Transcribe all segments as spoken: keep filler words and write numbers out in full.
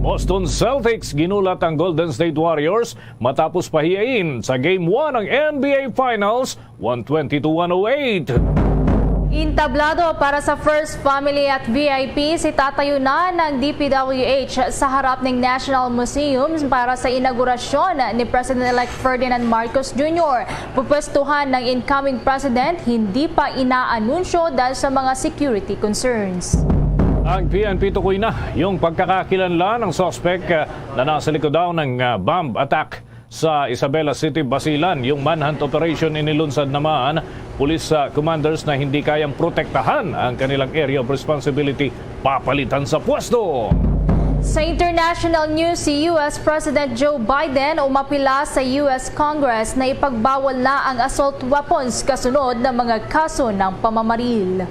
Boston Celtics ginulat ang Golden State Warriors matapos pahiyain sa Game one ang N B A Finals, one twenty to one oh eight. Entablado para sa First Family at V I P si Tatay Una ng D P W H sa harap ng National Museum para sa inaugurasyon ni President-elect Ferdinand Marcos Junior. Pupwestuhan ng incoming president, hindi pa inaanunsyo dahil sa mga security concerns. Ang P N P tukoy na yung pagkakakilanlan ng suspect, ah, na nasa likod daw ng, ah, bomb attack sa Isabela City, Basilan. Yung manhunt operation inilunsad naman pulis, ah, commanders na hindi kayang protektahan ang kanilang area of responsibility, papalitan sa pwesto. Sa international news, si U S President Joe Biden umapila sa U S Congress na ipagbawal na ang assault weapons kasunod ng mga kaso ng pamamaril.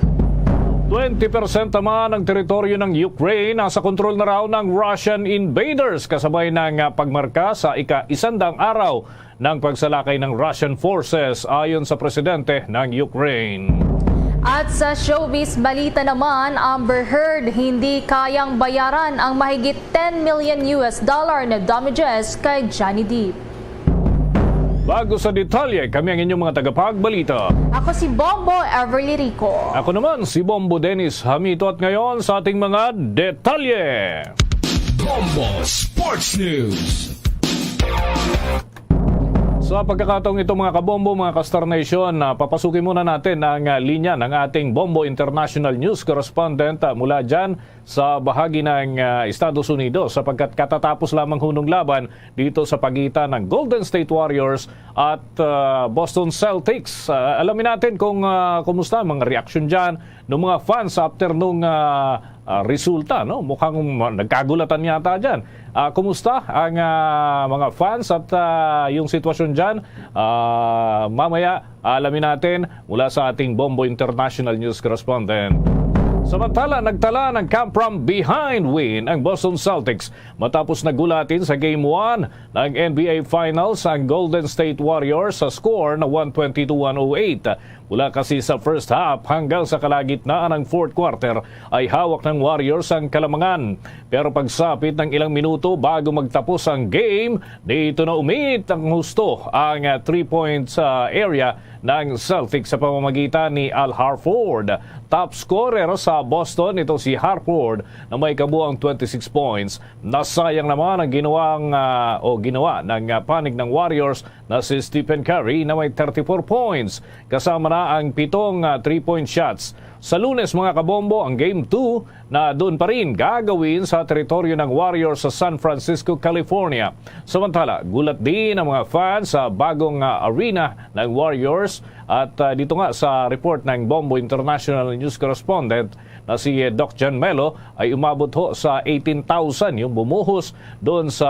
Twenty percent naman ang teritoryo ng Ukraine nasa kontrol na raw ng Russian invaders, kasabay ng, ah, pagmarka sa ika-isandang araw ng pagsalakay ng Russian forces, ayon sa presidente ng Ukraine. At sa showbiz balita naman, Amber Heard hindi kayang bayaran ang mahigit ten million U S dollar na damages kay Johnny Depp. Bago sa detalye, kami ang inyong mga tagapagbalita. Ako si Bombo Everly Rico. Ako naman si Bombo Dennis Hamito, at ngayon sa ating mga detalye. Bombo Sports News. Sa pagkakataong ito, mga kabombo, mga ka-Star Nation, ah, papasukin muna natin ang, ah, linya ng ating Bombo International News Correspondent, ah, mula dyan sa bahagi ng, ah, Estados Unidos, sapagkat katatapos lamang hunong laban dito sa pagitan ng Golden State Warriors at, ah, Boston Celtics. Ah, alamin natin kung, ah, kumusta ang mga reaksyon dyan ng mga fans after nung, ah, ah, resulta, no? Mukhang ma-, nagkagulatan yata dyan. Ah, kumusta ang, ah, mga fans at, ah, yung sitwasyon dyan? Ah, mamaya, alamin natin mula sa ating Bombo International News Correspondent. Samantala, nagtala ng come from behind win ang Boston Celtics matapos nagulatin sa Game one ng N B A Finals ang Golden State Warriors sa score na one twenty to one oh eight. Mula kasi sa first half hanggang sa kalagitnaan ng fourth quarter ay hawak ng Warriors ang kalamangan. Pero pagsapit ng ilang minuto bago magtapos ang game, dito na umit ang husto ang, ah, three points, ah, area ng Celtics sa pamamagitan ni Al Horford. Top scorer sa Boston, ito si Horford na may kabuang twenty-six points. Nasayang naman ang ginawang, ah, o ginawa ng, ah, panig ng Warriors na si Stephen Curry na may thirty-four points, kasama na ang pitong, ah, three-point shots. Sa Lunes, mga kabombo, ang Game two na doon pa rin gagawin sa teritoryo ng Warriors sa San Francisco, California. Samantala, gulat din ang mga fans sa bagong, ah, arena ng Warriors. At, ah, dito nga sa report ng Bombo International News Correspondent na si Doc John Melo, ay umabot ho sa eighteen thousand yung bumuhos doon sa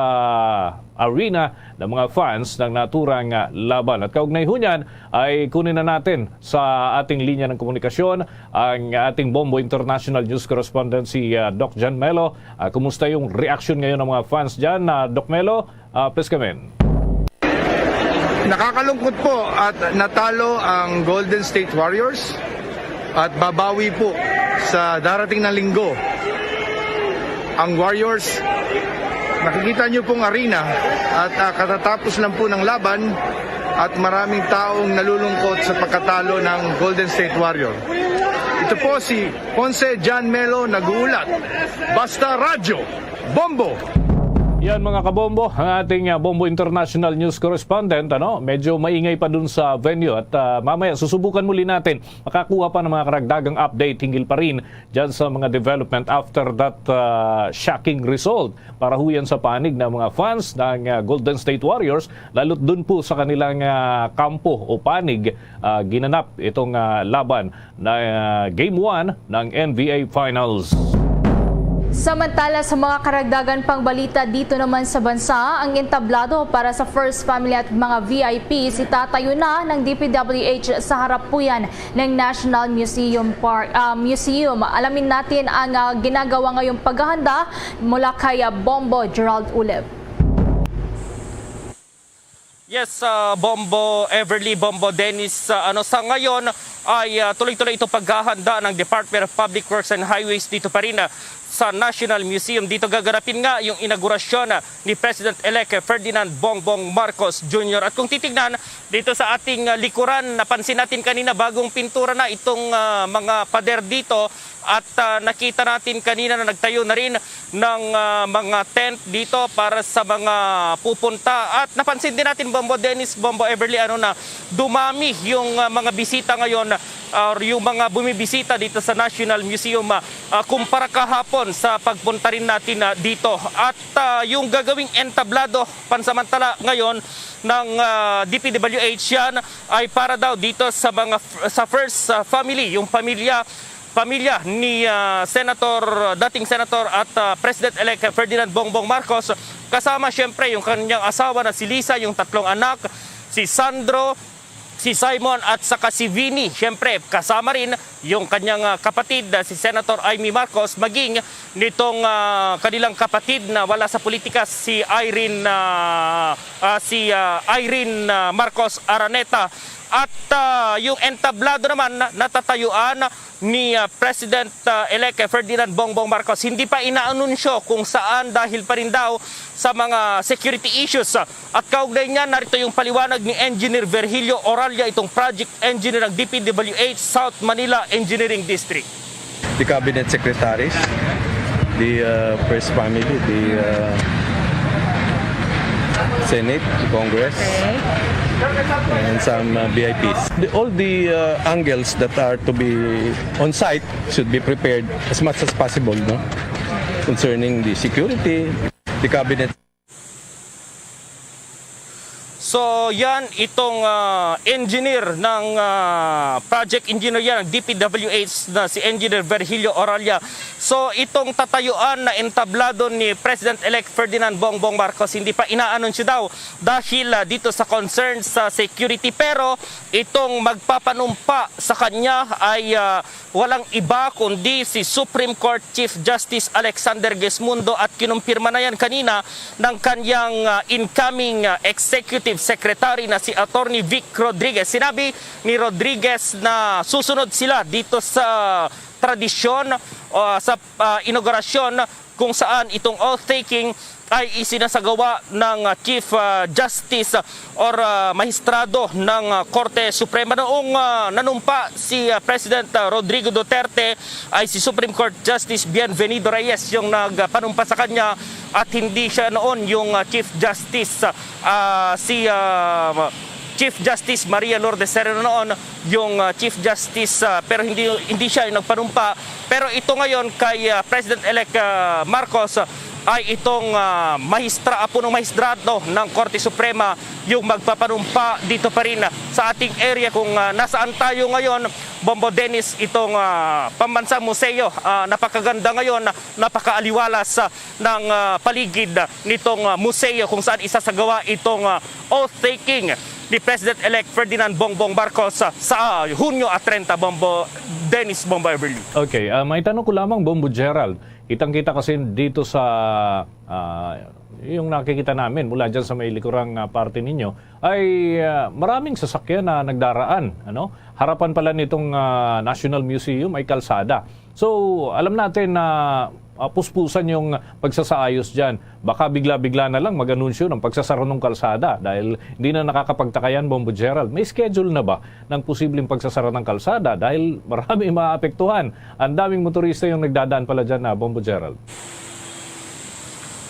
arena ng mga fans ng naturang, ah, laban. At kaugnay ho niyan, ay kunin na natin sa ating linya ng komunikasyon ang ating Bombo International News Correspondent, si, ah, Doc John Melo. Ah, kumusta yung reaksyon ngayon ng mga fans dyan, ah, Doc Melo? Ah, please come in. Nakakalungkot po at natalo ang Golden State Warriors at babawi po sa darating na linggo ang Warriors. Nakikita niyo pong arena at, ah, katatapos lang po ng laban at maraming taong nalulungkot sa pagkatalo ng Golden State Warrior. Ito po si Ponce John Melo nag-uulat. Basta Radyo, Bombo! Yan, mga kabombo, ang ating, ah, Bombo International News Correspondent, ano, medyo maingay pa dun sa venue at, ah, mamaya susubukan muli natin makakuha pa ng mga karagdagang update hinggil pa rin dyan sa mga development after that, ah, shocking result para huyan sa panig ng mga fans ng, ah, Golden State Warriors, lalo't dun po sa kanilang, ah, kampo o panig, ah, ginanap itong, ah, laban na, ah, Game one ng N B A Finals. Samantala, sa mga karagdagan pang balita dito naman sa bansa, ang entablado para sa First Family at mga V I P si Tatay Una ng D P W H sa harap po yan ng National Museum Park, ah, Museum. Alamin natin ang, ah, ginagawa ngayong paghahanda mula kay, ah, Bombo Gerald Ulep. Yes, uh, Bombo Everly, Bombo Dennis, uh, ano, sa ngayon, ay, ah, tuloy-tuloy ito paghahanda ng Department of Public Works and Highways dito pa rin, ah, sa National Museum. Dito gaganapin nga yung inaugurasyon, ah, ni President-elect Ferdinand Bongbong Marcos Junior. At kung titignan dito sa ating, ah, likuran, napansin natin kanina bagong pintura na itong, ah, mga pader dito at, ah, nakita natin kanina na nagtayo na rin ng, ah, mga tent dito para sa mga pupunta. At napansin din natin, Bombo Dennis, Bombo Everly, ano, na dumami yung, ah, mga bisita ngayon, ah, or yung mga bumibisita dito sa National Museum, ah, ah, kumpara kahapon sa pagpunta rin natin, ah, dito. At, ah, yung gagawing entablado pansamantala ngayon ng, ah, D P W H yan ay para daw dito sa mga f-, sa first, ah, family, yung pamilya pamilya ni, ah, Senator, dating Senator at, ah, President-elect Ferdinand Bongbong Marcos, kasama siyempre yung kanyang asawa na si Lisa, yung tatlong anak, si Sandro, si Simon at saka si Vinny. Siyempre, kasama rin yung kanyang, ah, kapatid na si Senator Imee Marcos, maging nitong, ah, kanilang kapatid na wala sa politika, si Irene, ah, ah, si, ah, Irene, ah, Marcos Araneta. At, ah, yung entablado naman na natatayuan ni, ah, President, ah, elect Ferdinand Bongbong Marcos. Hindi pa inaanunsyo kung saan dahil pa rin daw sa mga security issues. At kaugnay niya, narito yung paliwanag ni Engineer Virgilio Oralia, itong project engineer ng D P W H South Manila Engineering District. The cabinet secretaries, the, uh, first family, the, uh, Senate, the Congress, and some, uh, V I Ps. The, all the, uh, angles that are to be on site should be prepared as much as possible, no? Concerning the security, the cabinet. So, yan itong, ah, engineer ng, ah, project engineer yan ng D P W H na si Engineer Virgilio Oralia. So, itong tatayuan na entablado ni President-elect Ferdinand Bongbong Marcos, hindi pa inaanunsyo daw dahil, ah, dito sa concern sa security. Pero itong magpapanumpa sa kanya ay, ah, walang iba kundi si Supreme Court Chief Justice Alexander Gesmundo, at kinumpirma na yan kanina ng kanyang, ah, incoming, ah, Executive Secretary na si Attorney Vic Rodriguez. Sinabi ni Rodriguez na susunod sila dito sa tradisyon o sa, ah, inaugurasyon kung saan itong oath-taking ay isinasagawa ng, ah, Chief, ah, Justice, ah, or, ah, Mahistrado ng, ah, Korte Suprema. Noong, ah, nanumpa si, ah, President, ah, Rodrigo Duterte, ay si Supreme Court Justice Bienvenido Reyes yung nagpanumpa sa kanya at hindi siya noon yung, ah, Chief Justice, ah, si, ah, Chief Justice Maria Lourdes Sereno noon yung, ah, Chief Justice, ah, pero hindi, hindi siya yung nagpanumpa. Pero ito ngayon kay, ah, President-elect, ah, Marcos, ah, ay itong, ah, mahistra-, ah, punong mahistrado ng Korte Suprema yung magpapanumpa dito pa rin, ah, sa ating area kung, ah, nasaan tayo ngayon, Bombo Dennis, itong, ah, Pambansang Museo. Ah, napakaganda ngayon, napakaaliwalas, ah, ng, ah, paligid, ah, nitong, ah, museo kung saan isasagawa itong, ah, oath-taking ni President-elect Ferdinand Bongbong Marcos, ah, sa, ah, Hunyo at treinta, Bombo Dennis, Bombo Everly. Okay, ah, may tanong ko lamang, Bombo Gerald. Kitang-kita kasi dito sa, ah, yung nakikita namin mula dyan sa may likurang, ah, parte ninyo, ay, ah, maraming sasakyan na nagdaraan, ano? Harapan pala nitong, ah, National Museum ay kalsada. So, alam natin na, ah, puspusan yung pagsasaayos dyan. Baka bigla-bigla na lang mag-anunsyo ng pagsasara ng kalsada dahil hindi na nakakapagtaka yan, Bombo Gerald. May schedule na ba ng posibleng pagsasara ng kalsada? Dahil marami maapektuhan. Ang daming motorista yung nagdadaan pala dyan, ah, Bombo Gerald.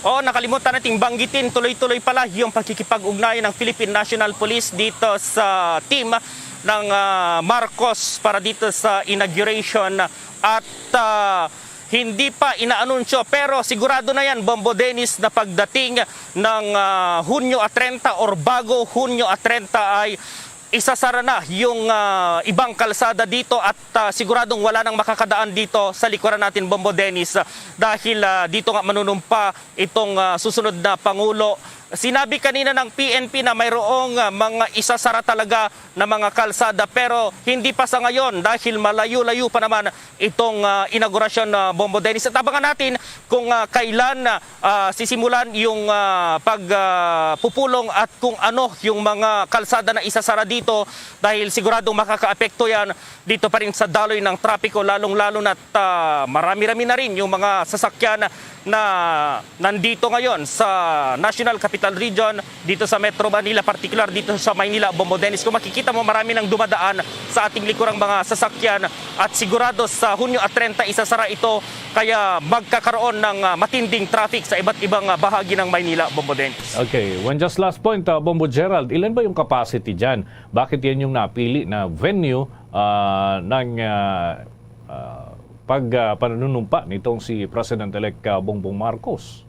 Oh, nakalimutan nating banggitin, tuloy-tuloy pala yung pagkikipag-ugnayan ng Philippine National Police dito sa team ng, ah, Marcos para dito sa inauguration. At, ah, hindi pa inaanunsyo, pero sigurado na yan, Bombo Dennis, na pagdating ng, ah, Hunyo at treinta or bago Hunyo at treinta ay isasara na yung, ah, ibang kalsada dito at, ah, siguradong wala nang makakadaan dito sa likuran natin, Bombo Dennis, ah, dahil, ah, dito nga manunumpa itong, ah, susunod na Pangulo Sinabi kanina ng P N P na mayroong, ah, mga isasara talaga na mga kalsada, pero hindi pa sa ngayon dahil malayo-layo pa naman itong, ah, inaugurasyon na, Bombo Dennis. At abangan natin kung, ah, kailan, ah, sisimulan yung, ah, pag, ah, pupulong at kung ano yung mga kalsada na isasara dito, dahil siguradong makakaapekto yan dito pa rin sa daloy ng trapiko, lalong-lalo na't, ah, marami-rami na rin yung mga sasakyan na nandito ngayon sa National Capital Region, dito sa Metro Manila, partikular dito sa Maynila, Bombo Dennis. Kung makikita mo, marami nang dumadaan sa ating likurang mga sasakyan at sigurado sa Hunyo at treinta, isasara ito, kaya magkakaroon ng, ah, matinding traffic sa iba't ibang, ah, bahagi ng Maynila, Bombo Dennis. Okay, one just last point, ah, Bombo Gerald, ilan ba yung capacity dyan? Bakit yan yung napili na venue, ah, ng, ah, ah, pag, ah, panunumpa nitong si President-elect, ah, Bongbong Marcos?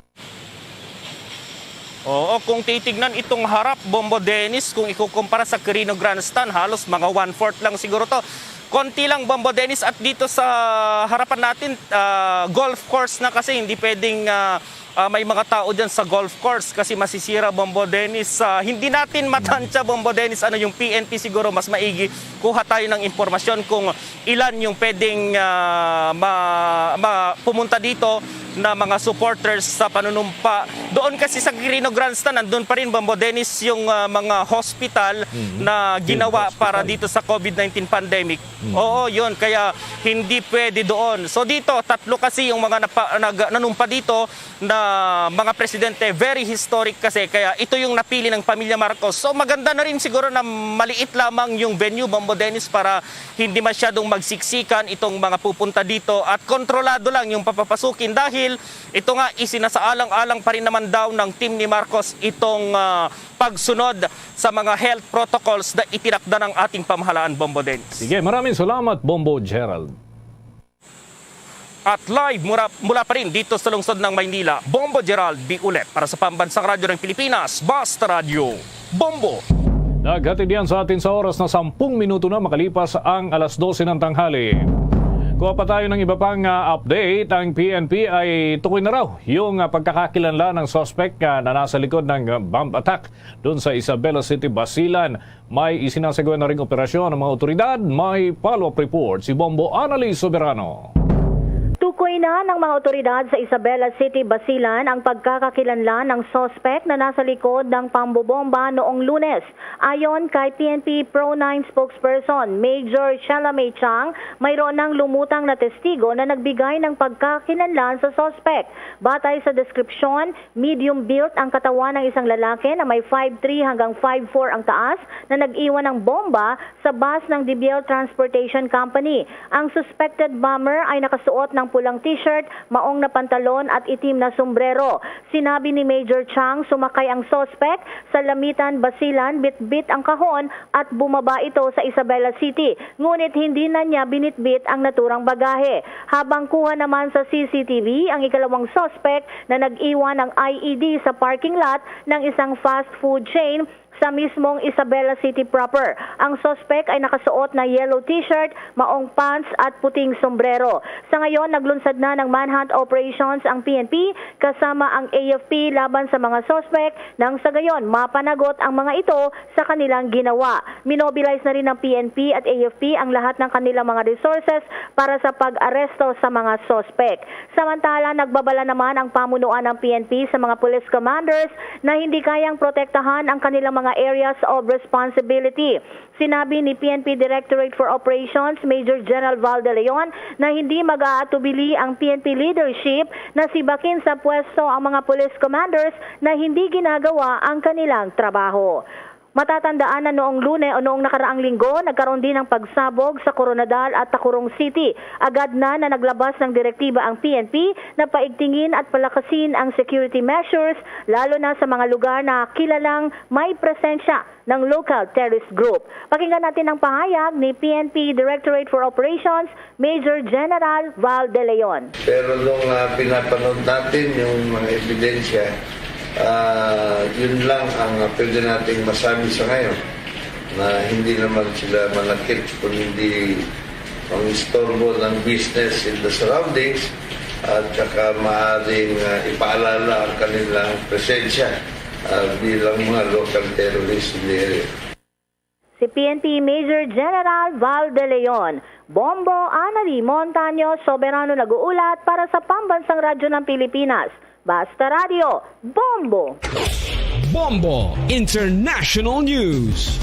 Oo, kung titignan itong harap, Bombo Dennis, kung ikukumpara sa Quirino Grandstand, halos mga one-fourth lang siguro to. Konti lang, Bombo Dennis, at dito sa harapan natin, ah, golf course na kasi hindi pwedeng, ah, ah, may mga tao dyan sa golf course kasi masisira, Bombo Dennis. Ah, hindi natin matansya, Bombo Dennis, ano yung P N P siguro mas maigi. Kuha tayo ng impormasyon kung ilan yung pwedeng, ah, ma-, ma-, pumunta dito na mga supporters sa panunumpa. Doon kasi sa Quirino Grandstand, nandun pa rin, Bombo Dennis, yung, ah, mga hospital Mhm. na Field ginawa para hospital. dito sa COVID nineteen pandemic. Mhm. Oo, yun. Kaya hindi pwede doon. So dito, tatlo kasi yung mga napa-, nag-, nanumpa dito na mga presidente. Very historic kasi. Kaya ito yung napili ng pamilya Marcos. So maganda na rin siguro na maliit lamang yung venue, Bombo Dennis, para hindi masyadong magsiksikan itong mga pupunta dito at kontrolado lang yung papapasukin dahil ito nga, isinasaalang-alang pa rin naman daw ng team ni Marcos itong, ah, pagsunod sa mga health protocols na itinakda ng ating pamahalaan, Bombo Dennis. Sige, maraming salamat, Bombo Gerald. At live mula, mula pa rin dito sa lungsod ng Maynila, Bombo Gerald Biulet para sa Pambansang Radyo ng Pilipinas, Basta Radyo, Bombo. Naghatid yan sa atin sa oras na sampung minuto na makalipas ang alas dose ng tanghali. Kuha pa tayo ng iba pang, ah, update. Ang P N P ay tukoy na raw yung, ah, pagkakakilanlan ng suspect, ah, na nasa likod ng, ah, bomb attack doon sa Isabela City, Basilan. May isinasagawa na ring operasyon ang mga otoridad. May follow-up report si Bombo Annalise Soberano. Tukoy na ng mga otoridad sa Isabela City, Basilan ang pagkakakilanlan ng suspect na nasa likod ng pambobomba noong Lunes. Ayon kay P N P Pro nine spokesperson Major Sheila May Chang, mayroon nang lumutang na testigo na nagbigay ng pagkakakilanlan sa suspect. Batay sa deskripsyon, medium built ang katawan ng isang lalaki na may five three hanggang five four ang taas na nag-iwan ng bomba sa bus ng Dibiel Transportation Company. Ang suspected bomber ay nakasuot ng pulang t-shirt, maong na pantalon at itim na sombrero. Sinabi ni Major Chang, sumakay ang suspect sa Lamitan, Basilan, bitbit ang kahon at bumaba ito sa Isabela City. Ngunit hindi na niya binitbit ang naturang bagahe. Habang kuha naman sa C C T V ang ikalawang suspect na nag-iwan ng I E D sa parking lot ng isang fast food chain sa mismong Isabela City proper. Ang suspect ay nakasuot na yellow t-shirt, maong pants at puting sombrero. Sa ngayon, naglunsad na ng manhunt operations ang P N P kasama ang A F P laban sa mga suspect nang sa gayon mapanagot ang mga ito sa kanilang ginawa. Minobilize na rin ng P N P at A F P ang lahat ng kanilang mga resources para sa pag-aresto sa mga suspect. Samantala, nagbabala naman ang pamunuan ng P N P sa mga police commanders na hindi kayang protektahan ang kanilang mga areas of responsibility. Sinabi ni P N P Directorate for Operations Major General Val De Leon na hindi mag-aatubili ang P N P leadership na sibakin sa pwesto ang mga police commanders na hindi ginagawa ang kanilang trabaho. Matatandaan na noong Lune o noong nakaraang linggo, nagkaroon din ng pagsabog sa Koronadal at Tacurong City. Agad na na naglabas ng direktiba ang P N P na paigtingin at palakasin ang security measures, lalo na sa mga lugar na kilalang may presensya ng local terrorist group. Pakinggan natin ang pahayag ni P N P Directorate for Operations Major General Val De Leon. Pero nung, ah, pinapanood natin yung mga ebidensya, ah, yun lang ang, ah, pwede nating masabi sa ngayon, na hindi naman sila manakit kundi mangistorbo ng business in the surroundings at saka maaaring, ah, ipaalala ang kanilang presensya uh, bilang mga local terrorists in the area. Si P N P Major General Val De Leon. Bombo, Anali Montaño, Soberano nag-uulat para sa Pambansang Radyo ng Pilipinas. Basta Radyo, Bombo! Bombo International News.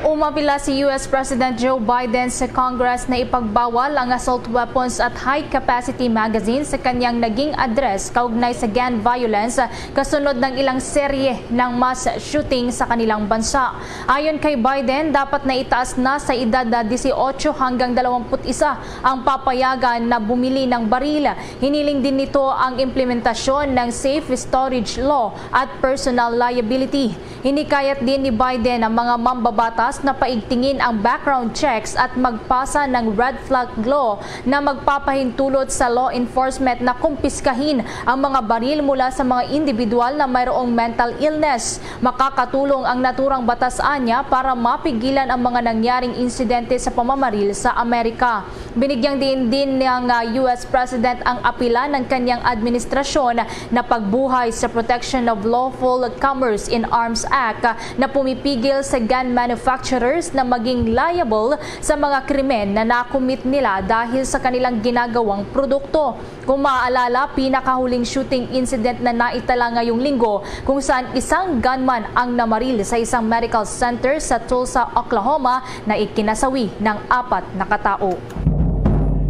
Umapila si U S President Joe Biden sa Congress na ipagbawal ang assault weapons at high-capacity magazine sa kanyang naging address kaugnay sa gun violence kasunod ng ilang serye ng mass shooting sa kanilang bansa. Ayon kay Biden, dapat na itaas na sa edad na dieciocho hanggang dalawampu't isa ang papayagan na bumili ng baril. Hiniling din nito ang implementasyon ng safe storage law at personal liability. Hinikayat din ni Biden ang mga mambabatas na paigtingin ang background checks at magpasa ng red flag law na magpapahintulot sa law enforcement na kumpiskahin ang mga baril mula sa mga individual na mayroong mental illness. Makakatulong ang naturang batas anya para mapigilan ang mga nangyaring insidente sa pamamaril sa Amerika. Binigyang diin din ng, ah, U S President ang apila ng kanyang administrasyon na pagbuhay sa Protection of Lawful Commerce in Arms Act na pumipigil sa gun manufacturers na maging liable sa mga krimen na nakumit nila dahil sa kanilang ginagawang produkto. Kung maaalala, pinakahuling shooting incident na naitala ngayong linggo, kung saan isang gunman ang namaril sa isang medical center sa Tulsa, Oklahoma, na ikinasawi ng apat na katao.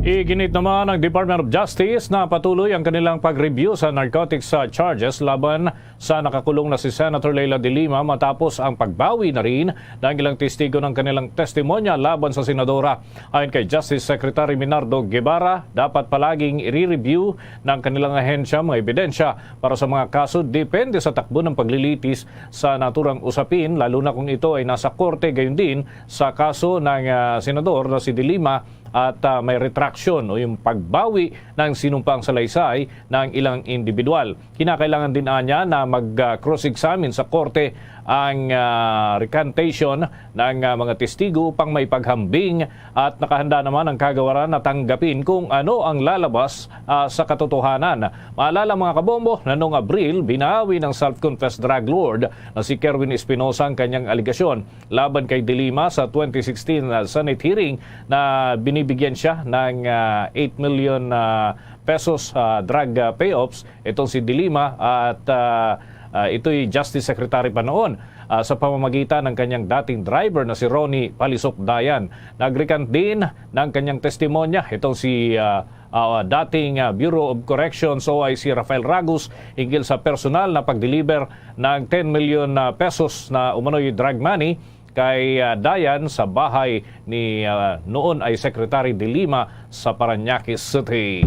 Iginit naman ng Department of Justice na patuloy ang kanilang pag-review sa narcotics, uh, charges laban sa nakakulong na si Senator Leila de Lima matapos ang pagbawi na rin ng ilang testigo ng kanilang testimonya laban sa senadora. Ayon kay Justice Secretary Minardo Guevara, dapat palaging i-review ng kanilang ahensya mga ebidensya para sa mga kaso depende sa takbo ng paglilitis sa naturang usapin, lalo na kung ito ay nasa korte, gayon din sa kaso ng, ah, senador na si De Lima at, ah, may retraction o yung pagbawi ng sinumpang salaysay ng ilang individual. Kinakailangan din anya na mag, ah, cross-examine sa korte ang, ah, recantation ng, ah, mga testigo upang may paghambing at nakahanda naman ang kagawaran na tanggapin kung ano ang lalabas, ah, sa katotohanan. Maalala, mga kabombo, na noong Abril, binawi ng self-confessed drug lord na si Kerwin Espinosa ang kanyang alegasyon laban kay De Lima sa twenty sixteen, ah, Senate hearing na binibigyan siya ng, ah, eight million, ah, pesos, ah, drug, ah, payoffs itong si De Lima at, ah, ah, ito'y Justice Secretary pa noon, ah, sa pamamagitan ng kanyang dating driver na si Ronnie Palisok Dayan. Nag-recant din ng kanyang testimonya itong si, ah, ah, dating, ah, Bureau of Corrections, O I C, Rafael Ragus hinggil sa personal na pag-deliver ng ten million, ah, pesos na umano'y drug money kay, ah, Dayan sa bahay ni, ah, noon ay Secretary De Lima sa Parañaque City.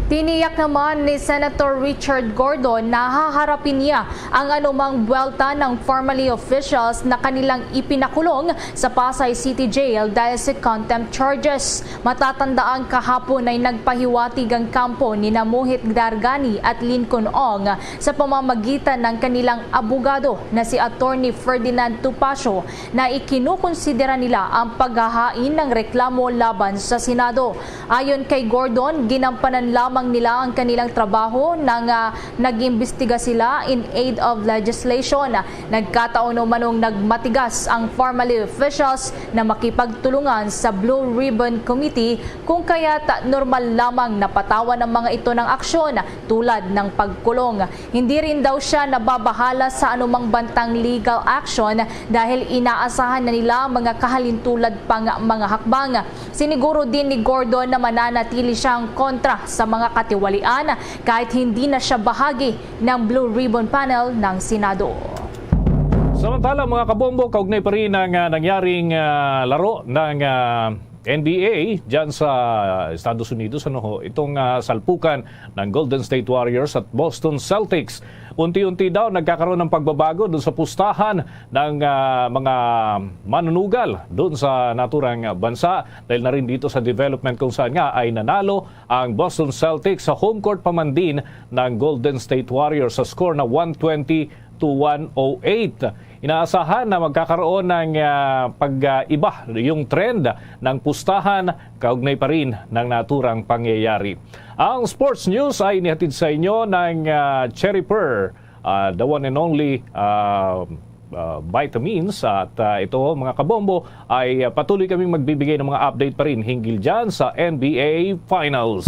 Tiniyak naman ni Senator Richard Gordon na haharapin niya ang anumang buwelta ng Farmally officials na kanilang ipinakulong sa Pasay City Jail dahil sa contempt charges. Matatandaan, kahapon ay nagpahiwatig ang kampo ni Namuhit Dargani at Lincoln Ong sa pamamagitan ng kanilang abogado na si Attorney Ferdinand Tupacio na ikinukonsidera nila ang paghahain ng reklamo laban sa Senado. Ayon kay Gordon, ginampanan lamang nila ang kanilang trabaho nang, ah, nag-imbestiga sila in aid of legislation. Nagkataon umanong nagmatigas ang Farmally officials na makipagtulungan sa Blue Ribbon Committee, kung kaya't normal lamang na patawan ang mga ito ng aksyon tulad ng pagkulong. Hindi rin daw siya nababahala sa anumang bantang legal action dahil inaasahan na nila ang mga kahalintulad pang mga hakbang. Siniguro din ni Gordon na mananatili siyang kontra sa mga katiwalian kahit hindi na siya bahagi ng Blue Ribbon Panel ng Senado. Samantala, mga kabombo, kaugnay pa rin ang, ah, nangyaring, ah, laro ng, ah, N B A dyan sa Estados Unidos, ano ho, itong, ah, salpukan ng Golden State Warriors at Boston Celtics. Unti-unti daw nagkakaroon ng pagbabago doon sa pustahan ng, ah, mga manunugal doon sa naturang bansa, dahil na rin dito sa development kung saan nga ay nanalo ang Boston Celtics sa home court pa man din ng Golden State Warriors sa score na one twenty to one oh eight. Inaasahan na magkakaroon ng, ah, pag-iba yung trend ng pustahan kaugnay pa rin ng naturang pangyayari. Ang sports news ay inihatid sa inyo ng, ah, Cherry Pearl ah, the one and only, ah, ah, vitamins. At, ah, ito, mga kabombo, ay, ah, patuloy kaming magbibigay ng mga update pa rin hinggil dyan sa N B A Finals.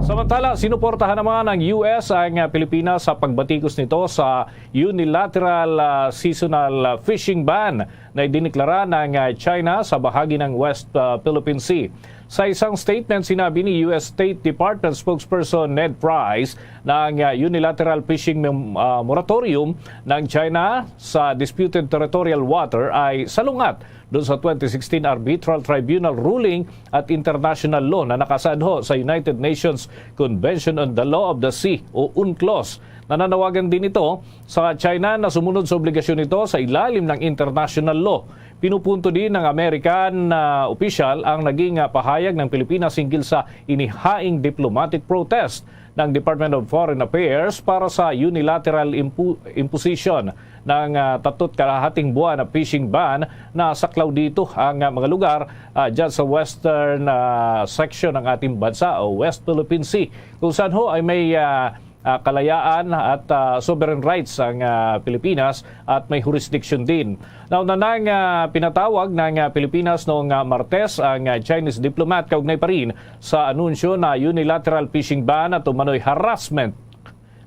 Samantala, sinuportahan naman ng U S ang, ah, Pilipinas sa pagbatikos nito sa unilateral, ah, seasonal, ah, fishing ban na idiniklara ng, ah, China sa bahagi ng West, ah, Philippine Sea. Sa isang statement, sinabi ni U S State Department spokesperson Ned Price na ang, ah, unilateral fishing mem-, ah, moratorium ng China sa disputed territorial water ay salungat doon sa twenty sixteen arbitral tribunal ruling at international law na nakasaadho sa United Nations Convention on the Law of the Sea o UNCLOS. Nananawagan din ito sa China na sumunod sa obligasyon nito sa ilalim ng international law. Pinupunto din ng American, ah, opisyal ang naging, ah, pahayag ng Pilipinas hinggil sa inihaing diplomatic protest ng Department of Foreign Affairs para sa unilateral impu-, imposition ng, ah, tatlot kalahating buwan na fishing ban na saklaw dito ang, ah, mga lugar, ah, dyan sa western, ah, section ng ating bansa o West Philippine Sea, kung saan ho ay may, ah, ah, kalayaan at, ah, sovereign rights ang, ah, Pilipinas at may jurisdiction din. Nauna nang, ah, pinatawag ng, ah, Pilipinas noong, ah, Martes ang, ah, Chinese diplomat kaugnay pa rin sa anunsyo na unilateral fishing ban at umano'y harassment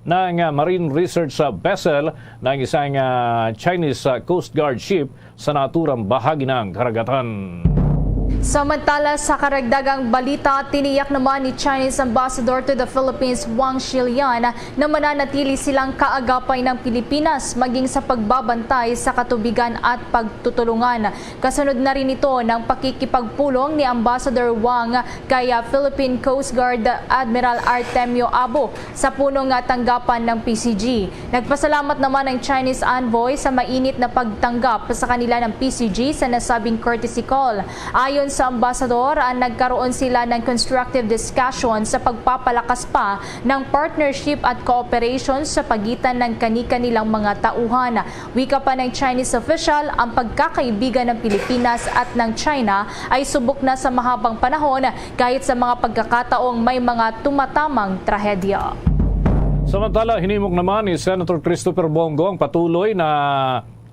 ng, ah, marine research, ah, vessel ng isang, ah, Chinese, ah, Coast Guard ship sa naturang bahagi ng karagatan. Samantala, sa karagdagang balita, tiniyak naman ni Chinese Ambassador to the Philippines, Wang Shilian, na mananatili silang kaagapay ng Pilipinas maging sa pagbabantay sa katubigan at pagtutulungan. Kasunod na rin ito ng pakikipagpulong ni Ambassador Wang kay, ah, Philippine Coast Guard Admiral Artemio Abo sa puno nga tanggapan ng P C G. Nagpasalamat naman ang Chinese envoy sa mainit na pagtanggap sa kanila ng P C G sa nasabing courtesy call. Ayon sa ambassador, ah, nagkaroon sila ng constructive discussion sa pagpapalakas pa ng partnership at cooperation sa pagitan ng kani-kanilang mga tauhan. Wika pa ng Chinese official, ang pagkakaibigan ng Pilipinas at ng China ay subok na sa mahabang panahon kahit sa mga pagkakataong may mga tumatamang trahedya. Samantala, hinimok naman ni Senator Christopher Bong Go ang patuloy na,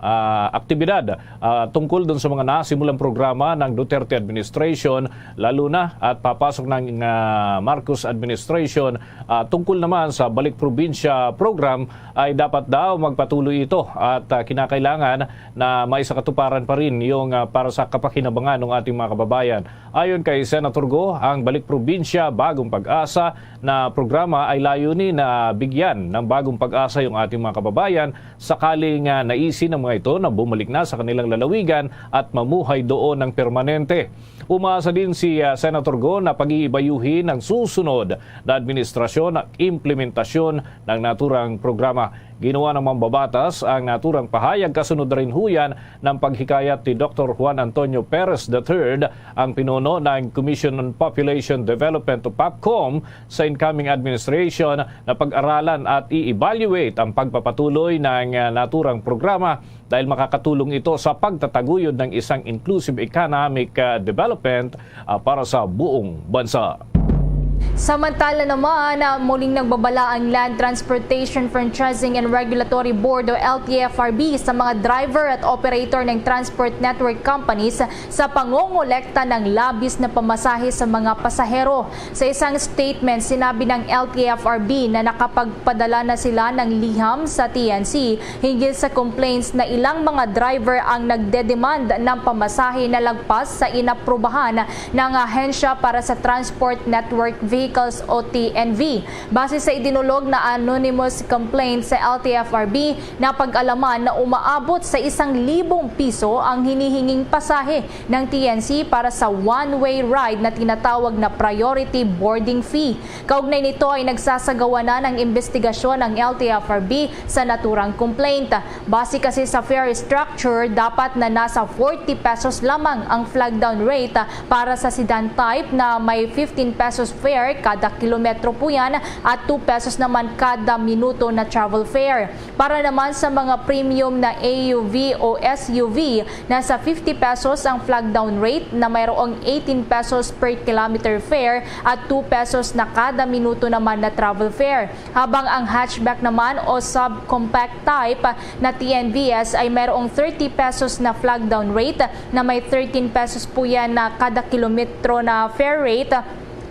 ah, aktibidad, ah, tungkol dun sa mga nasimulang programa ng Duterte administration, lalo na at papasok ng, ah, Marcos administration, ah, tungkol naman sa Balik Probinsya program, ay dapat daw magpatuloy ito at, ah, kinakailangan na maisakatuparan pa rin yung, ah, para sa kapakinabangan ng ating mga kababayan. Ayon kay Senator Go, ang Balik Probinsya Bagong Pag-asa na programa ay layunin na bigyan ng bagong pag-asa yung ating mga kababayan sakaling, ah, naisin ng mga ito na bumalik na sa kanilang lalawigan at mamuhay doon ng permanente. Umaasa din si, ah, Senator Go na pag-iibayuhin ng susunod na administrasyon ang implementasyon ng naturang programa. Ginawa ng mambabatas ang naturang pahayag kasunod rin huyan ng paghikayat ni Doktor Juan Antonio Perez the third, ang pinuno ng Commission on Population Development o POPCOM sa incoming administration, na pag-aralan at i-evaluate ang pagpapatuloy ng, ah, naturang programa dahil makakatulong ito sa pagtataguyod ng isang inclusive economic, ah, development, ah, para sa buong bansa. Samantala naman, ah, muling nagbabala ang Land Transportation Franchising and Regulatory Board o L T F R B sa mga driver at operator ng transport network companies sa pangongolekta ng labis na pamasahe sa mga pasahero. Sa isang statement, sinabi ng L T F R B na nakapagpadala na sila ng liham sa T N C hinggil sa complaints na ilang mga driver ang nagdedemand ng pamasahe na lagpas sa inaprubahan ng Ahensya para sa Transport Network Vehicles o T N V. Base sa idinulog na anonymous complaint sa L T F R B, napag-alaman na umaabot sa isang libong piso ang hinihinging pasahe ng T N C para sa one-way ride na tinatawag na priority boarding fee. Kaugnay nito ay nagsasagawa na ng imbestigasyon ang L T F R B sa naturang complaint. Base kasi sa fare structure, dapat na nasa forty pesos lamang ang flag down rate para sa sedan type na may fifteen pesos fare fare kada kilometro po yan at two pesos naman kada minuto na travel fare. Para naman sa mga premium na A U V o S U V, nasa fifty pesos ang flag down rate na mayroong eighteen pesos per kilometer fare at two pesos na kada minuto naman na travel fare. Habang ang hatchback naman o subcompact type na T N V S ay mayroong thirty pesos na flag down rate na may thirteen pesos po yan na kada kilometro na fare rate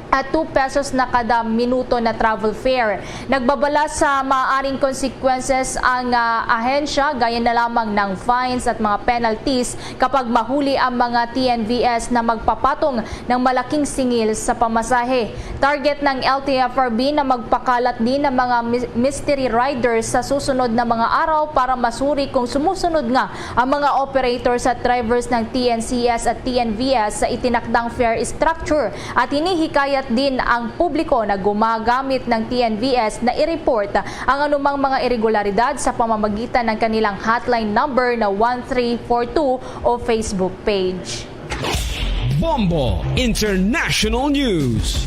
at two pesos na kada minuto na travel fare. Nagbabala sa maaaring consequences ang ah, ahensya, gaya na lamang ng fines at mga penalties kapag mahuli ang mga T N V S na magpapatong ng malaking singil sa pamasahe. Target ng L T F R B na magpakalat din ng mga mis- mystery riders sa susunod na mga araw para masuri kung sumusunod nga ang mga operators at drivers ng T N C S at T N V S sa itinakdang fare structure. At hinihikayat din ang publiko na gumagamit ng T N V S na i-report ang anumang mga irregularidad sa pamamagitan ng kanilang hotline number na one three four two o Facebook page. Bombo International News.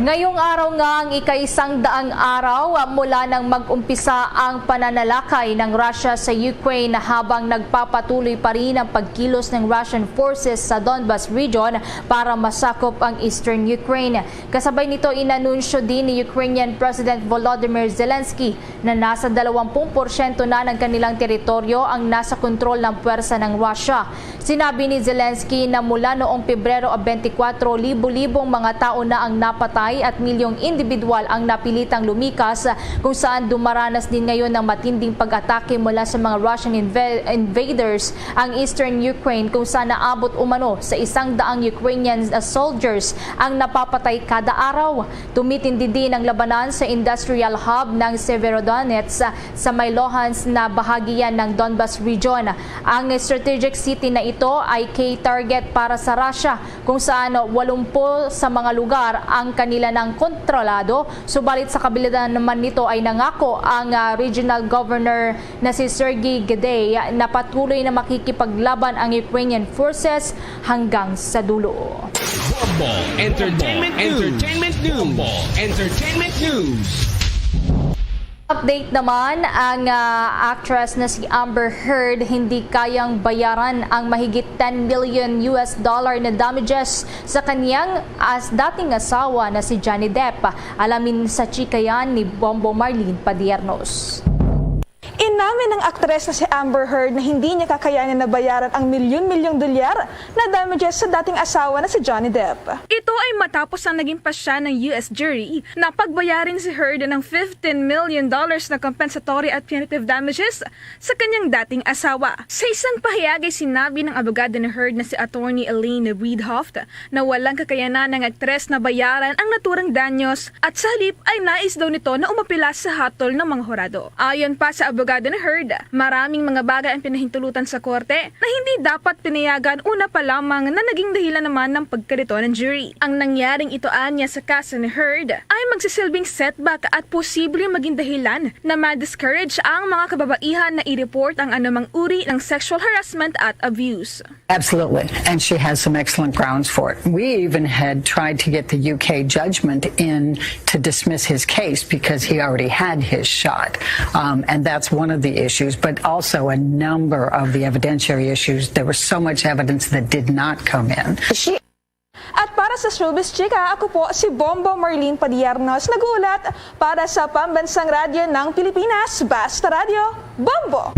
Ngayong araw nga ang ikaisang daang araw mula nang mag-umpisa ang pananalakay ng Russia sa Ukraine, habang nagpapatuloy pa rin ang pagkilos ng Russian forces sa Donbas region para masakop ang eastern Ukraine. Kasabay nito, inanunsyo din ni Ukrainian President Volodymyr Zelensky na nasa dalawampung porsyento na ng kanilang teritoryo ang nasa kontrol ng puwersa ng Russia. Sinabi ni Zelensky na mula noong Pebrero twenty-four, libo-libong mga tao na ang napatay at milyong individual ang napilitang lumikas, kung saan dumaranas din ngayon ng matinding pag-atake mula sa mga Russian inv- invaders ang eastern Ukraine, kung saan naabot umano sa isang daang Ukrainian uh, soldiers ang napapatay kada araw. Tumitindi din ang labanan sa industrial hub ng Severodonetsk sa may Luhansk na bahagi yan ng Donbas region. Ang strategic city na ito ay key target para sa Russia, kung saan walumpu sa mga lugar ang kanila nang kontrolado, subalit sa kabila naman nito ay nangako ang ah, regional governor na si Sergei Gedei na patuloy na makikipaglaban ang Ukrainian forces hanggang sa dulo. Bombo Entertainment News. Entertainment News. Bombo Entertainment News. Update naman, ang ah, actress na si Amber Heard hindi kayang bayaran ang mahigit ten million U S dollar na damages sa kanyang as dating asawa na si Johnny Depp. Alamin sa chika yan ni Bombo Marlene Padiernos. Inamin ng aktres na si Amber Heard na hindi niya kakayanin na bayaran ang milyon-milyong dolyar na damages sa dating asawa na si Johnny Depp. Ito ay matapos ang naging pasya ng U S jury na pagbayarin si Heard ng fifteen million dollars na compensatory at punitive damages sa kanyang dating asawa. Sa isang pahayag ay sinabi ng abogado ni Heard na si Attorney Elaine Bredehoft na walang kakayanan ng aktres na bayaran ang naturang danyos at sa halip ay nais daw nito na umapila sa hatol ng mga hurado. Ayon pa sa abogado ni Heard, maraming mga bagay ang pinahintulutan sa korte na hindi dapat pinayagan, una pa lamang na naging dahilan naman ng pagkalito ng jury. Ang nangyaring ito anya sa kaso ni Heard ay magsisilbing setback at posibleng maging dahilan na ma-discourage ang mga kababaihan na i-report ang anumang uri ng sexual harassment at abuse. Absolutely. And she has some excellent grounds for it. We even had tried to get the U K judgment in to dismiss his case because he already had his shot. Um, and that's one of the issues, but also a number of the evidentiary issues. There was so much evidence that did not come in. At para sa Showbiz Chika, ako po si Bombo Marlene Padiernos, nag-uulat para sa Pambansang Radyo ng Pilipinas, Basta Radyo, Bombo!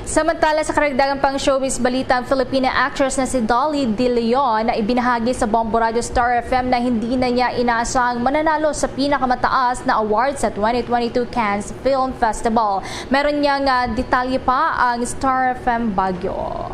Samantala, sa karagdagan pang showbiz balita, ang Filipina actress na si Dolly De Leon na ibinahagi sa Bombo Radio Star F M na hindi na niya inaasahang mananalo sa pinakamataas na award sa twenty twenty-two Cannes Film Festival. Meron niyang ah, detalye pa ang Star F M Baguio.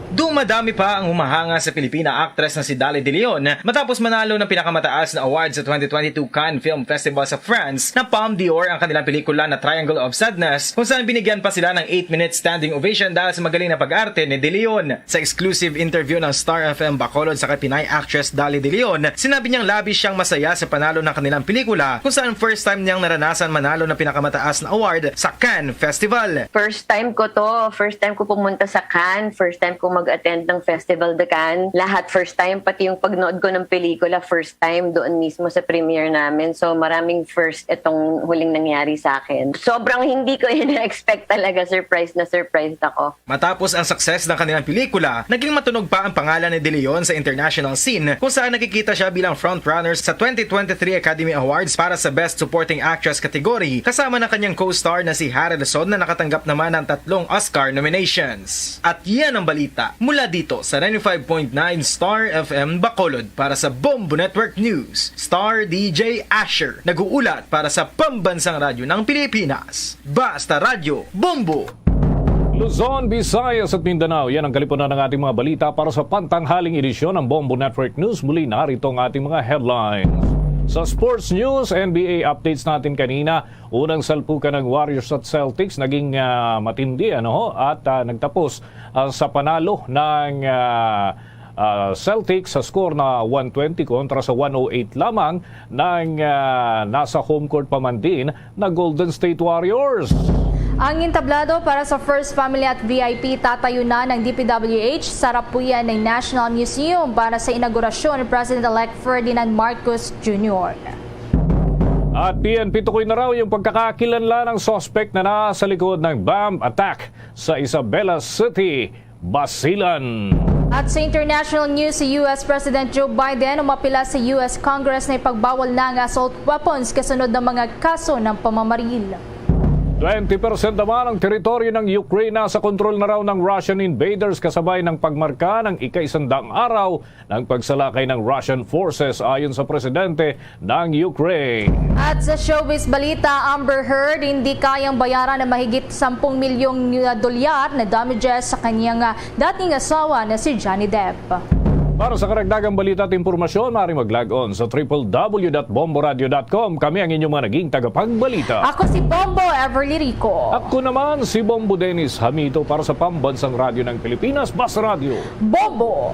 Dumadami pa ang humahanga sa Pilipina actress na si Dolly De Leon matapos manalo ng pinakamataas na award sa twenty twenty-two Cannes Film Festival sa France na Palme d'Or ang kanilang pelikula na Triangle of Sadness, kung saan binigyan pa sila ng eight minutes standing ovation dahil sa magaling na pag-arte ni De Leon. Sa exclusive interview ng Star F M Bacolod sa kay Pinay actress Dolly De Leon, sinabi niyang labis siyang masaya sa panalo ng kanilang pelikula, kung saan first time niyang naranasan manalo ng pinakamataas na award sa Cannes Festival. First time ko to, first time ko pumunta sa Cannes, first time ko mag attend ng Festival de Cannes. Lahat first time, pati yung pagnood ko ng pelikula, first time doon mismo sa premiere namin. So maraming first itong huling nangyari sa akin. Sobrang hindi ko ina-expect talaga, surprise na surprise ako. Matapos ang success ng kanilang pelikula, naging matunog pa ang pangalan ni De Leon sa international scene, kung saan nakikita siya bilang frontrunner sa twenty twenty-three Academy Awards para sa Best Supporting Actress category, kasama ng kanyang co-star na si Harrelson na nakatanggap naman ng tatlong Oscar nominations. At yan ang balita mula dito sa ninety-five point nine Star F M Bacolod. Para sa Bombo Network News, Star D J Asher, nag-uulat para sa Pambansang Radyo ng Pilipinas. Basta Radyo, Bombo! Luzon, Visayas at Mindanao, yan ang kalipunan ng ating mga balita para sa pantanghaling edisyon ng Bombo Network News. Muli, narito ang ating mga headlines. Sa sports news, N B A updates natin kanina. Unang salpukan ng Warriors at Celtics naging ah, matindi, ano, at ah, nagtapos ah, sa panalo ng ah, ah, Celtics sa score na one twenty kontra sa one oh eight lamang ng ah, nasa home court pa man din na Golden State Warriors. Ang entablado para sa First Family at V I P tatayo na ng D P W H sa Rapuyan ng National Museum para sa inaugurasyon ni President-elect Ferdinand Marcos Junior. At P N P, tukoy na raw yung pagkakakilanlan ng suspect na nasa likod ng bomb attack sa Isabela City, Basilan. At sa international news, si U S President Joe Biden umapila sa U S Congress na ipagbawal na ang assault weapons kasunod ng mga kaso ng pamamaril. Twenty percent naman ang teritoryo ng Ukraine nasa kontrol na raw ng Russian invaders, kasabay ng pagmarka ng ika-isandang araw ng pagsalakay ng Russian forces, ayon sa presidente ng Ukraine. At sa showbiz balita, Amber Heard hindi kayang bayaran ang mahigit sampung milyong dolyar na damages sa kanyang ah, dating asawa na si Johnny Depp. Para sa karagdagang balita at impormasyon, maaari mag-log on sa triple W dot bomboradio dot com. Kami ang inyong mga naging tagapagbalita. Ako si Bombo Everly Rico. Ako naman si Bombo Dennis Hamito para sa Pambansang Radyo ng Pilipinas, Bas Radio. Bombo!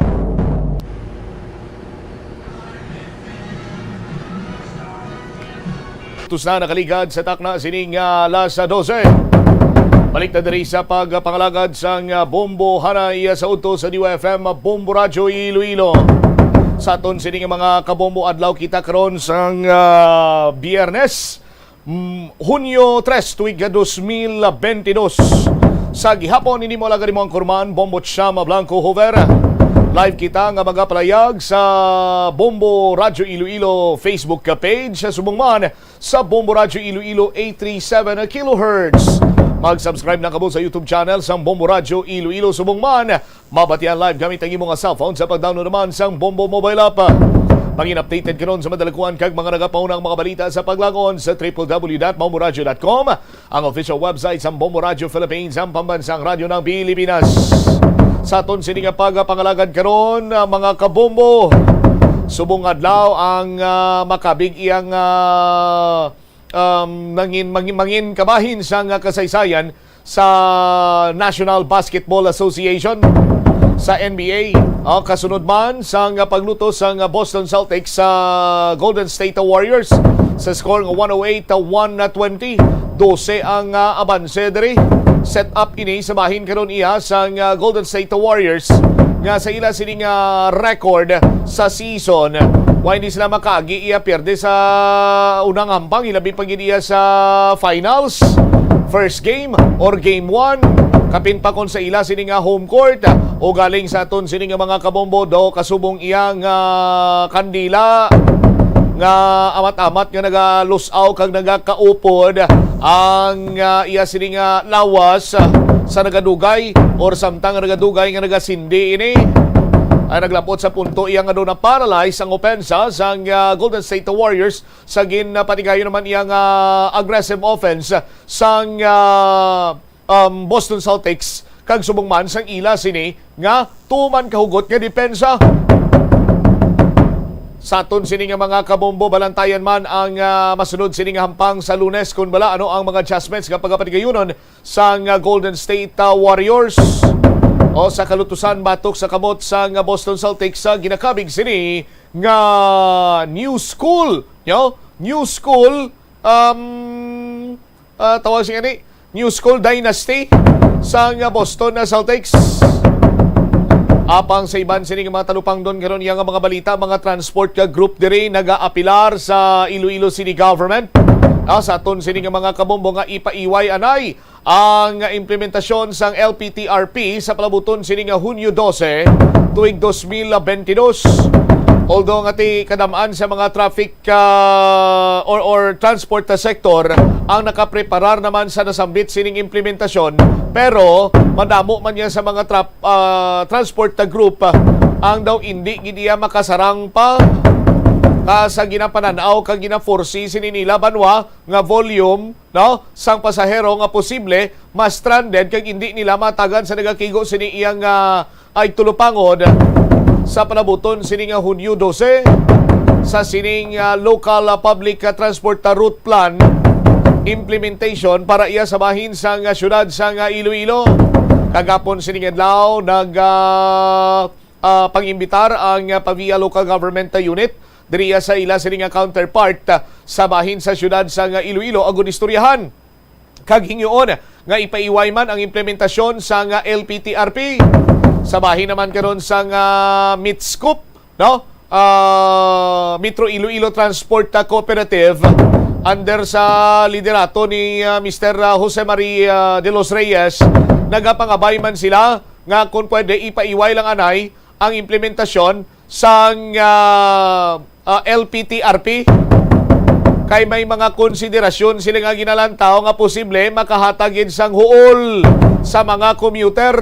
Tus na nakaligad sa takna sining ah, alas dose. Balik na diri sa pagpangalagad sang ah, bombo hanay sa udto sa D Y F M Bombo Radyo Iloilo. Sa aton sining mga kabombo, adlaw kita karon sang ah, Biyernes, mm, Hunyo tres, tuig dos mil bentidós. Sa gihapon, ini mo alagad mo ang kurman, Bombo Chama Blanco Hover. Live kita nga magapalayag sa Bombo Radyo Iloilo Facebook page sa subong man sa Bombo Radyo Iloilo eight three seven kilohertz. Mag-subscribe na kamo sa YouTube channel sang Bombo Radyo Iloilo subong man. Mabatian live gamit ang imo nga cellphone sa pag-download naman sang Bombo mobile app. Mangin updated karon sa madalakuan kag mga nagapauna ang mga balita sa paglagon sa triple W dot bomboradyo dot com, ang official website sang Bombo Radyo Philippines, ang pambansang radyo ng Pilipinas. Sa aton sini nga pagapangalagad karon, ah, mga kabombo, subong adlaw ang ah, makabig iyang ah, um, mangin, mangin, mangin kabahin sang ah, kasaysayan sa National Basketball Association, sa N B A. Ah, kasunod man sang ah, pagluto sang ah, Boston Celtics sa Golden State Warriors sa score nga one oh eight one twenty. Dose ang ah, abanse diri. Set up ini sa bahin karon iya sang ah, Golden State Warriors nga sa ila sini nga record sa season, wa hindi sila makaagi iya pierde sa unang hampang, ilabi pa gid iya sa finals, first game or game one. Kapin pa kon sa ila sini nga home court o galing sa aton sini nga mga kabombo, do kasubong iya nga kandila nga amat-amat nga nagalusaw kag nagakaupod ang ah, iya sini nga lawas ah, sa nagadugay or samtang nagadugay nga nagasindi ini. Ay naglapot sa punto iya nga daw na-paralyze ang opensa sang ah, Golden State Warriors sa ginpatigayon naman iya nga aggressive offense sang ah, um, Boston Celtics kag subong man sang ila sini nga tuman kahugot nga depensa. Sa aton sini nga mga kabombo, balantayan man ang ah, masunod sini nga hampang sa Lunes, kun bala ano ang mga adjustments nga pagapatigayunon sang ah, Golden State ah, Warriors. O sa kalutusan, batok sa kamot sang ah, Boston Celtics sa ginakabig sini nga new school, yo? New school, um, ah, tawag siya ni New School Dynasty sang ah, Boston na Celtics. Apang sa iban sini nga mga talupangdon karon, iya nga mga balita, mga transport ka group diri nagaapilar sa Iloilo City Government, ah, sa aton sini nga mga kabombo nga ipaiway anay ang implementasyon sang L P T R P sa palabuton sini nga Hunyo dose, tuig dos mil bentidus. Although nga ti kadam-an sa mga traffic, ah, or, or transport na sektor ang nakapreparar naman sa nasambit sining implementasyon, pero madamo man niya sa mga trap-, ah, transport na group, ah, ang daw indi gid iya makasarang pa ka sa ginapanan-aw kag gina-foresee sini nila banwa nga volume, no, sang pasahero nga posible ma-stranded kag indi nila matagan sa nagakigo sini iyang, ah, ay tulupangon sa palabuton sini nga Hunyo dose sa sining, ah, local, ah, public, ah, transport, ah, route plan implementation para iya sa bahin sang, ah, siyudad sang, ah, Iloilo. Kagapon sining adlaw nag, ah, ah, pang-imbitar ang, ah, Pavia Local Government, ah, Unit diri sa ila sini nga counterpart, ah, sa bahin sa siyudad sang, ah, Iloilo agud istoryahan kag hingyoon nga ipaiway man ang implementasyon sang, ah, L P T R P. Sa bahin naman karon sang, ah, MITSCOP, no? Ah, Metro Iloilo Transport, ah, Cooperative under sa liderato ni, ah, Mister, ah, Jose Maria de los Reyes, nagapangabay man sila nga kung pwede ipaiway lang anay ang implementasyon sang, ah, ah, L P T R P. Kay may mga konsiderasyon sila nga ginalantaw nga posible makahatag gid sang huol sa mga commuter.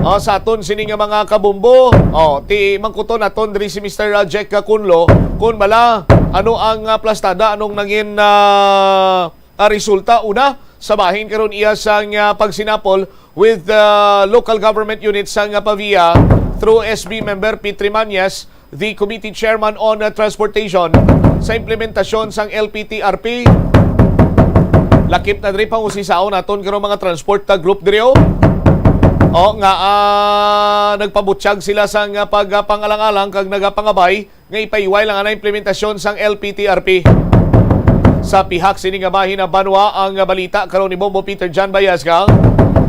Oh, sa aton sini nga mga kabombo, oh, ti mangkuton naton diri si Mister Jack Cunlo kung bala ano ang, ah, plastada, anong nangin, ah, ah, resulta. Una, sa bahin karon iya sang, ah, pagsinapol with the local government unit sang, ah, Pavia through S B member Petri Mañez, the committee chairman on, ah, transportation sa implementasyon sang L P T R P. Lakip na diri pangusisaon naton karon mga transport, ah, group diri, oh. Oh, nga, ah, nagpabutyag sila sang, ah, pag, ah, pangalang-alang kag nagapangabay nga ipaiway lang ang implementasyon sang L P T R P. Sa pihak sini nga bahin na banwa ang balita karon ni Bombo Peter John Bayasga.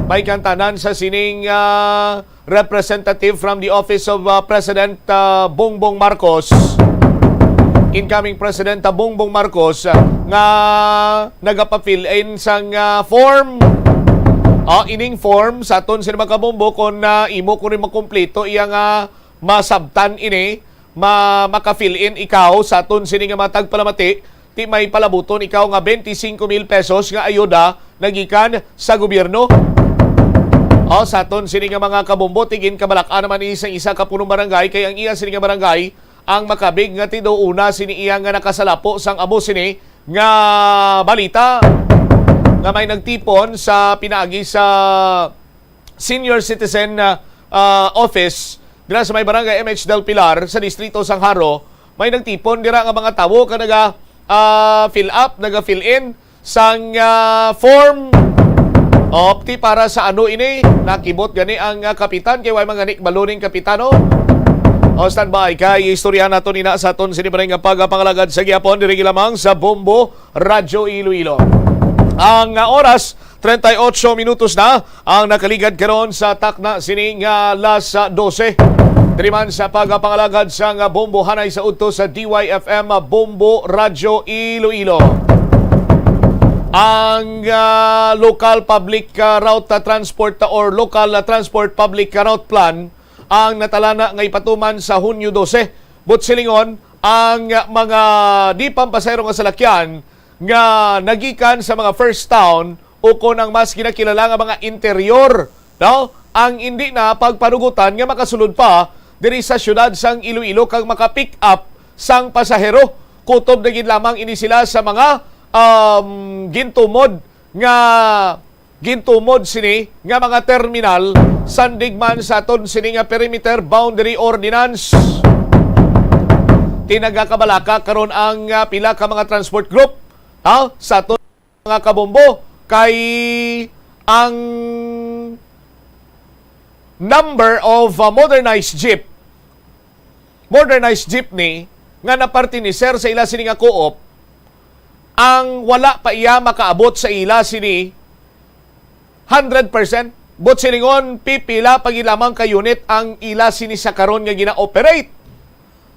May kantanan sa sining, ah, representative from the office of, ah, President, ah, Bongbong Marcos. Incoming President, ah, Bongbong Marcos, ah, nga nagapa-fill in sang, ah, form. Ah, ining form sa aton sini mga kabombo, kung, ah, imo kuno makumpleto iya nga masabtan ini, ma-, maka-fill in ikaw sa aton sini nga mga tagpalamati, ti may palabuton ikaw nga twenty-five mil pesos nga ayuda nagikan sa gobyerno. O, sa aton sini nga mga kabombo, tigin kabalak-an naman ini sang isa ka punong barangay, kay ang iya sini nga barangay ang makabig nga tinuod na sini iya nga nakasalapo sang amo sini nga balita nga may nagtipon sa pinaagi sa Senior Citizen, ah, ah, Office dira sa may Barangay M H Del Pilar sa Distrito sang Jaro. May nagtipon dira nga mga tawo ka naga, ah, fill up, naga fill in sang, ah, form. Opti para sa ano ini? Nakibot gani ang, ah, kapitan kay way mga nik baluning kapitano. O, standby kay istorya nato nina sa aton sini pa rin nga pagpangalagad sa gihapon diri lamang sa Bombo Radyo Iloilo. Ang, ah, oras, treinta y ocho minutos na ang nakaligad karon sa takna sini nga las dose. Diri man sa pagpangalagad sa nga bombohanay sa udto sa D Y F M Bombo Radyo Iloilo. Ang, ah, local public, ah, route, ah, transport, ah, or local, ah, transport public, ah, route plan ang natalana nga ipatuman sa Hunyo dose. But silingon, ang mga di pampasahero nga salakyan nga nagikan sa mga first town o kon ang mas ginakilala nga mga interior, no? Ang indi na pagpanugutan nga makasulod pa diri sa siyudad sang Iloilo kag maka-pick up sang pasahero. Kutob na gid lamang ini sila sa mga, um, gintumod nga gintumod sini nga mga terminal, sandig man sa aton sini nga perimeter boundary ordinance. Ti nagakabalaka karon ang, ah, pila ka mga transport group, ha, sa aton mga kabombo, kay ang number of, ah, modernized jeep, modernized jeepney nga napartiniser sa ila sini nga co-op, ang wala pa iya makaabot sa ila sini hundred percent. But silingon, pipila pa gid lamang ka unit ang ila sini sa karon nga gina-operate.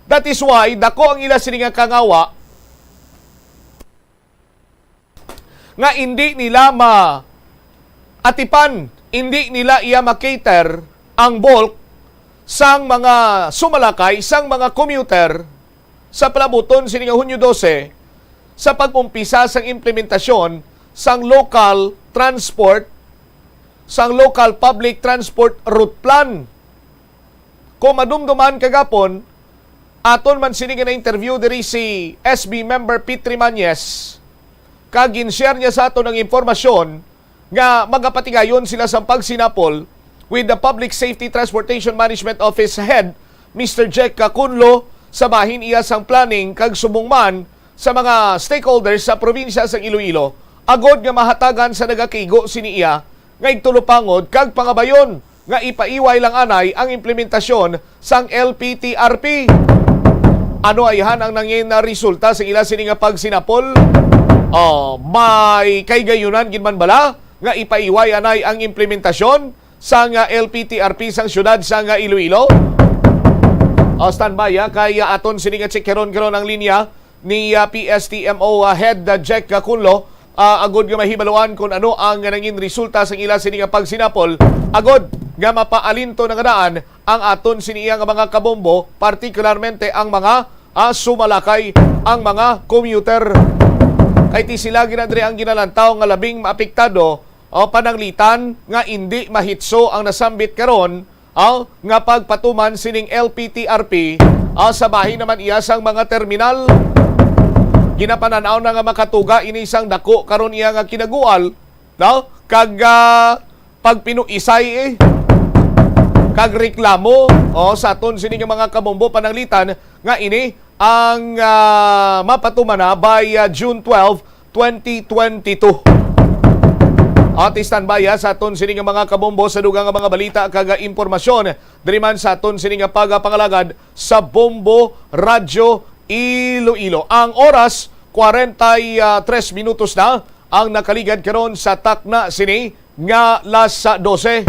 That is why dako ang ila sini nga kangawa nga indi nila ma-atipan, indi nila iya ma-cater ang bulk sang mga sumalakay, sang mga commuter sa palabuton sini nga Hunyo dose sa pag-umpisa sang implementasyon sang local transport, sang local public transport route plan. Kung madumduman kagapon, aton man sini nga na-interview diri si S B member Petrie Mañez, kag gin-share niya sa aton ang impormasyon nga magapatigayon sila sang pagsinapol with the Public Safety Transportation Management Office Head, Mister Jack Cacunlo, sa bahin iya sang planning kag subong man sa mga stakeholders sa probinsya sang Iloilo, agod nga mahatagan sa nagakigo sini iya nga igtulupangod kag pangabayon nga ipaiway lang anay ang implementasyon sang L P T R P. Ano ayhan ang nangin resulta sa ila sini nga pagsinapol? Oh, may kahigayonan gid man bala nga ipaiway anay ang implementasyon sang, ah, L P T R P sang siyudad sang, ah, Iloilo? Oh, standby, ah, kay, ah, aton sini nga check karon karon ang linya ni, ah, P S T M O, ah, Head, ah, Jack, ah, Cunlo, ah, agud nga mahibaluan kon ano ang nangin resulta sang ila sini nga pagsinapol, agud nga mapaalinto na nga daan ang aton sini iya nga mga kabombo, partikularmente ang mga, ah, sumalakay, ang mga commuter. Kay ti sila gina diri ang ginalantaw nga labing maapektado, o pananglitan nga indi mahitso ang nasambit karon, aw, nga pagpatuman sining L P T R P, aw, sa bahin naman iya sang mga terminal. Ginapanan-aw na nga makatuga ini sang dako karon iya nga kinagual, no? Kag, ah, pagpinuisay, eh, kag reklamo, oh, sa aton sini nga mga kabombo pananglitan nga ini ang, ah, mapatuman na by, ah, June twelve, twenty twenty-two. At standby, ah, sa aton sini nga mga kabombo sa dugang nga mga balita kag, ah, impormasyon diri man sa aton sini nga pagapangalagad sa Bombo Radyo Iloilo. Ang oras, kwarenta y tres minutos na ang nakaligad karon sa takna sini nga las dose.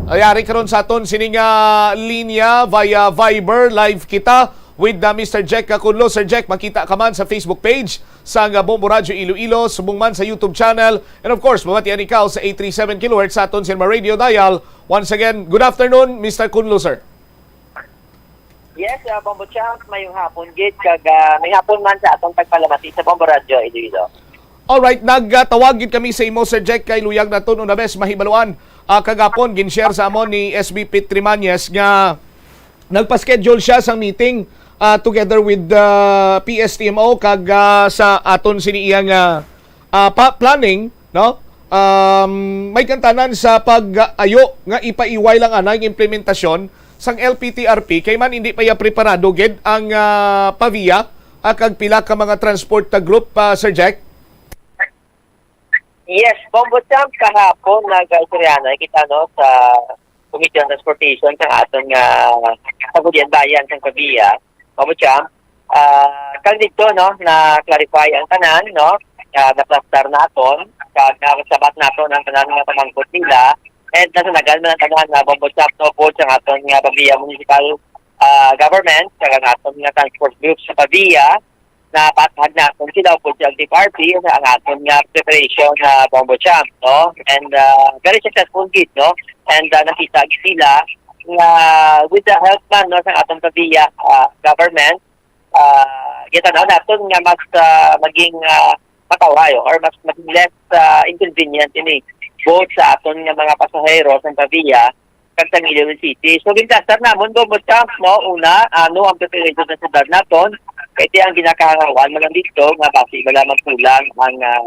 Yari karon sa aton sini nga linya via Viber, live kita with, uh, Mister Jack Cacunlo. Sir Jack, makita ka man sa Facebook page sang, uh, Bombo Radyo Iloilo, subong man sa YouTube channel. And of course, mabatian ikaw sa eight three seven kilohertz sa aton sini nga radio dial. Once again, good afternoon, Mister Cunlo, sir. Yes, ah, Bombo Champ, mayong hapon gid, kag, ah, may hapon man sa atong pagpalamati sa Bombo Radyo Iloilo. Alright, nagtawag gid kami sa imo, Sir Jack, kay luyag naton una bes mahibaluan, ah, kagapon gin-share sa amon ni S B Pete Trimañez nga nagpa-schedule siya sang meeting, ah, together with the P S T M O kag, ah, sa aton sini iya nga, ah, pa-, planning, no? Um, may kantanan sa pag-ayo nga ipaiway lang anay ang implementasyon sang L P T R P kay man hindi pa iya preparado gid ang, ah, Pavia, ah, kag pila ka mga transport, ah, group, ah, Sir Jack? Yes, Bombo Champ, kahapon nag-istoryahanay kita, no, sa Committee on Transportation sa aton nga Sangguniang Bayan sang Pavia, Bombo Champ. Ah, kag dito, no, na-clarify ang tanan, no, ah, naplastar naton, kag nasabat naton ang tanan nga pamangkot nila, and nasanagan man ang tanan nga Bombo Champ, no, po sa aton nga Pavia Municipal, ah, Government, kag ang aton nga transport group sa Pavia, napaathag naton sila upod sa L T F R P sa ang aton nga preparation sa Bombo Champ, no? And, ah, very successful gid, no? And, ah, nakita gid nila nga with the help man, no, sa atong Pavia, ah, government, ah, gitanaw naton nga mas, ah, maging, ah, matawhay or mas maging less, ah, inconvenient ini both sa aton nga mga pasahero sa Pavia kag sa Iloilo City. So, gintasar namon, Bombo Champ, no? Una, ano ang preparation sa syudad naton? Kay ti ang ginakahangawaan man lang dito nga basi wala magkulang ang, ah,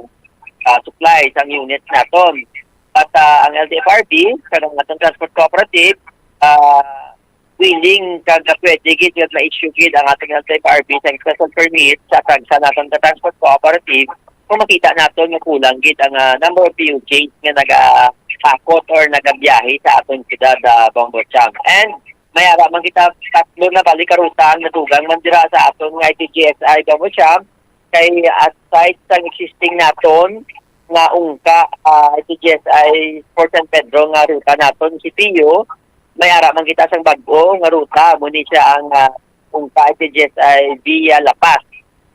ah, supply sang units naton. At, ah, ang L T F R P, kanang atong transport cooperative, ah, willing kag pwede gid nga ma-issue gid ang atong L T F R P sang special permit sa tagsa naton ka transport cooperative kung makita naton nga kulang gid ang, ah, number of P U Js nga nagahakot or nagabiyahe sa aton siyudad, ah, Bombo Champ. And may ara man kita tatlo na balik ka ruta ang nadugang man dira sa aton nga I T G S I Bombo Champ, kay aside sa existing naton, nga ungka, ah, sa G S I for San Pedro nga ruta naton, C P U, may ara man kita sang bag-o nga ruta, amo ni siya ang, ah, ungka sa G S I via La Paz,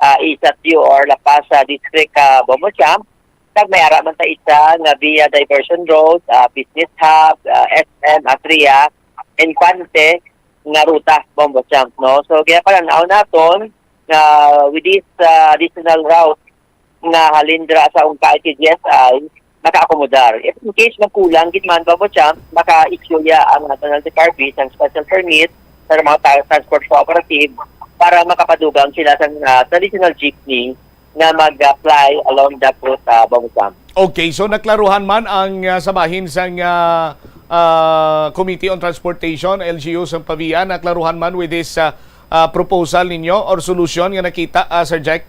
ah, Isatio or La Paz, ah, District, ah, Bombo Champ. Kag may ara man ta isa nga via Diversion Road, ah, Business Hub, ah, S M, Atria, Infante nga ruta, Bombo Champ, no? So, kaya pala, naon naton nga with this, ah, additional route, nga halin dira sa ungka sa G S I, makaakomodar. If in case magkulang gid man, Bombo Champ, maka-issue ya ang National Department sang special permit sa mga ta-, transport cooperative para makapadugang sila sa, ah, traditional jeepney nga mag-apply along that route, ah, Bombo Champ. Okay, so naklaruhan man ang, ah, sa bahin sang, ah, ah, Committee on Transportation, L G U, sang Pavia, naklaruhan man with this, ah, ah, proposal ninyo or solusyon nga nakita, ah, Sir Jack?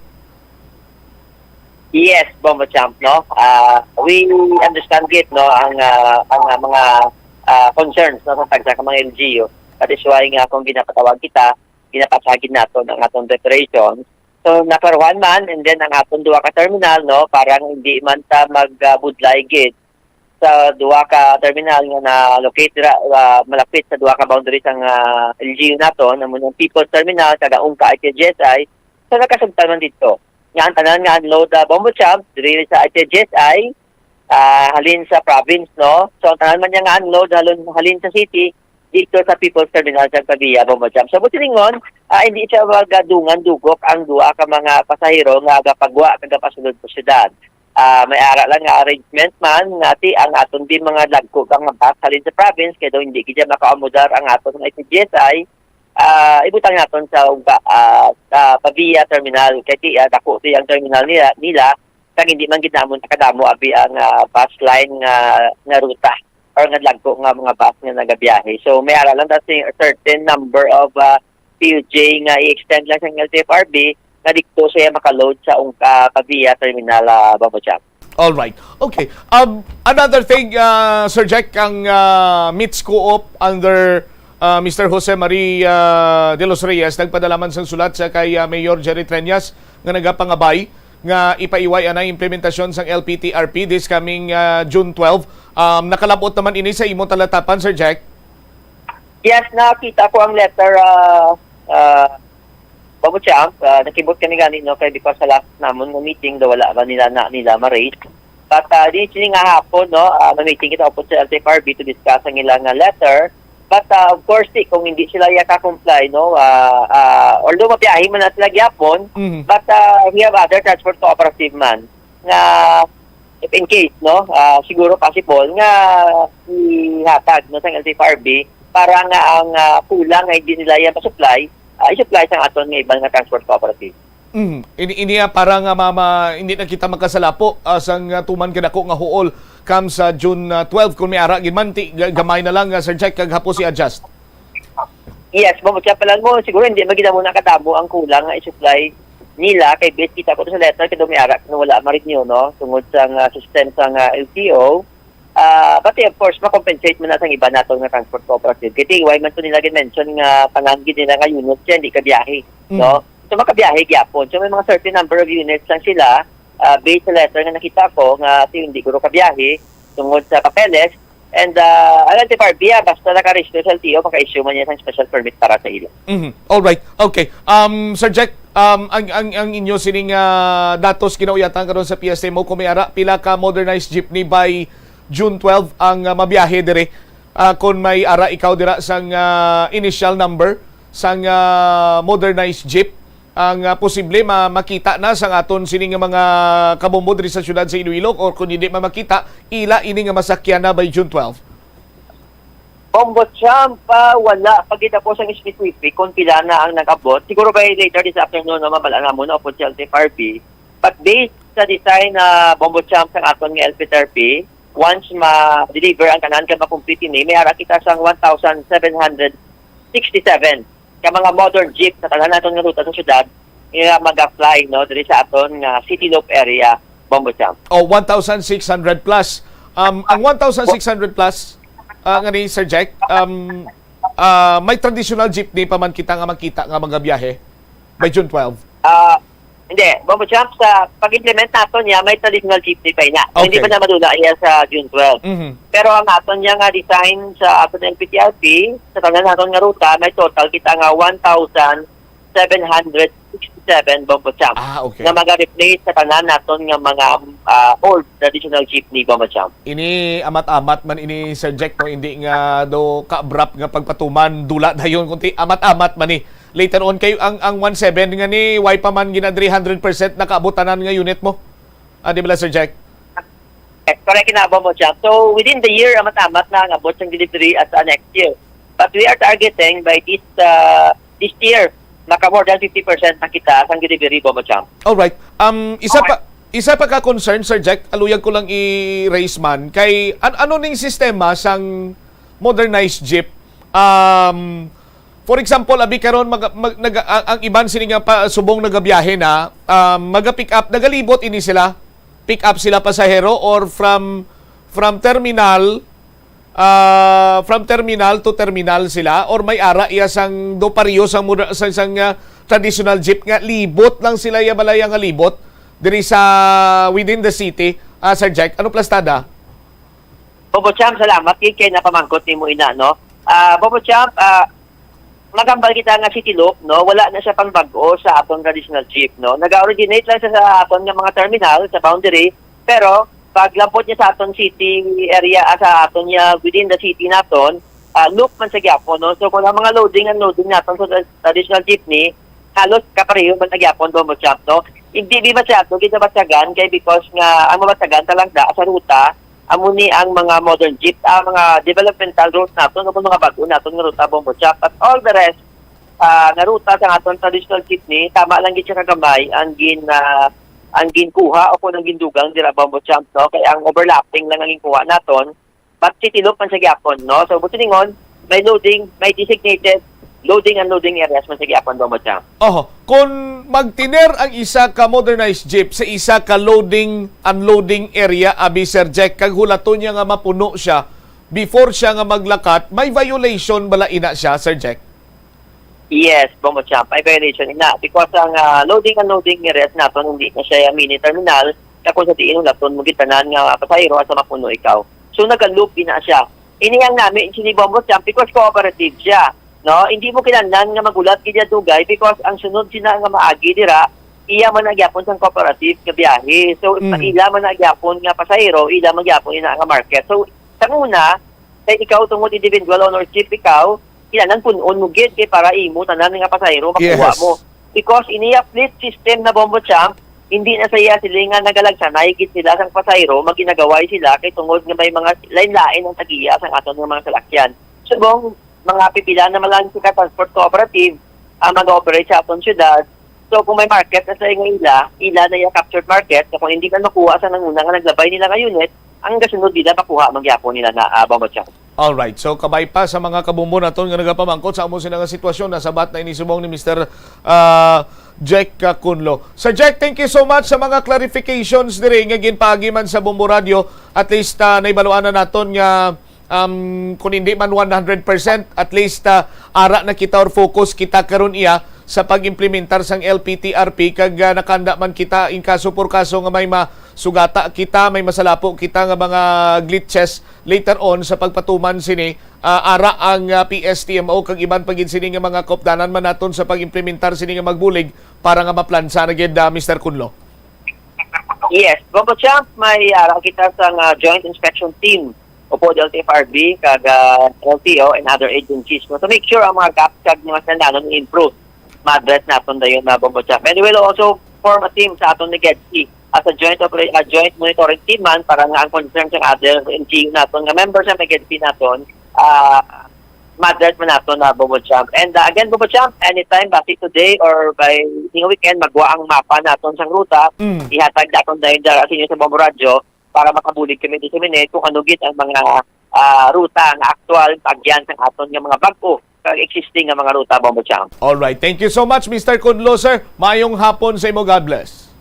Yes, Bombo Champ, no? Ah, we understand gid, no, ang, ah, ang, ah, mga, ah, concerns, no, sa tagsa ka mga L G U. That is why nga kung ginapatawag kita, ginapasagid naton ang aton preparation. So, naklaruhan man, and then ang aton duha ka terminal, no, parang hindi man ta mag, ah, budlay gid sa duha ka terminal nga na-locate dira, ah, malapit sa duha ka boundary sang, ah, L G U naton, amo ang People's Terminal kag ang ungka I T G S I. So, nagkasamtan man didto nga ang tanan nga unload, ah, Bombo Champ diri sa I T G S I, ah, halin sa province, no? So, ang tanan man niya nga unload halin, halin sa city, dito sa People's Terminal sa Pavia, Bombo Champ. So, busilingon, ah, hindi siya magadungan dugok ang duha ka mga pasahero nga gapagwa kag gapasulod sa syudad. Ah, may ara lang nga arrangement man nga ti ang aton di mga dagko ka nga bus halin sa province, kay daw hindi gid makaamudar ang aton nga I T G S I, ah, ibutang naton sa ungka, ah, sa Pavia Terminal. Kay ti, ah, dako ti ang terminal nila, nila, kag hindi man gid namon nakadamo abi ang, ah, bus line nga, nga ruta or nga dagko nga mga bus nga nagabiyahe. So, may ara lang ta sing certain number of, ah, P U J nga i-extend lang sa L T F R B nga didto siya makaload sa ungka Pavia Terminal, ah, Bombo Champ. All right. Okay. Um, another thing, uh, Sir Jack, ang, uh, MITS Co-op under, uh, Mister Jose Marie, uh, De Los Reyes nagpadala man sang sulat sa kay, uh, Mayor Jerry Treñas nga nagapangabay nga ipaiway anay implementasyon sang L P T R P this coming, uh, June twelve. Um, nakalab-ot naman ini sa imo talatapan, Sir Jack? Yes, nakita ko ang letter, ah, ah, Bombo Champ, ah, nakibot kami gani, no, kay because sa last namon nga meeting, daw wala ba nila na, nila ma-raise. But, ah, di sini nga hapon, no, ah, ma-meeting kita upod sa L T F R B to discuss ang ilang, ah, letter. But, ah, of course, di, kung hindi sila yaka comply, no, ah, ah, although mabiyahe man na sila gyapon, Mhm. but, ah, we have other transport cooperative man nga if in case, no, ah, siguro possible nga ihatag, no, sang L T F R B para nga ang, ah, kulang nga hindi nila yan ma-supply, ah, i-supply sang aton nga iban nga transport cooperative. Mm. Ini, ini, ah, para nga ma-, ma-, hindi na kita makasalapo, ah, sang, ah, tuman kadako nga huol kam sa June, ah, twelve, kung may ara gid man, ti-, ga-, gamay na lang, ah, Sir Jack, kag hapos i-adjust. Yes, Bombo Champ, pala mo, siguro hindi man gid mo nakadamo ang kulang nga i-supply nila, kay base kita ko sa letter, kay daw may ara, kung wala ma-renew, no? Tungod sa nga system sa nga L T O. Ah, but of course, ma-compensate man na sang iba nato nga transport cooperative. Kay ti, why man to nila gid-mention nga tanan gid nila nga unit siya, hindi ka biyahe, Mm. no? So, makabiyahe gyapon. So, may mga certain number of units lang sila, ah, based sa letter nga nakita ko, nga ti, hindi guro ka biyahe, tungod sa papeles. And, ah, ang L T F R B, ah, basta naka-register sa L T O, maka-issue man niya sang special permit para sa ila. Mhm. All right. Okay. Um, Sir Jack, um, ang, ang, ang inyo sining, ah, datos ginauyatan karon sa P S M O, kung may ara, pila ka modernized jeepney by June twelve ang, ah, mabiyahe dire? Ah, kung may ara ikaw dira sang, ah, initial number sang, ah, modernized jeep, ang, ah, posible ma-, makita na sang aton sini nga mga kabombo diri sa siyudad sa Iloilo, or kung hindi man makita, ila ini nga masakyan na by June twelve? Bombo Champ, ah, wala pa gid ako sang specific kung pila na ang nag-abot. Siguro by later this afternoon, no, mabal-an namon na upod sa L T F R B. But based sa design na Bombo Champ sang aton nga L P T R P, once ma-deliver ang tanan kag ma-complete ini, may ara kita sang one thousand seven hundred sixty-seven ka mga modern jeep sa tanan naton nga ruta sa syudad nga mag-apply, no, diri sa aton nga City Loop area, Bombo Champ. Oh, one thousand six hundred plus. Um, ang one thousand six hundred plus, ah, nga ni Sir Jack, um, ah, may traditional jeepney pa man kita nga makita nga magabiyahe by June twelve? Ah, Hindi, Bombo Champ, sa pag-implement nato niya, may traditional jeepney pa ina. So, hindi Okay. pa na madula iya sa June twelve. Mhm. Pero ang aton niya nga design sa aton L P T R P, sa tanan naton nga ruta, may total kita nga one thousand seven hundred sixty-seven, Bombo Champ, Ah, okay. nga maga-replace sa tanan naton nga mga, ah, old traditional jeepney, Bombo Champ. Ini amat-amat man ini, Sir Jack, no? Hindi nga do ka-abrupt nga pagpatuman, dula dayon, kundi amat-amat man ni. Later on, kay ang, ang one seven nga ni, why pa man gina three hundred percent nakaabot tanan nga unit mo? Ah, di ba, Sir Jack? Eh, correct na, Bombo Champ. So, within the year, amat-amat na ang abot sang delivery as a next year. But we are targeting by this, uh, this year, maka more than fifty percent na kita sang delivery, Bombo Champ. Alright. Um, isa Okay. pa, isa pa ka concern, Sir Jack, aluyag ko lang i-raise man, kay an-, ano ning sistema sang modernized jeep? Um, for example, abi karon mag, mag, nag, ang, ang iban sini nga pa, subong nagabiyahe na, um, maga-pick up, nagalibot ini sila? Pick up sila pasahero or from, from terminal, ah, from terminal to terminal sila, or may ara iya sang do pareho sang moder-, sang, sang, ah, traditional jeep nga libot lang sila iya balaya nga libot diri sa within the city, ah, Sir Jack? Ano plastada? Bombo Champ, salamat gid kay napamangkot nimo ina, no? Ah, Bombo Champ, ah, magambal kita nga si Tilok, no, wala na siya pangbag-o sa aton traditional jeep, no? Naga-originate lang siya sa aton nga mga terminal sa boundary, pero pag lampot niya sa aton city area, ah, sa aton niya within the city naton, ah, loop man sa gyapon, no? So kung ang mga loading and unloading naton sa tra-, traditional jeepney, halos kapareho man sa gyapon, Bombo Champ, no? Hindi di masyado ginabatyagan kay because nga ang mabatyagan talangda sa ruta, amo ni ang mga modern jeep, ang mga developmental routes naton, o mga bag-o naton nga ruta, Bombo Champ. But all the rest, ah, nga ruta sa aton traditional jeepney, tama lang gid siya kagamay ang gin, ah, ang ginkuha o kung ang gindugang dira, Bombo Champ, no? Kay ang overlapping lang ang ginkuha naton, but city loop man sa gyapon, no? So, buti ningon, may loading, may designated loading and unloading areas man sa gyapon, Bombo Champ. Oho, kung magtiner ang isa ka modernized jeep sa isa ka loading unloading area, abi, Sir Jack, kag hulaton niya nga mapuno siya before siya nga maglakat, may violation bala ina siya, Sir Jack? Yes, Bombo Champ, may violation ina. Because ang, ah, loading and unloading areas naton hindi na siya mini terminal, na kung sa diin hulaton mo gid tanan nga pasahero asa mapuno ikaw. So, nagka-loop ina siya. Ini ang nami sini, Bombo Champ, because cooperative siya, no? Hindi mo kinahanglan nga maghulat gid siya dugay because ang sunod sina nga maagi dira, iya man ang gyapon sang cooperative nga biyahe. So, Mm. ila man ang gyapon nga pasahero, ila man gyapon ina nga market. So, sa una, kay ikaw tungod individual ownership ikaw, kinahanglan pun-on mo gid kay para imo tanan nga pasahero makuha Yes. mo. Because iniya fleet system na, Bombo Champ, hindi na sa iya silingan nagalagsanay gid sila sang pasahero, maginagaway sila kay tungod nga may mga lain-lain ang tagiya sang aton nga mga salakyan. Subong mga pipila na man lang sa transport cooperative ang mag-operate sa aton syudad. So kung may market na sa ila, ila na iya captured market, so kung hindi man makuha sa nanguna nga naglabay nila nga unit, ang gasunod nila makuha man gyapon nila na, ah, Bombo Champ. Alright. So, kabay pa sa mga kabumbo naton nga nagapamangkot sa amo sila nga sitwasyon, nasabat na ini subong ni Mister, ah, Jack, ah, Kunlo. Sir Jack, thank you so much sa mga clarifications diri nga ginpaagi man sa Bombo Radio. At least, ah, naibaluan na naton nga, um, kung hindi man one hundred percent, at least, ah, ara na kita or focus kita karon iya sa pag-implementar sang L P T R P, kag, ah, nakanda man kita in kaso por kaso nga may masugata kita, may masalapo kita nga mga glitches later on sa pagpatuman sini, ah, ara ang, ah, P S T M O kag iban pa gid sini nga mga kaupdanan man naton sa pag-implementar sini nga magbulig para nga maplansa na gid, ah, Mister Kunlo. Yes, Bombo Champ, may ara kita sa nga joint inspection team upod L T F R B kag, ah, L T O and other agencies, no, to make sure ang mga gaps kag mga kinahanglanon i-improve, ma-address naton dayon na, Bombo Champ. And we will also form a team sa aton ni GEDSI as a joint opera-, a joint monitoring team man para nga ang concern sa other N G O naton nga members sa GEDSI naton, ah, ma-address man naton na, Bombo Champ. And, ah, again, Bombo Champ, anytime, basi today or by ning weekend, magwa ang mapa naton sang ruta, Mm. ihatag naton dayon dara sa inyo sa Bombo Radyo para makabulig kami disseminate kung ano gid ang mga, ah, ruta nga aktual paagyan sang aton nga mga bag-o kag existing nga mga ruta, Bombo Champ. Alright. Thank you so much, Mister Kunlo, sir. Mayong hapon sa imo. God bless.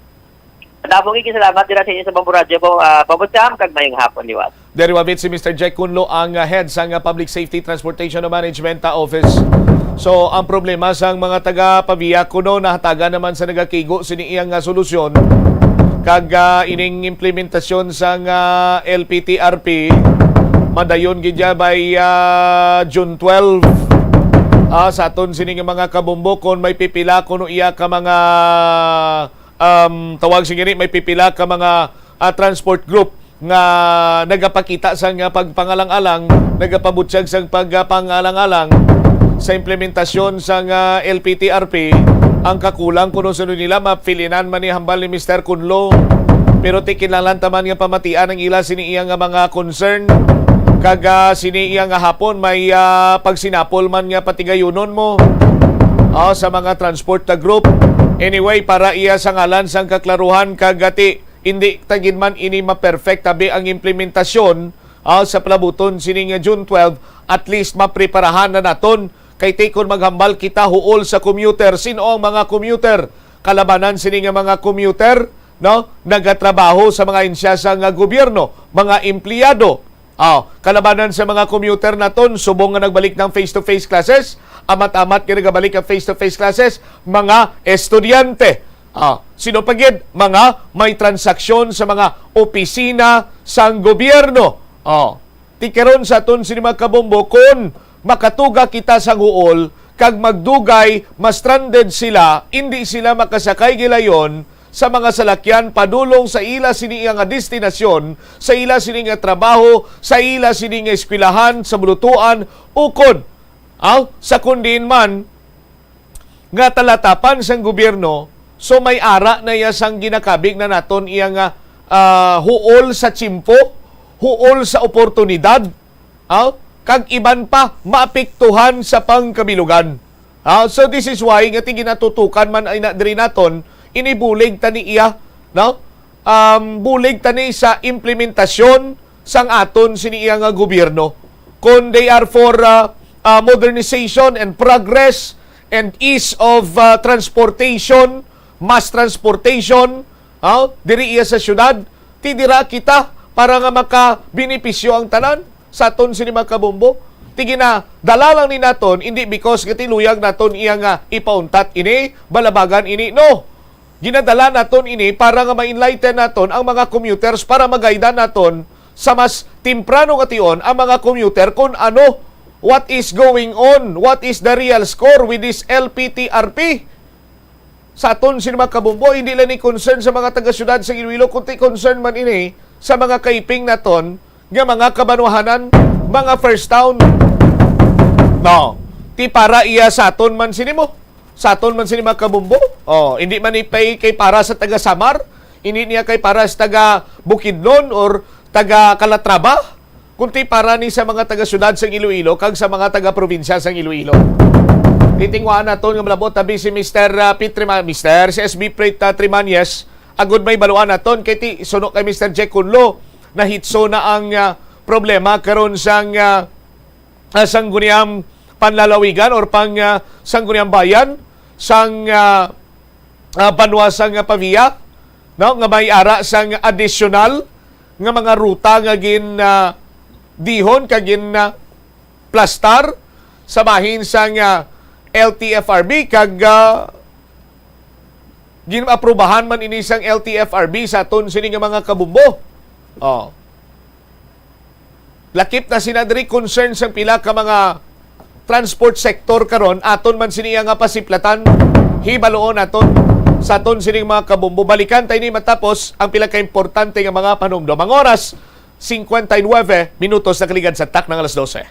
Damo gid salamat dira sa inyo sa Bombo Radyo, Bo-, ah, Bombo Champ, kag mayong hapon liwat. Diri wabit si Mister Jack Kunlo, ang, ah, head sang, ah, Public Safety Transportation Management, ah, Office. So, ang problema sang mga taga Pavia kuno nahatagan naman sa nagakigo sini iyang nga solusyon, kag ah, ining implementasyon sang ah, L P T R P madayon gid ya by ah, June twelve. Ah, sa aton sini nga mga kabombo, kung may pipila kuno iya ka mga um, tawag sa gini, may pipila ka mga ah, transport group nga nagapakita sang ah, pagpangalang-alang, nagapabutyag sang pagpangalang-alang sa implementasyon sang ah, L P T R P. Ang kakulang kuno sa nila, mapilinan man ni hambal ni Mister Kunlo. Pero ti kinahanglan ta man nga pamatian ang ila sini iya nga mga concern. Kag ah, sini iya nga hapon may ah, pagsinapol man nga patigayunon mo ah, sa mga transport na group. Anyway, para iya sa ngalan sang kaklaruhan kag ati, hindi ta gid man ini ma-perfect, tabi ang implementasyon ah, sa palabuton sining June twelve, at least mapreparahan na naton. Kay ti kon maghambal kita huol sa commuter, sin-o ang mga commuter? Kalabanan sini nga mga commuter, no? Nagatrabaho sa mga ahensya sa nga gobyerno, mga empleyado. Ah, kalabanan sa mga commuter naton, subong nga nagbalik ng face-to-face classes, amat-amat nga nagabalik ang face-to-face classes, mga estudyante. Ah, sino pa gid? Mga may transaksyon sa mga opisina sang gobyerno. Ah, ti karon sa aton sini mga kabombo, kun makatuga kita sang huol kag magdugay, ma-stranded sila, indi sila makasakay gilayon sa mga salakyan padulong sa ila sini nga destinasyon, sa ila sini nga trabaho, sa ila sini nga eskwelahan, sa bulutuan, ukon, aw, sa kun diin man nga talatapan sang gobyerno. So may ara na iya sang ginakabig na naton iya nga ah, huol sa tiyempo, huol sa oportunidad, aw, kag iban pa maapektuhan sa pangkabilugan. Ah, so this is why nga ti ginatutukan man ay na diri naton, inibulig ta ni iya, no? Um, bulig ta ni sa implementasyon sang aton sini iya nga gobyerno. Kung they are for ah, ah, modernization and progress and ease of ah, transportation, mass transportation, ah, diri iya sa syudad, ti dira kita para nga makabenepisyo ang tanan sa aton sini mga kabombo. Ti ginadala lang ni naton, hindi because nga ti luyag naton iya nga ipauntat ini, balabagan ini, no. Ginadala naton ini para nga ma-enlighten naton ang mga commuters, para magayda naton sa mas temprano nga tion ang mga commuter kung ano, what is going on, what is the real score with this L P T R P. Sa aton sini mga kabombo, hindi lang ni concern sa mga taga-syudad sa Iloilo, kundi concern man ini sa mga kaiping naton nga mga kabanwahanan, mga first town. No, ti para iya sa aton man sini mo. Sa aton man sini mga kabombo. Oh, hindi man ni pay kay para sa taga Samar, hindi niya kay para sa taga Bukidnon or taga Calatrava, kundi para ni sa mga taga-syudad sang Iloilo kag sa mga taga-probinsya sang Iloilo. Titingwaan naton nga malabot tabi si Mister ah, Pete Trima-, Mister, si S B Pete, ah, Trimañez, agud may baluan naton kay ti suno kay Mister Jack Kunlo, nahitso na ang ah, problema karon sang ah, ah, Sangguniang Panlalawigan or pang ah, Sangguniang Bayan sang ah, ah, banwa sang ah, Pavia, no, nga may ara sang additional nga mga ruta nga gin ah, dihon kag gin ah, plastar sa bahin sang ah, L T F R B kag ah, gin-aprubahan man ini sang L T F R B sa aton sini nga mga kabombo. Oh. Lakip na sina diri concern sang pila ka mga transport sector karon, aton man sini nga pasiplatan, hibaluon naton sa aton sining mga kabombo. Balikan tayo ni matapos ang pila ka importante nga mga panumdom. Ang oras, cincuenta y nueve minutos na kaligad sa takna nga alas dose.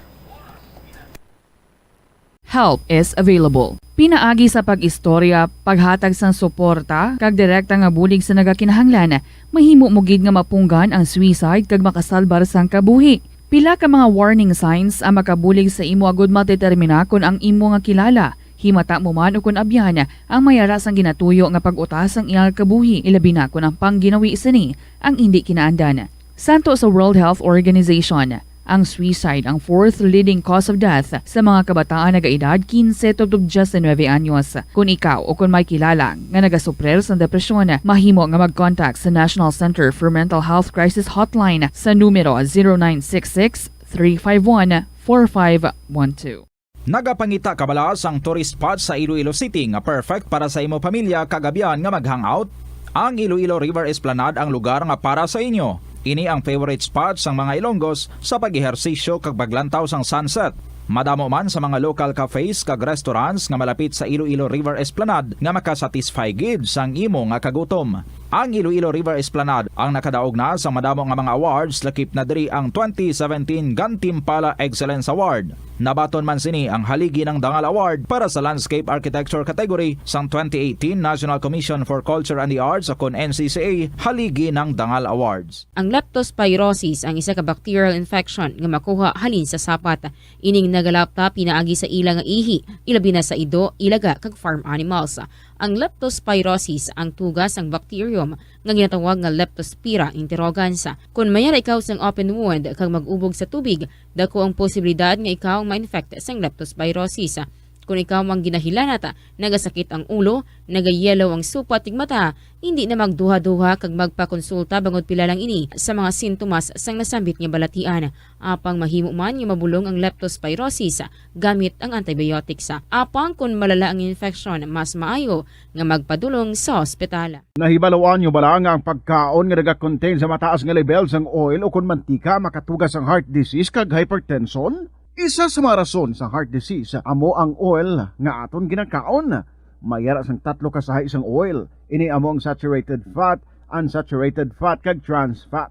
Help is available. Pinaagi sa pag-istorya, paghatag sang suporta, kag direkta nga bulig sa nagakinahanglan, mahimo mo gid nga mapunggan ang suicide kag makasalbar sang kabuhi. Pila ka mga warning signs ang makabulig sa imo agud madetermina kon ang imo nga kilala, himata mo man ukon abyan, ang may ara sang ginatuyo nga pag-utas sang iyang kabuhi, ilabi na kon ang pangginawi sini ang indi kinaandan. Santo sa World Health Organization, ang suicide ang fourth leading cause of death sa mga kabataan nagaedad quince tubtob diecinueve anyos. Kon ikaw o kon may kilala nga nagasuprir sang depresyon, mahimo nga mag-contact sa National Center for Mental Health Crisis Hotline sa numero zero nine six six, three five one, four five one two. Nagapangita ka bala sang tourist spot sa Iloilo City nga perfect para sa imo pamilya kag abyan nga mag-hangout? Ang Iloilo River Esplanade ang lugar nga para sa inyo. Ini ang favorite spot sang mga Ilonggos sa pag-ehersisyo kag paglantaw sang sunset. Madamo man sa mga local cafes kag restaurants nga malapit sa Iloilo River Esplanade nga makasatisfy gid sang imo nga kagutom. Ang Iloilo River Esplanade ang nakadaog na sa madamo nga mga awards, lakip na diri ang twenty seventeen Gantimpala Excellence Award. Nabaton man sini ang Haligi ng Dangal Award para sa Landscape Architecture category sang twenty eighteen National Commission for Culture and the Arts, o kon N C C A Haligi ng Dangal Awards. Ang leptospirosis ang isa ka bacterial infection nga makuha halin sa sapat. Ining nagalapta pinaagi sa ila nga ihi, ilabi na sa ido, ilaga, kag farm animals. Ang leptospirosis ang tuga sang bacterium nga ginatawag nga Leptospira interrogans. Kon mayara ikaw sang open wound kag mag-ubog sa tubig, dako ang posibilidad nga ikaw ma-infect sang leptospirosis. Kon ikaw ang ginahilanat, nagasakit ang ulo, nagayellow ang supat ning mata, hindi na magduha-duha kag magpakonsulta bangod pila lang ini sa mga sintomas sang nasambit nga balatian. Apang mahimo man nga mabulong ang leptospirosis gamit ang antibiotics. Apang kon malala ang infection, mas maayo nga magpadulong sa ospital. Nahibaluan nyo bala nga ang pagkaon nga nagakontain sa mataas nga lebel sang oil o kon mantika makatuga sang heart disease kag hypertension? Isa sa mga rason sang heart disease amo ang oil nga aton ginakaon. May ara sang tatlo ka sahi sang oil. Ini amo ang saturated fat, unsaturated fat, kag trans fat.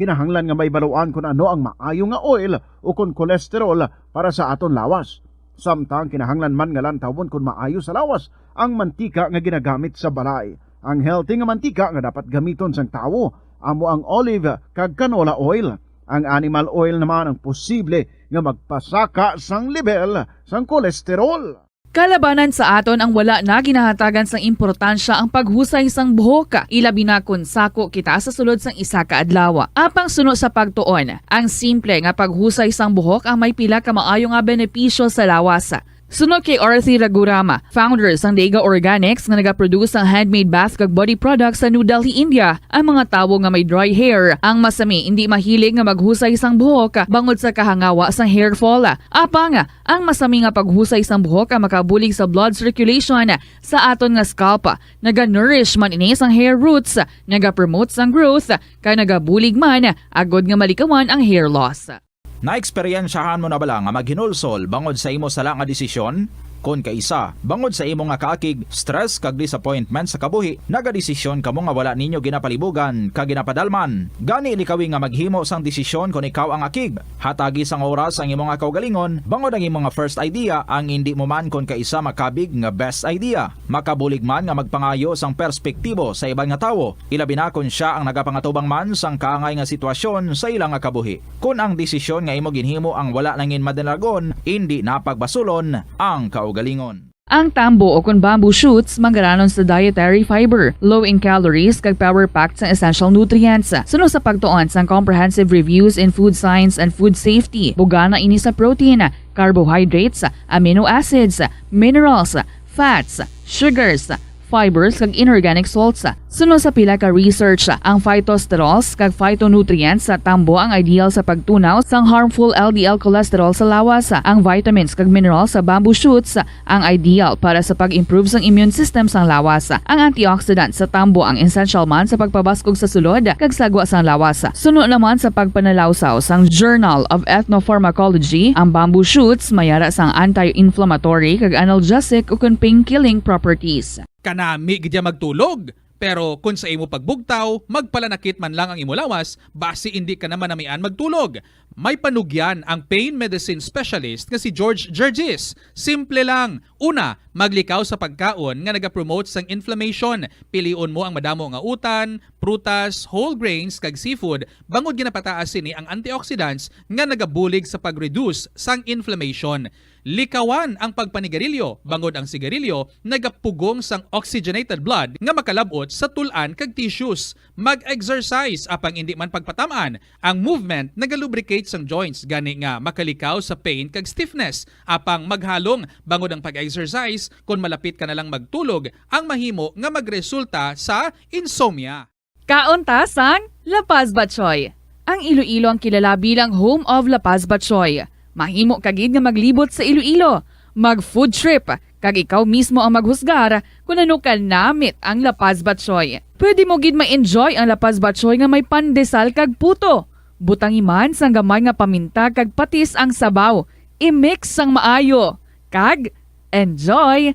Kinahanglan nga mahibaluan kon ano ang maayo nga oil o kon cholesterol para sa aton lawas. Samtang kinahanglan man nga lantawon kon maayo sa lawas ang mantika nga ginagamit sa balay. Ang healthy nga mantika nga dapat gamiton sang tawo amo ang olive kag canola oil. Ang animal oil naman ang posible nga magpasaka sang lebel sang kolesterol. Kalabanan sa aton ang wala na ginahatagan sang importansya ang paghusay sang buhok, ilabi na kon sako kita sa sulod sang isa ka adlaw. Apang suno sa pagtuon, ang simple nga paghusay sang buhok ang may pila ka maayo nga benepisyo sa lawas. Suno kay Arthi Ragurama, founder sang Dega Organics nga nagaproduce sang handmade bath kag body products sa New Delhi, India, ang mga tawo nga may dry hair ang masami indi mahilig nga maghusay sang buhok bangod sa kahangawa sang hair fall. Apang ang masami nga paghusay sang buhok ang makabulig sa blood circulation sa aton nga scalp. Naga-nourish man ini sang hair roots, naga-promote sang growth, kag nagabulig man agod nga malikawan ang hair loss. Naeksperyensyahan mo na bala nga maghinulsol bangod sa imo sala nga desisyon? Kon kaisa, bangod sa imo nga kaakig, stress kag disappointment sa kabuhi, nagadesisyon kamo nga wala ninyo ginapalibugan kag ginapadalman. Gani, likawi nga maghimo sang desisyon kon ikaw ang akig. Hatagi sang oras ang imo nga kaugalingon bangod ang imo nga first idea ang indi mo man kon kaisa makabig nga best idea. Makabulig man nga magpangayo sang perspektibo sa iban nga tawo, ilabi na kon sia ang nagapangatubang man sang kaangay nga sitwasyon sa ila nga kabuhi. Kon ang desisyon nga imo ginhimo ang wala nangin madalagon, indi na pagbasulon ang kaugalingon. Ang tambo o kon bamboo shoots manggaranon sa dietary fiber, low in calories kag power-packed sang essential nutrients. Suno sa pagtuon sang Comprehensive Reviews in Food Science and Food Safety, bugana ini sa protein, carbohydrates, amino acids, minerals, fats, sugars, fibers kag inorganic salts. Suno sa pila ka research, ang phytosterols kag phytonutrients sa tambo ang ideal sa pagtunaw sang harmful L D L cholesterol sa lawas. Ang vitamins kag minerals sa bamboo shoots ang ideal para sa pag-improve sang immune system sang lawas. Ang antioxidant sa tambo ang essential man sa pagpabaskog sa sulod kag sagwa sang lawas. Suno naman sa pagpanalawsaw sang Journal of Ethnopharmacology, ang bamboo shoots may ara sang anti-inflammatory kag analgesic ukon pain-killing properties. Kanami gid ya magtulog. Pero kon sa imo pagbugtaw, magpalanakit man lang ang imo lawas, basi indi ka na manamian magtulog. May panugyan ang pain medicine specialist nga si George Gergis. Simple lang. Una, maglikaw sa pagkaon nga nagapromote sang inflammation. Pilion mo ang madamo nga utan, prutas, whole grains, kag seafood, bangod ginapataas sini ang antioxidants nga nagabulig sa pag-reduce sang inflammation. Likawan ang pagpanigarilyo, bangod ang sigarilyo nagapugong sang oxygenated blood nga makalab-ot sa tul-an kag tissues. Mag-exercise, apang indi man pagpatam-an. Ang movement nagalubricate sang joints, gani nga makalikaw sa pain kag stiffness. Apang maghalong, bangod ang pag-exercise, kon malapit ka na lang magtulog, ang mahimo nga magresulta sa insomnia. Kaon ta sang La Paz Batchoy. Ang Iloilo ang kilala bilang home of La Paz Batchoy. Mahimo ka gid nga maglibot sa Iloilo, mag-food trip, kag ikaw mismo ang maghusgar kon ano kanamit ang La Paz Batchoy. Pwede mo gid ma-enjoy ang La Paz Batchoy nga may pandesal kag puto. Butangi man sang gamay nga paminta kag patis ang sabaw. I-mix sang maayo. Kag enjoy!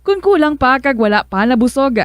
Kon kulang pa kag wala pa nabusog,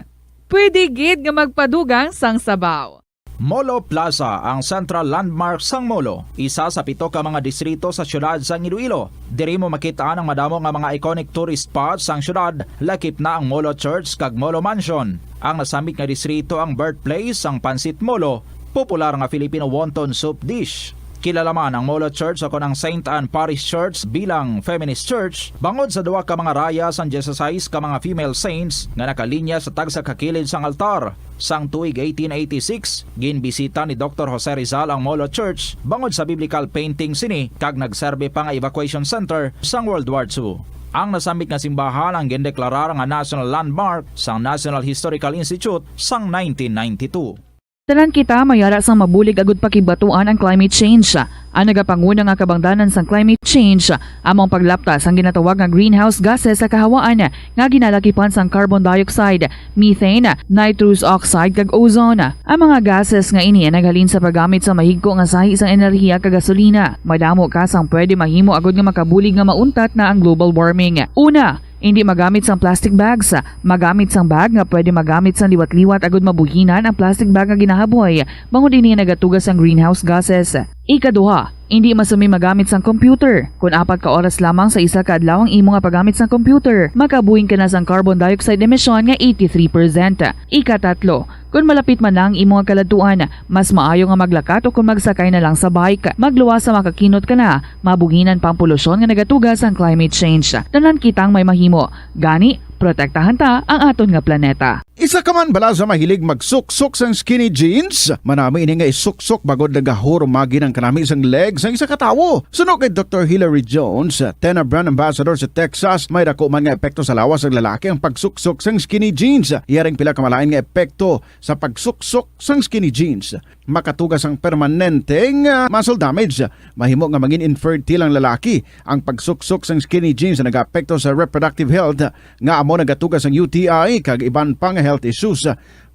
pwede gid nga magpadugang sang sabaw. Molo Plaza, ang central landmark sang Molo, isa sa pito ka mga distrito sa siyudad sang Iloilo. Diri mo makit-an ang madamo nga mga iconic tourist spots sang siyudad, lakip na ang Molo Church kag Molo Mansion. Ang nasambit nga distrito ang birthplace sang Pancit Molo, popular nga Filipino wonton soup dish. Kilala man ang Molo Church ukon ang Saint Anne Parish Church bilang feminist church bangod sa duha ka mga raya sang dieciséis ka mga female saints nga nakalinya sa tagsa ka kilid sang altar. Sang tuig eighteen eighty-six, ginbisita ni Doktor Jose Rizal ang Molo Church bangod sa biblical painting sini kag nagserbi pa nga evacuation center sang World War Two. Ang nasambit nga simbahan ang gindeklarar nga national landmark sang National Historical Institute sang nineteen ninety-two. Tanan kita may ara sang mabulig agud pakibatuan ang climate change. Ang nagapanguna nga kabangdanan sang climate change amo ang paglapta sang ginatawag nga greenhouse gases sa kahawaan nga ginalakipan sang carbon dioxide, methane, nitrous oxide, kag ozone. Ang mga gases nga ini ang naghalin sa paggamit sa mahigko nga sahi sang enerhiya kag gasolina. Madamo ka sang pwede mahimo agud nga makabulig nga mauntat na ang global warming. Una, hindi magamit sang plastic bags. Magamit sang bag nga pwede magamit sang liwat-liwat agud mabuhinan ang plastic bag nga ginahaboy, bangod ini nagatuga sang greenhouse gases. Ikaduha, hindi masumi magamit sang computer. Kon apat ka oras lamang sa isa ka adlaw ang imo nga paggamit sang computer, makabuhin ka na sang carbon dioxide emission nga eighty-three percent. Ikatatlo, kon malapit man na ang imo nga kaladtuan, mas maayo nga maglakat o kon magsakay na lang sa bike. Magluwas sa makakinot ka na, mabuhinan pa ang polusyon nga nagatuga sang climate change. Tanan kitang may mahimo. Gani, protektahan ta ang aton nga planeta. Isa ka man bala sa mahilig magsuksok sang skinny jeans? Manami ini nga isuksok bangod nagahurumagi ang kanami sang leg sang isa ka tawo. Suno kay Doktor Hilary Jones, Tena brand ambassador sa Texas, may dako man nga epekto sa lawas sang lalaki ang pagsuksok sang skinny jeans. Iya ring pila ka malain nga epekto sa pagsuksok sang skinny jeans. Makatuga sang permanente nga muscle damage. Mahimo nga mangin infertile ang lalaki. Ang pagsuksok sang skinny jeans nagaapekto sa reproductive health, nga amo nagatuga sang U T I kag iban pa nga health issues.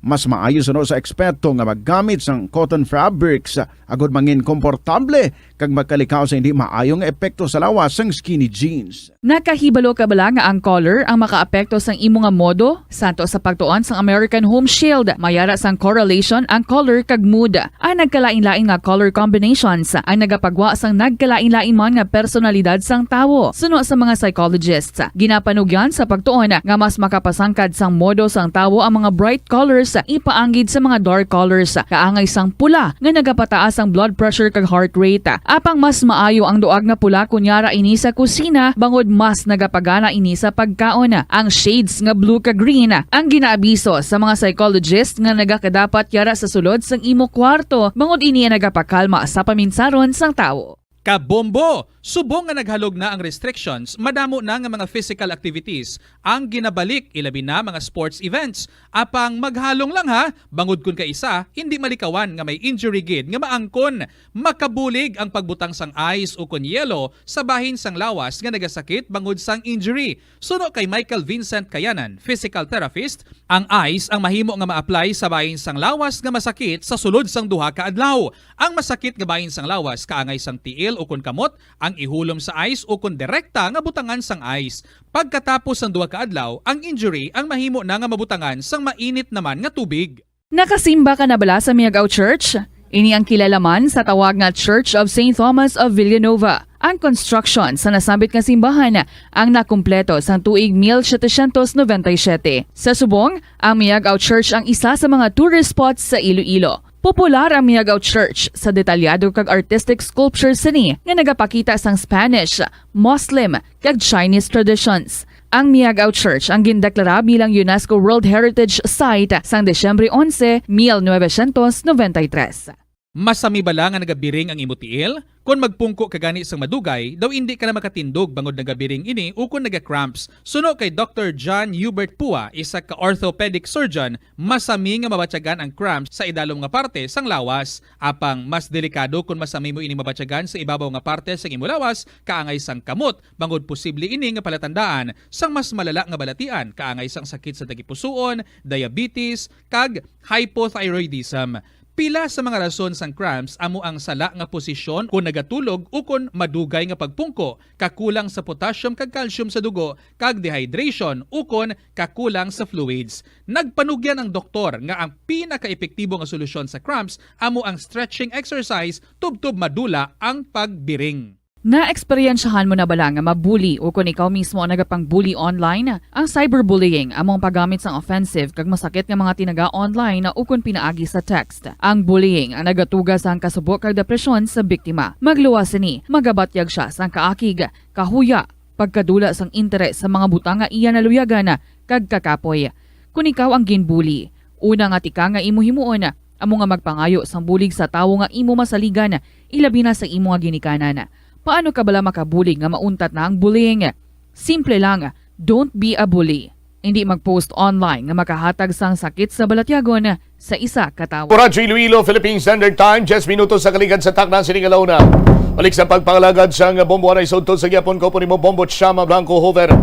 Mas maayo suno sa eksperto nga maggamit sang cotton fabrics agud mangin komportable kag magkalikaw sa hindi maayo nga epekto sa lawas sang skinny jeans. Nakahibalo ka bala nga ang color ang makaapekto sang imo nga modo? Santo sa pagtuon sang American Home Shield, may ara sang correlation ang color kag mood. Ang nagkalain-lain nga color combinations ang nagapagwa sang nagkalain-lain man nga personalidad sang tawo. Suno sa mga psychologists, ginapanugyan sa pagtuon nga mas makapasangkad sang modo sang tawo ang mga bright colors ipaanggid sa mga dark colors, kaangay sang pula nga nagapataas ang blood pressure kag heart rate. Apang mas maayo ang duag nga pula kon yara ini sa kusina, bangod mas nagapagana ini sa pagkaon. Ang shades nga blue kag green ang ginaabiso sa mga psychologist nga nagakadapat yara sa sulod sang imo kwarto, bangod ini ang nagapakalma sa paminsaron sang tawo. Kabombo! Subong nga naghalog na ang restrictions, madamo na nga mga physical activities ang ginabalik, ilabi na mga sports events. Apang maghalong lang ha, bangod kun kaisa, hindi malikawan nga may injury gid nga maangkon. Makabulig ang pagbutang sang ice ukon yelo sa bahin sang lawas nga nagasakit bangod sang injury. Suno kay Michael Vincent Kayanan, physical therapist, ang ice ang mahimo nga ma-apply sa bahin sang lawas nga masakit sa sulod sang duha ka adlaw. Ang masakit nga bahin sang lawas kaangay sang tiil ukon kamot ang ihulom sa ice ukon direkta nga butangan sang ice. Pagkatapos sang duha ka adlaw, ang injury ang mahimo na nga mabutangan sang mainit naman nga tubig. Nakasimba ka na bala sa Miagao Church? Ini ang kilala man sa tawag nga Church of Saint Thomas of Villanova. Ang construction sa nasambit nga simbahan ang nakumpleto sang tuig mil setecientos noventa y siete. Sa subong, ang Miagao Church ang isa sa mga tourist spots sa Iloilo. Popular ang Miagao Church sa detalyado kag artistic sculpture sini nga nagapakita sang Spanish, Muslim, kag Chinese traditions. Ang Miagao Church ang gindeklara bilang UNESCO World Heritage Site sang Disyembre onse, mil novecientos noventa y tres. Masami bala nga nagabiring ang imo tiil? Kon magpungko ka gani sang madugay, daw indi ka na makatindog bangod nagabiring ini ukon naga-cramps. Suno kay Doktor John Hubert Pua, isa ka orthopedic surgeon, masami nga mabatyagan ang cramps sa idalom nga parte sang lawas. Apang mas delikado kon masami mo ini mabatyagan sa ibabaw nga parte sang imo lawas, kaangay sang kamot, bangod posible ini nga palatandaan sang mas malala nga balatian, kaangay sang sakit sa tagipusoon, diabetes, kag hypothyroidism. Pila sa mga rason sang cramps amo ang sala nga posisyon kon nagatulog ukon madugay nga pagpungko, kakulang sa potassium kag calcium sa dugo, kag dehydration ukon kakulang sa fluids. Nagpanugyan ang doktor nga ang pinakaepektibo nga solusyon sa cramps amo ang stretching exercise tubtob madula ang pagbiring. Naeksperyensyahan mo na bala nga mabuli ukon ikaw mismo ang nagapang-bully online? Ang cyberbullying amo ang paggamit sang offensive kag masakit nga mga tinaga online ukon pinaagi sa text. Ang bullying ang nagatuga sang kasubo kag depresyon sa biktima. Magluwas sini, magabatyag sia sang kaakig, kahuya, pagkadula sang interes sa mga butang nga iya naluyagan, kag kakapoy. Kon ikaw ang ginbuli, una nga tikang nga imo himuon amo nga magpangayo sang bulig sa tawo nga imo masaligan, ilabi na sa imo nga ginikanan. Paano ka bala makabulig nga mauntat na ang bullying? Simple lang, don't be a bully. Indi mag-post online nga makahatag sang sakit sa balatyagon sa isa ka tawo. Radyo Iloilo, Philippine Standard Time, diyes minutos sa kaligad sa takna sining alauna. Balik sa pagpangalagad sang bombo, anay sa udto sa gyapon ko po nimo, Bombo Chama Blanco Hover.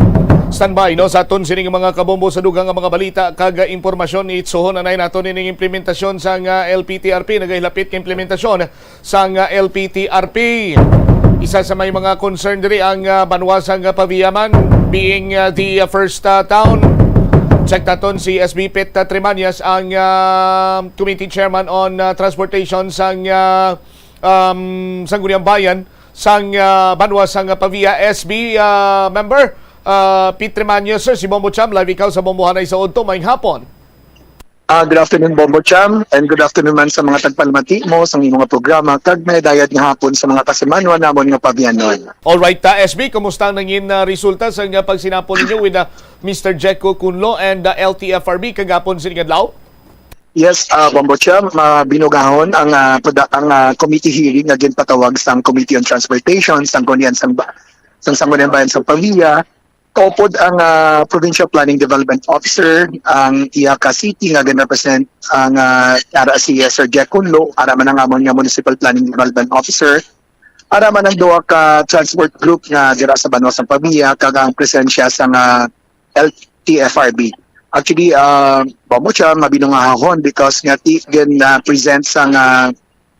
Standby, no, sa aton sining mga kabombo sa dugang nga mga balita kag impormasyon. Itsuhon anay nato nining implementasyon sang, ah, L P T R P. Nagahilapit nga implementasyon sang, ah, L P T R P. Isa sa may mga concern diri ang, ah, banwa sang, ah, Pavia man, being, ah, the, ah, first, ah, town. Check naton si S B Pete Tremanias, ang, ah, committee chairman on, ah, transportation sang, ah, um, Sangguniang Bayan sang, ah, banwa sang, ah, Pavia. S B, ah, member, ah, Pete Tremanias, sir, si Bombo Cham, live ikaw sa Bombohanay sa Udto. Maayong hapon. Ah, good afternoon, Bombo Cham, and good afternoon man sa mga tagpalamati mo sa imong nga programa, kag madayag nga hapon sa mga kasimanwa namon nga Pavianon. Alright, ta, S B, kumusta ang nangin, ah, resulta sa nga pagsinapol ninyo with, ah, Mister Jeko Kunlo and, ah, L T F R B kagapon sining adlaw? Yes, ah, Bombo Cham, ah, binugahon ang, ah, pada-, ang, ah, committee hearing nga ginpatawag sang Committee on Transportation, sang Sangguniang, sang ba-, sang Sangguniang Bayan sa Pavia. Kaupod ang, ah, Provincial Planning Development Officer, ang iya ka city nga gin-represent ang, ah, ara si, ah, Sir Jack Kunlo, ara man ang amon nga Municipal Planning Development Officer, ara man ang duha ka transport group nga dira sa banwa sang Pavia, kag ang presensya sang, ah, L T F R B. Actually, ah, Bombo Cham, mabinungahon because nga ti-, gin, ah, present sang, ah,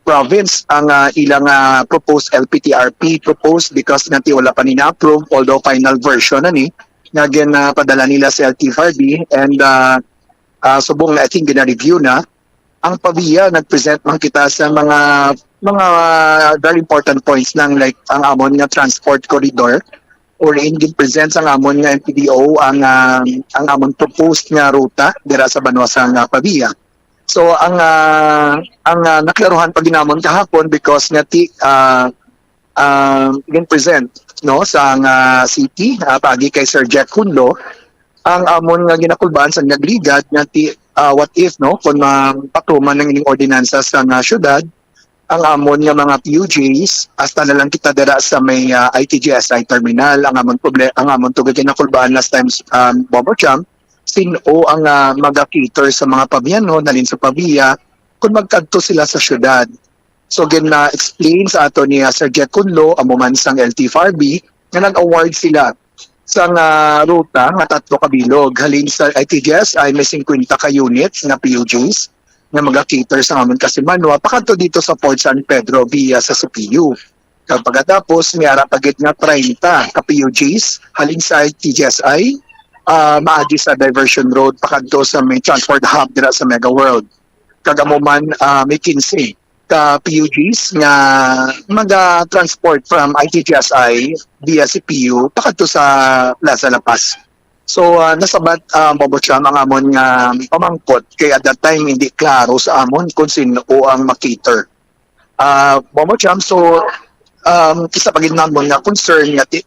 province ang, ah, ilang, ah, proposed L P T R P, proposed because nga ti wala pa ni na-approve, although final version na ni, nga gin, ah, padala nila sa L T F R B, and, ah, ah, subong na, I think, gina-review na. Ang Pavia, nag-present man kita sa mga, mga very important points lang, like ang amon nga transport corridor, wherein gin-present sa amon nga M P D O ang, ah, ang amon proposed nga ruta dira sa banwa sa, ah, Pavia. So, ang, ah, ang, ah, naklaruhan pa ginamon kahapon because nga ti, ah, ah, gin-present, no, sa nga city, ah, paagi kay Sir Jack Hunlo, ang amon nga ginakulbaan sa nagligad nga ti, ah, what if, no, kung mapatuman ang ining ordinansa sa nga syudad, ang amon nga mga P U Js, hasta na lang kita dira sa may, ah, I T G S I terminal, ang amon proble-, ang amon tugod ginakulbaan last time, um, Bombo Cham, sin-o ang, ah, maga-cater sa mga Pavianon, halin sa Pavia, kung magkadto sila sa syudad. So, gina-explain sa ato ni, ah, Sir Jack Kunlo, amo man sang L T F R B, nga nag-award sila sa nga ruta nga tatlo ka bilog. Halin sa I T G S I, may singkwenta ka units nga P U Js nga maga-cater sa amon kasimanwa pakadto dito sa Port San Pedro via sa C P U. Kag pagkatapos, may ara pa gid nga treinta ka P U Js halin sa I T G S I, ah, maagi sa diversion road pakadto sa may transport hub dira sa Mega World. Kag amo man, ah, may quince ka P U Js nga maga-transport from I T G S I via C P U pakadto sa Plaza La Paz. So, ah, nasabat, ah, Bombo Cham, ang amon nga pamangkot kay at that time hindi klaro sa amon kung sin-o ang ma-cater. Ah, Bombo Cham, so, um, isa pa gid namon nga concern nga ti-,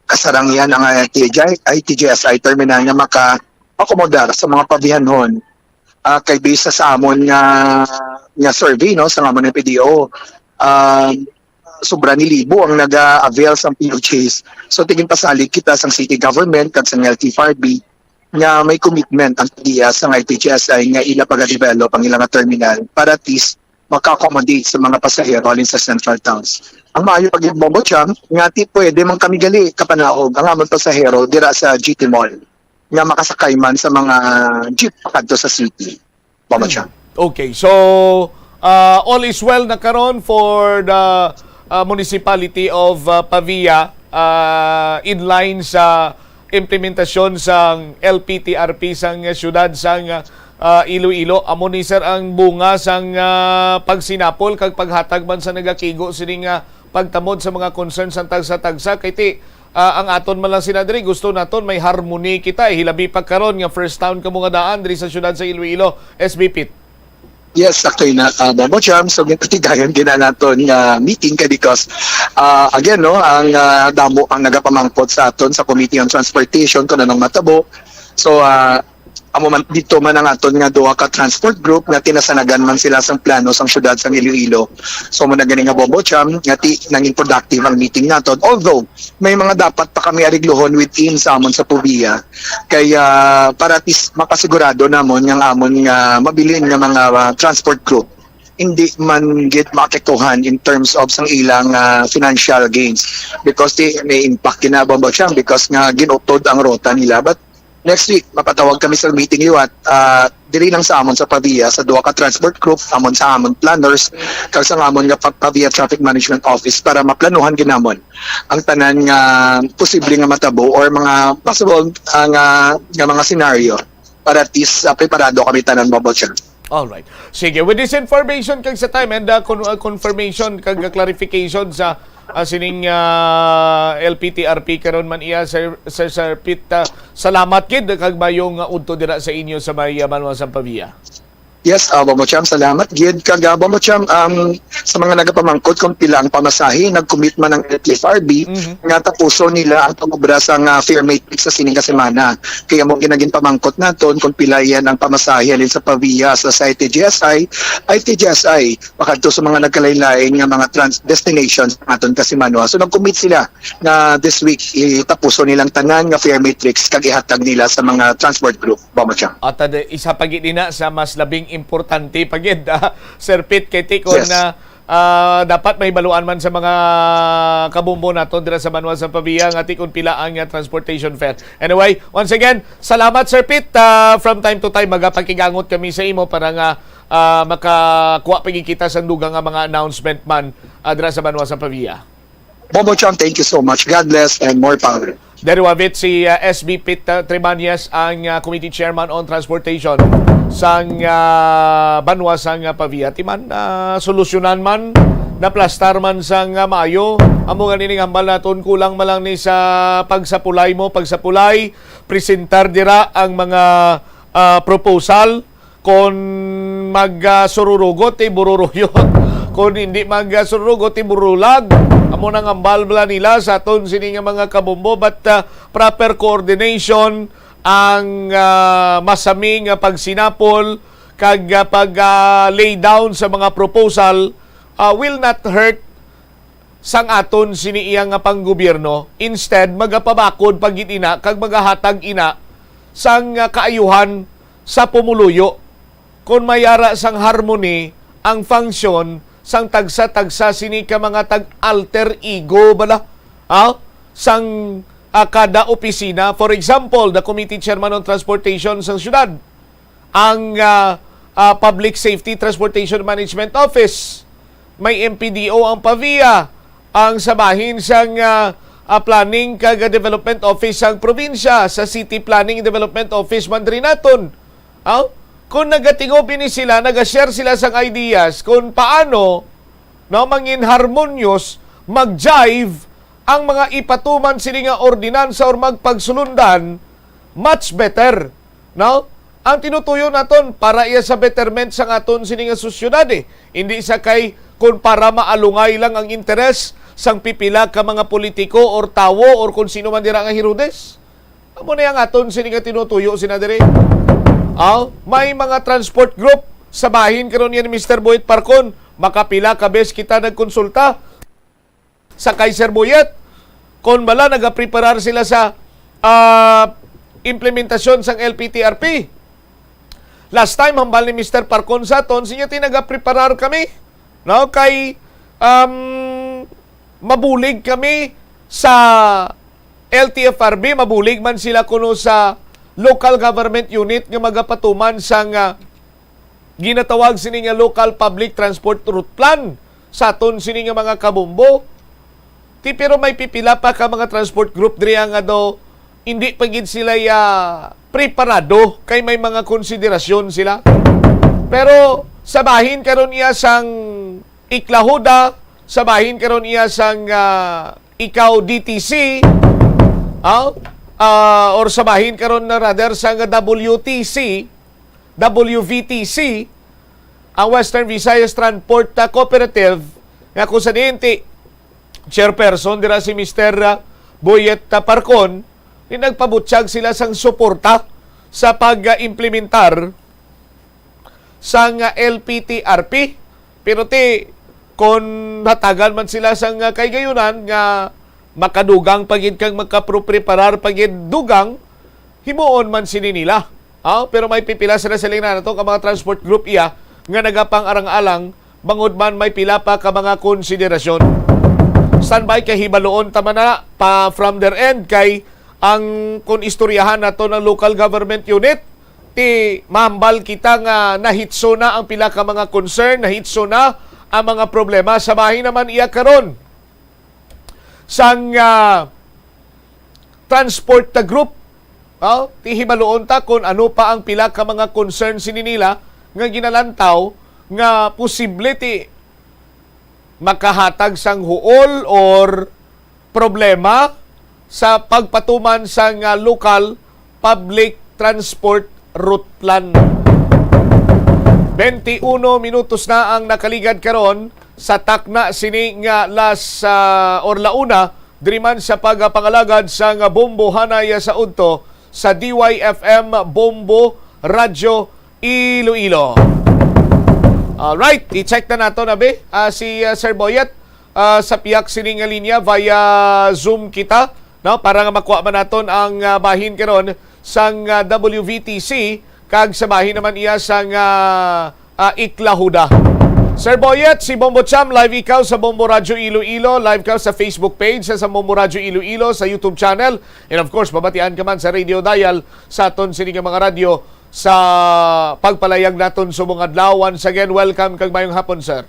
kasarang yan ang, ah, T J, I T G S I terminal nga maka-akomodar sa mga Pavianon. Ah, kay based sa amon nga, nga survey, no, sa amon nga P D O, ah, sobra ni libo ang naga-avail sang P O Js. So, tigin pasalig kita sang city government kag sang L T F R B nga may commitment ang P D S sang I T G S I nga ila pagadevelop ang ila nga terminal para at least maka-accommodate sa mga pasahero halin sa central towns. Ang maayo pa gid, Bombo Cham, nga ti pwede man kami gali kapanahog ang amon pasahero dira sa G T Mall nga makasakay man sa mga jeep pakadto sa city. Bombo Cham. Okay, so uh, all is well na karon for the uh, municipality of uh, Pavia, uh, in line sa implementasyon sang L P T R P sang siyudad sang uh, Iloilo. Amo ni, sir, ang bunga sang uh, pagsinapol kag paghatag man sa nagakigo sining uh, pagtamod sa mga concerns sang tagsa-tagsa, kay ti ah, ang aton man lang sina diri, gusto naton may harmony kita, eh. Hilabi pa karon nga first town kamo nga daan diri sa siyudad sa Iloilo, S B Pit. Yes, sakto na, uh, Bombo Cham. So, ginatigayon gina naton nga meeting kay because, uh, again, no, ang uh, damo ang nagapamangkot sa aton sa Committee on Transportation kung anong matabo. So, uh, amo man dito man ang aton nga duha ka transport group nga tinasanagan man sila sang plano sang siyudad sang Iloilo. So, mo na gani nga, Bombo Cham, nga ti nangin productive ang meeting naton. Although may mga dapat pa kami ariglohon within sa amon sa Pavia, kaya para at least makasigurado namon nga ang amon nga mabilin nga mga uh, transport group hindi man gid maapektuhan in terms of sang ilang uh, financial gains because di may impact kina, Bombo Cham, because nga ginutod ang rota nila. But next week mapatawag kami sa meeting liwat uh, diri lang sa amon sa Pavia, sa duha ka transport group, amon sa amon planners kag sa amon nga Pavia Traffic Management Office para maplanuhan ginamon ang tanan nga posible nga matabo or mga possible uh, nga, nga mga scenario para at least uh, preparado kami tanan, Bombo Cham. Alright. Sige, with this information kag sa time and uh, con- uh, confirmation kag uh, clarification sa uh, sining uh, L P T R P karon man iya, Sir, Sir, Sir Pit, uh, salamat gid kag mayong uh, udto dira sa inyo sa may uh, Banwa sang Pavia. Yes, uh, Bombo Cham, salamat gid. Kag uh, Bombo Cham, um, sa mga nagapamangkot kung pila ang pamasahe, nag-commit man ang L T F R B mm-hmm. nga tapuson nila ang pag-obra sa nga fare matrix sa sining ka semana. Kaya mo ginagin pamangkot naton kung pila yan ang pamasahe halin sa Pavia sa, sa I T G S I, I T G S I, pakadto sa mga nagkalain-lain nga mga trans destinations naton kasi Manwa. So nag-commit sila na this week itapuson nilang tanan nga fare matrix kag ihatag nila sa mga transport group. Bombo Cham. At uh, isa pa gid ina sa mas labing importante pa gid, uh, Sir Pit, kay tikon yes. na uh, dapat may baluan man sa mga kabombo naton dira sa Banwa sang Pavia nga tikon pila ang uh, transportation fare. Anyway, once again, salamat, Sir Pit. Uh, from time to time magapakigangot kami sa imo para nga uh, makakuha pa kita sa dugang nga mga announcement man uh, dira sa Banwa sang Pavia. Bombo Cham, thank you so much. God bless and more power. Diri wavit si uh, S B Pit uh, Trimañez, ang uh, Committee Chairman on Transportation sang uh, Banwa sang uh, Pavia. Timan, uh, solusyonan man, naplastar man sang uh, maayo. Amo nga nining hambal naton, kulang man lang ni sa pagsapulay mo, pagsapulay, presentar dira ang mga uh, proposal kon magsururugot, ti bururuyot. Kon hindi magsururugot, ti burulag. Amo nang hambal bala nila sa aton sini nga mga kabombo, but uh, proper coordination ang uh, masami nga pagsinapol kag uh, pag uh, lay down sa mga proposal uh, will not hurt sang aton sini iya nga panggobyerno, instead magapabakod pa gid ina kag magahatag ina sang ah, kaayuhan sa pumuluyo. Kon may ara sang harmony ang function sang tagsa-tagsa sini ka mga tag-alter ego bala, ha? Sang ah, kada opisina. For example, the committee chairman on transportation sang syudad, ang ah, ah, Public Safety Transportation Management Office, may M P D O ang Pavia, ang sa bahin sang ah, ah, Planning kag Development Office sang probinsya, sa City Planning and Development Office man diri naton. Aw, kung nagatingob ini sila, nagashare sila sang ideas kung paano, no, mangin harmonious, mag-jive ang mga ipatuman sini nga ordinansa or magpagsulundan, much better, no? Ang tinutuyo naton para iya sa betterment sang aton sini nga sosyedad, eh. Hindi sa kay kun para maalungay lang ang interes sang pipila ka mga politiko or tawo or kung sino man dira nga hirudes. Amo na ang aton sini nga tinutuyo sina diri. Aw, may mga transport group sa bahin karon yan ni Mister Boyet Parcon. Makapila ka beses kita nagkonsulta sa kay Sir Boyet. Kon bala nagapreparar sila sa, ah, implementasyon sang L P T R P. Last time, hambal ni Mister Parcon sa aton, siya ti nagapreparar kami, no? Kay, um, mabulig kami sa L T F R B, mabulig man sila kuno sa local government unit nga magapatuman sang, ah, ginatawag sini nga local public transport route plan sa aton sini nga mga kabombo. Ti, pero may pipila pa ka mga transport group diri nga daw hindi pa gid sila ya preparado kay may mga konsiderasyon sila. Pero sa bahin karon iya sang Iklahuda, sa bahin karon iya sang, ah, ikaw D T C, ah, ah, or sa bahin karon na rather sang W T C, W V T C, ang Western Visayas Transport, ah, Cooperative, nga kung sa diin ti chairperson dira si Mister, ah, Boyet, ah, Parcon, ni nagpabutyag sila sang suporta sa pag-implementar sang, ah, L P T R P. Pero ti, kon hatagan man sila sang, ah, kahigayonan nga makadugang pa gid kag makapreparar pa gid dugang, himuon man sini nila. Ah, pero may pipila sila, siling na nato, ka mga transport group iya nga nagapang-arang-alang, bangod man may pila pa ka mga konsiderasyon. Standby, kay hibaloon ta man na pa from their end, kay ang, kung istoryahan nato ng local government unit, ti mahambal kita nga nahitso na ang pila ka mga concern, nahitso na ang mga problema. Sa bahin naman iya karon sang, ah, transport na group. Oh, ti hibaloon ta kung ano pa ang pila ka mga concern sini nila nga ginalantaw nga posible ti makahatag sang huol or problema sa pagpatuman sang, ah, local public transport route plan. Twenty-one minutos na ang nakaligad karon sa takna sini nga las, ah, or launa, diri man sa pagapangalagad sang Bombo Hanay sa udto sa D Y F M Bombo Radyo Iloilo. Alright, i-check na nato na, be, ah, si, ah, Sir Boyet, ah, sa piyak sini nga linya via Zoom kita, no, para nga makuha man naton ang, ah, bahin karon sang, ah, W V T C kag sa bahin naman iya sang, ah, ah, Iklahuda. Sir Boyet, si Bombo Cham, live ikaw sa Bombo Radyo Iloilo, live ka sa Facebook page sa, sa Bombo Radyo Iloilo, sa YouTube channel, and of course, mabatian ka man sa radio dial sa aton sini nga mga radyo sa pagpalayag naton subong adlaw. Once again, welcome kag mayong hapon, sir.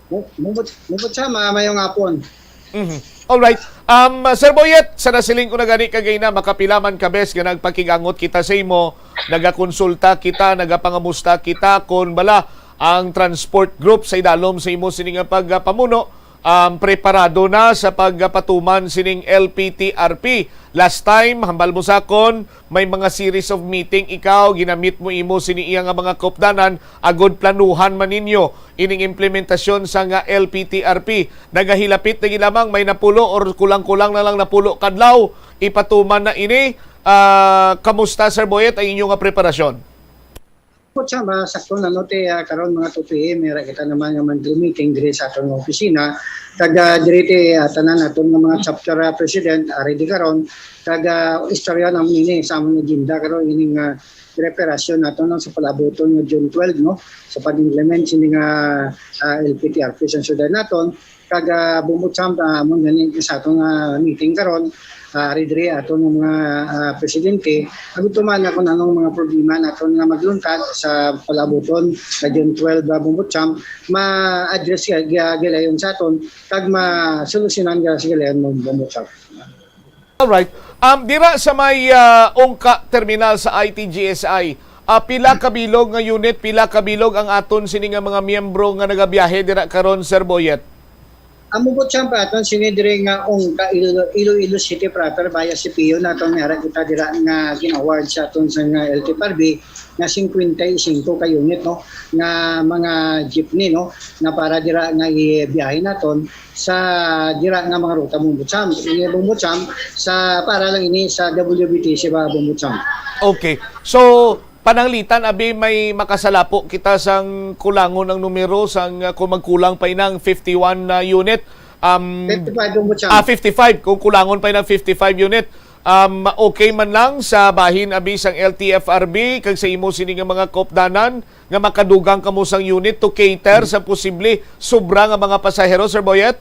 Mu-, mubot, mubot siya, ma-, mayong hapon. Mhm. All right. Um, Sir Boyet, sa nasiling ko na gani kagay na, makapila man ka bes nga nagpakigangot kita sa imo, nagakonsulta kita, nagapangamusta kita, kung bala ang transport group sa idalom sa imo sini nga pagpamuno, um, preparado na sa pagpatuman sining L P T R P. Last time, hambal mo sa akon, may mga series of meeting ikaw, ginamit mo imo sini iya nga mga kaupdanan, agod planuhan man ninyo ining implementasyon sa nga L P T R P. Nagahilapit na gid lamang, may napulo or kulang-kulang na lang napulo kadlaw, ipatuman na ini. Ah, kamusta, Sir Boyet, ang inyo nga preparasyon? Put sa masakto na, no, ti, ah, karon mga two P M, may ra kita naman nga monthly meeting diri sa aton nga opisina. Kag, ah, diri ti, ah, tanan naton nga mga chapter, ah, president, ari di karon. Kag, ah, istorya naman ini sa among agenda karon, ining, ah, preparasyon nato, no, sa palabuton nga June twelve, no, sa pag-implement sini nga, ah, L P T R P sa syudad naton. Kag, ah, bumutsamp, ah, amon gani sa aton nga meeting karon, ah, ari diri aton nga mga, ah, presidente, agud tuman na kung anong mga problema naton nga magluntad sa palabuton sa June twelve, ah, bumutsamp, ma-address ga-, ga-, gilayon sa aton, kag masolusyonan ga sa gilayon mo bumutsamp. Alright. Um, dira sa may, ah, Ungka Terminal sa I T G S I, ah, pila ka bilog nga unit, pila ka bilog ang aton sini nga mga miyembro nga nagabiyahe dira karon, Sir Boyet? Ang Bumbutsamp aton sini diri nga ungka Iloilo, Iloilo City proper, via C P U naton, may ara kita dira nga gin-award sa aton sa nga L T F R B nga fifty-five ka unit, no, nga mga jeepney, no, nga para dira nga ibiyahe naton sa dira nga mga ruta, Bumbutsamp. Ini, Bumbutsamp, sa para lang ini sa W B T C ba, Bumbutsamp. Okay. So, pananglitan, abi, may makasalapo kita sang kulangon ang numero sang, uh, kung magkulang pa inang fifty-one na unit. Um, fifty-five, Bumbutsamp. Ah, fifty-five. Kung kulangon pa inang fifty-five unit, um, okay man lang sa bahin, abi, sang L T F R B kag sa imo sini nga mga kaupdanan nga makadugang kamo sang unit to cater sa posible sobra nga mga pasahero, Sir Boyet?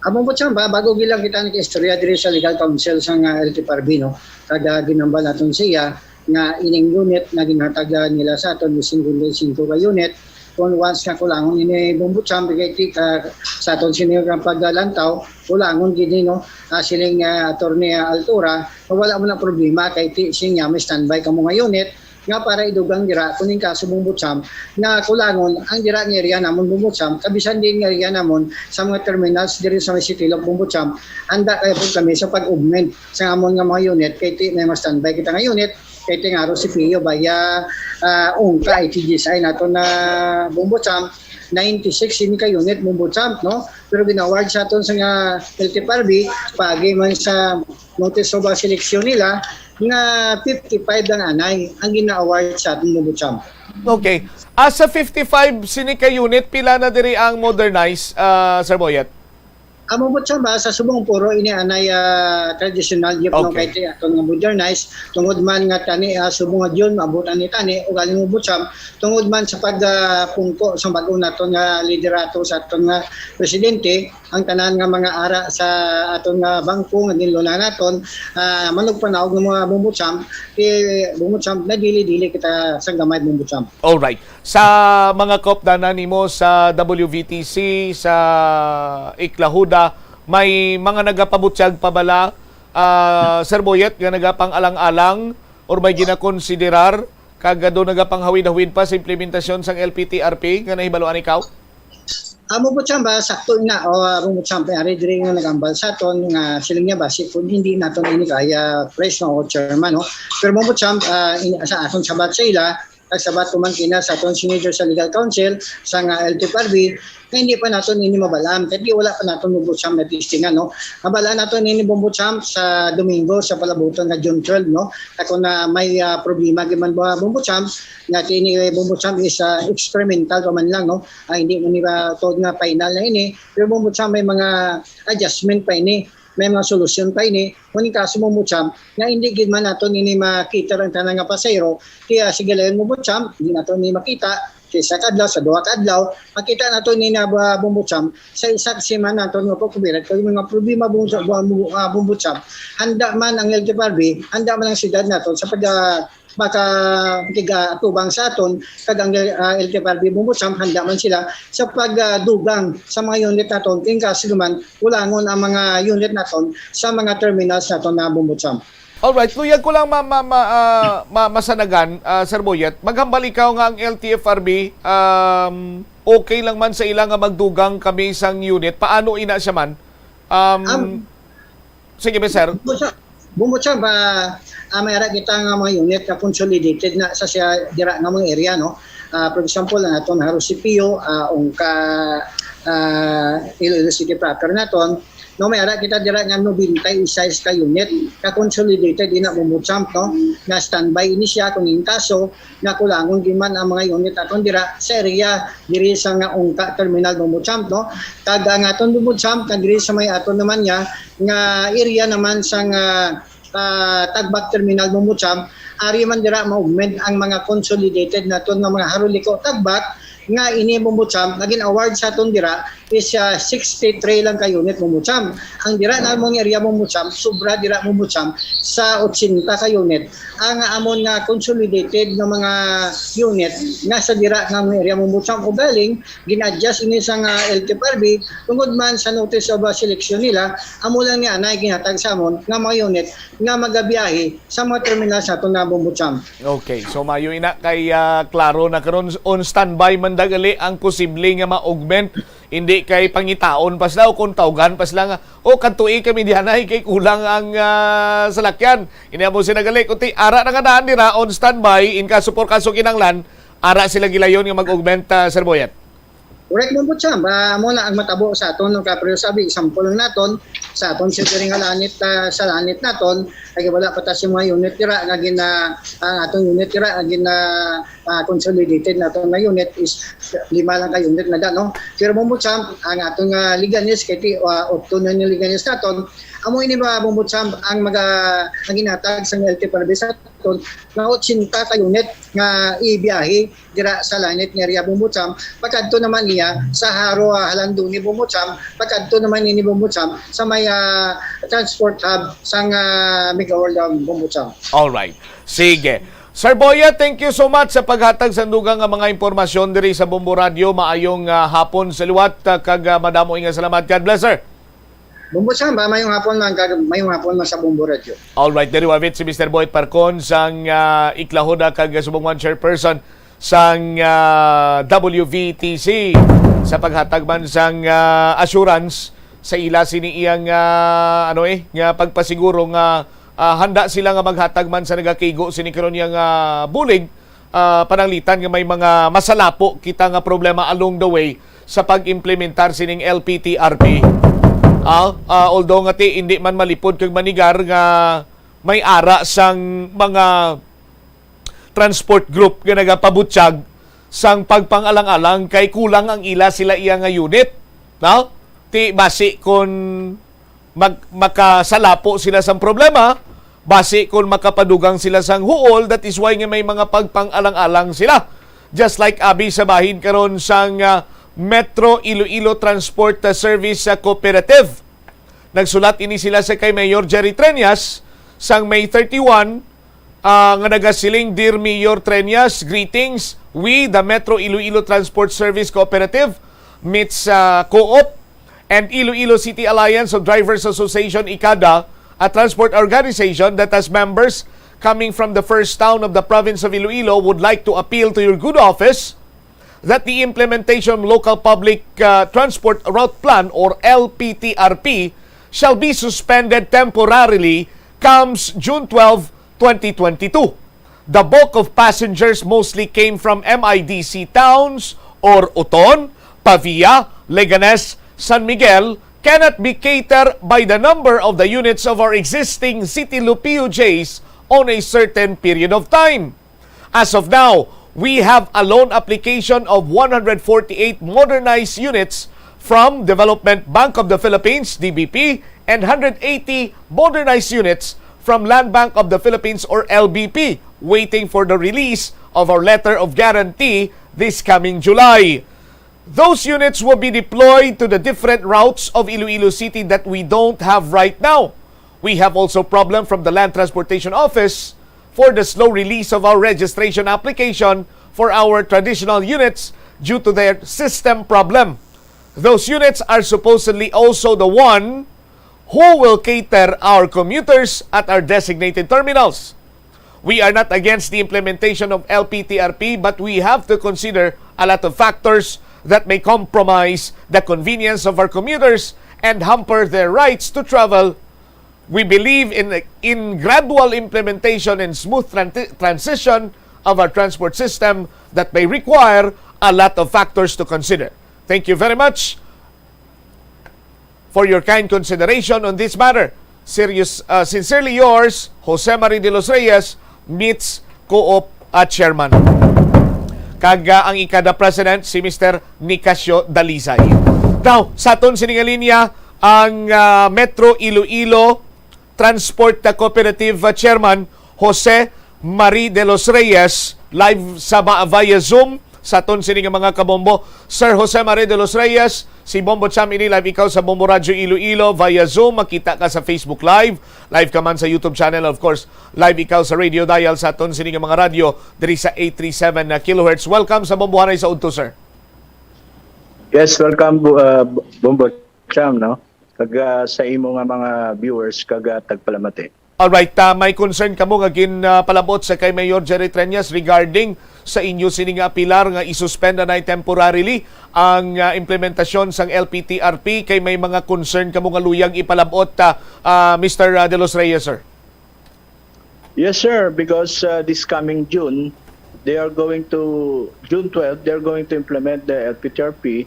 Amo po siya ba, bago gilang kita nag-istorya diri sa legal counsel sa nga L T F R B, no? Kag, ah, ginambal naton siya nga ining unit nga ginhatag, ah, nila sa aton, fifty-five ka unit, kung once nga kulangon ini, Bumbutsamp, kay ti-, ah, sa aton sini nga paglantaw, kulangon gid ni, no? Ah, siling, ah, Attorney, ah, Altura, wala mo na problema kay ti siya may standby kamo nga unit nga para idugang dira kung in kaso, Bumbutsamp, nga kulangon ang dira nga area namon, Bumbutsamp, kabisan din nga area namon sa mga terminals diri sa may City Lock, Bumbutsamp, handa kaya po kami sa pag-augment sa amon nga mga unit kay ti may mga standby kita nga unit kay ti nga aro si Pio baya, ah, ungka I T G S I nato na, Bumbutsamp, ninety-six ini ka unit, Bumbutsamp, no? Pero gina-award sa aton sa nga L T F R B, pagi man sa notice of selection nila nga fifty-five lang anay ang gina-award sa aton, Bumbutsamp. Okay. As sa fifty-five sini ka unit, pila na diri ang modernized, ah, Sir Boyet? Amo po siya ba sa subong puro ini anay, ah, traditional jeep, no, Okay. Kay ti aton nga modernized tungod man nga tani, ah, subong nga June maabot ani tani ug aling, Bumbutsamp, tungod man sa pag, ah, pungko sa bag-o naton nga liderato sa aton nga presidente, ang tanan nga mga ara sa aton nga bangko nga ginluna naton, ah, manugpanaog nga mga, Bumbutsamp, eh, Bumbutsamp, nadili-dili kita sa gamay, Bumbutsamp. Alright. Sa mga kaupdanan nimo sa W V T C, sa Iklahuda, may mga nagapabutyag pa bala, ah, Sir Boyet, nga nagapang-alang-alang or may ginakonsiderar kag do nagapanghawid-hawid pa sa implementasyon sang L P T R P nga nahibaluan ikaw? Amo po siya ba, sakto na, o, ah, Bumbutsamp, ari diri nga nagambal sa aton nga siling niya ba, si, kung hindi naton ini kaya, Pres, no, o Chairman, no? Pero Bumbutsamp, ah, in, sa aton sabat sa ila, nagsabat ko man kina sa aton senior sa legal counsel sa nga L T F R B, nga hindi pa naton ini mabalaan, kay di wala pa naton, Bumbutsamp, na testingan, no? Mabalaan naton ini, Bumbutsamp, sa Domingo sa palabuton nga June twelve, no? Ako na may, ah, problema giman ba, Bumbutsamp, nga kini, eh, Bumbutsamp is, ah, experimental pa man lang, no? Ah, hindi man ni ba tod nga final na ini, pero Bumbutsamp may mga adjustment pa ini, may mga solusyon pa ini. Kung in kaso, Bumbutsamp, nga hindi gid man naton ini makita ang tanan nga pasahero, kaya sige lang, Bumbutsamp, hindi naton ini makita, sa isa ka adlaw, sa duha ka adlaw, makita naton ini na, ah, Bumbutsamp, sa isa ka semana naton nga pagkubirat, kay mga problema, Bumbutsamp, bu-, bu-, ah, Bumbutsamp, handa man ang L T F R B, handa man ang siyudad naton sa pag, ah, maka-, kiga-atubang sa aton, kag ang, ah, L T F R B, Bumbutsamp, handa man sila sa pagdugang sa mga unit naton, kung kaso man, kulangon ang mga unit naton sa mga terminals naton na, Bumbutsamp. Alright, luyag ko lang ma, ma, ma, ah, ma, masanagan, ah, Sir Boyet. Maghambal ikaw nga ang L T F R B, um, okay lang man sa ila nga magdugang kami sang unit. Paano ina siya man? Um, Am- sige, sir. Bumbutsamp, Bumbutsamp, ah, ah, may ara kita nga mga unit nga consolidated na sa siya dira nga mga area, no? Ah, for example, ang aton Haro C P U, ah, ungka, ah, Iloilo City proper naton, no, may ara kita dira nga ninety-six ka unit ka consolidated ina, Bumbutsamp, no, nga standby ini siya kung in kaso nga kulangon gid man ang mga unit aton dira sa area diri sa nga ungka terminal, Bumbutsamp, no, kag ang aton, Bumbutsamp, kag diri sa may aton naman niya nga area naman sa nga, ah, Tagbak terminal, Bumbutsamp, ari man dira ma-augment ang mga consolidated naton nga mga Haro, Licao, Tagbak, nga ini, Bumbutsamp, nga gin-award sa aton dira is, ah, sixty-three lang ka unit, Bumbutsamp. Ang dira namon nga area, Bumbutsamp, sobra dira, Bumbutsamp, sa eighty ka unit. Ang amon nga consolidated nga mga unit nga sa dira nga mga area, Bumbutsamp, ugaling gin-adjust ini sa nga L T F R B tungod man sa notice of, ah, selection nila, amo lang ni anay ginhatag sa amon nga mga unit nga magabiyahe sa mga terminal sa aton na, Bumbutsamp. Okay, so mayo ina kay, ah, klaro na karon, on standby man dagali ang posible nga ma-augment Hindi kay pangitaon pa sila o kung tawgan pa sila nga, "O, kadtoi kami dihanay kay kulang ang, ah, salakyan." Ini amo sila gali, kundi ara na nga daan dira, on standby, in kaso por kaso kinanglan, ara sila gilayon nga mag-augment, ah, Sir Boyet. Correct, Bombo Cham. Ah, amo na ang matabo sa aton, no? Kaya, pero sabi, example lang naton, sa aton sa diri nga langit, ah, sa langit naton, ay wala pa ta sa mga unit dira nga gina, ang aton unit dira nga gina, ah, consolidated naton nga unit is lima lang ka unit na da, no? Pero, Bombo Cham, ang aton nga Leganes, kay ti, ah, otso na ni Leganes naton, amo ini ba, Bombo Cham, ang maga, ang ginatag sa L T P R B sa aton, nga eighty ka unit nga ibiyahe dira sa langit nga area, Bombo Cham, pagkadto naman niya sa Haro, ah, Halandoni, Bombo Cham, pagkadto naman ini, Bombo Cham, sa may, ah, transport hub sang, ah, Mega World, ah, Bombo Cham. Alright. Sige. Sir Boyet, thank you so much sa paghatag sa dugang nga mga impormasyon diri sa Bombo Radio. Maayong, ah, hapon sa liwat, ah, kag, ah, madamo nga salamat. God bless, sir. Bombo Cham, ba, mayong hapon man, kag mayong hapon man sa Bombo Radio. Alright, diri wabit si Mister Boyet Parcon sang, ah, Iklahoda kag subong one chairperson sang, ah, W V T C sa paghatag man sang, ah, assurance sa ila sini iyang, ah, ano, eh, nga pagpasiguro nga, ah, handa sila nga maghatag man sa nagakigo sini karon iyang, ah, bulig, ah, pananglitan nga may mga masalapo kita nga problema along the way sa pag-implementar sining L P T R P. Ah, ah, although nga ti, hindi man malipod kag manigar nga may ara sang mga transport group nga nagapabutyag sang pagpang-alang-alang kay kulang ang ila sila iya nga unit, no? Ti basi kon mag-, makasalapo sila sang problema, basi kon makapadugang sila sang huol, that is why nga may mga pagpang-alang-alang sila. Just like abi sa bahin karon sang, ah, Metro Iloilo Transport, ah, Service, ah, Cooperative. Nagsulat ini sila sa kay Mayor Jerry Treñas sang May thirty-one, ah, nga nagasiling, "Dear Mayor Treñas, greetings. We, the Metro Iloilo Transport Service Cooperative, meets, ah, Co-op, and Iloilo City Alliance of Drivers Association, ICADA, a transport organization that has members coming from the first town of the province of Iloilo, would like to appeal to your good office that the implementation of Local Public, uh, Transport Route Plan, or L P T R P, shall be suspended temporarily comes June twelve, twenty twenty-two. The bulk of passengers mostly came from M I D C towns or Oton, Pavia, Leganes, San Miguel cannot be catered by the number of the units of our existing City Lupio Jays on a certain period of time. As of now, we have a loan application of one hundred forty-eight modernized units from Development Bank of the Philippines, D B P, and hundred eighty modernized units from Land Bank of the Philippines, or L B P, waiting for the release of our letter of guarantee this coming July. Those units will be deployed to the different routes of Iloilo City that we don't have right now. We have also problem from the Land Transportation Office for the slow release of our registration application for our traditional units due to their system problem. Those units are supposedly also the one who will cater our commuters at our designated terminals. We are not against the implementation of L P T R P, but we have to consider a lot of factors that may compromise the convenience of our commuters and hamper their rights to travel. We believe in, in gradual implementation and smooth transi-, transition of our transport system that may require a lot of factors to consider. Thank you very much for your kind consideration on this matter. Serious, uh, sincerely yours, Jose Marie de los Reyes, meets Co-op, uh, Chairman. Kag, uh, ang ICADA President, si Mister Nicasio Dalisay. Now, sa aton sini nga linya, ang, uh, Metro Iloilo Transport Cooperative, uh, Chairman Jose Marie de los Reyes, live sa ba-, via Zoom sa aton sini nga mga kabombo. Sir Jose Marie de los Reyes, si Bombo Cham ini, live ikaw sa Bombo Radyo Iloilo via Zoom. Makita ka sa Facebook Live. Live ka man sa YouTube channel, of course. Live ikaw sa radio dial sa aton sini nga mga radyo diri sa eight three seven na kilohertz. Welcome sa Bombohanay sa udto, sir. Yes, welcome, Bu-, uh, Bombo Cham, no? Kag, ah, sa imo nga mga viewers, kag, ah, tagpalamati. Alright, ah, may concern kamo nga gin, ah, palabot sa kay Mayor Jerry Treñas regarding sa inyo sini nga apilar nga i-suspend na temporarily ang, ah, implementasyon sang L P T R P, kay may mga concern kamo nga luyag ipalabot, ah, ah, Mister, ah, De Los Reyes, sir? Yes, sir, because uh, this coming June, they are going to, June twelve, they're going to implement the L P T R P,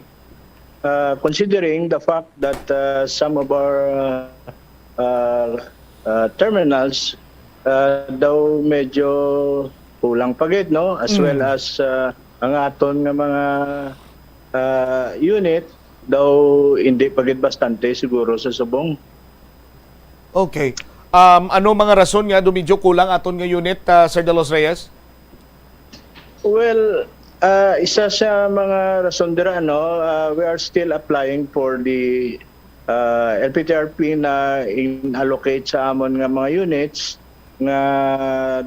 uh, considering the fact that uh, some of our uh, uh, uh, terminals uh, daw medyo kulang pa gid, no? As well as uh, ang aton nga mga uh, unit daw hindi pa gid bastante siguro sa subong. Okay. Um, ano mga rason nga daw medyo kulang aton nga unit, ah, Sir De Los Reyes? Well, uh, isa sa mga rason dira, no, uh, we are still applying for the uh, L P T R P na in-allocate sa amon nga mga units nga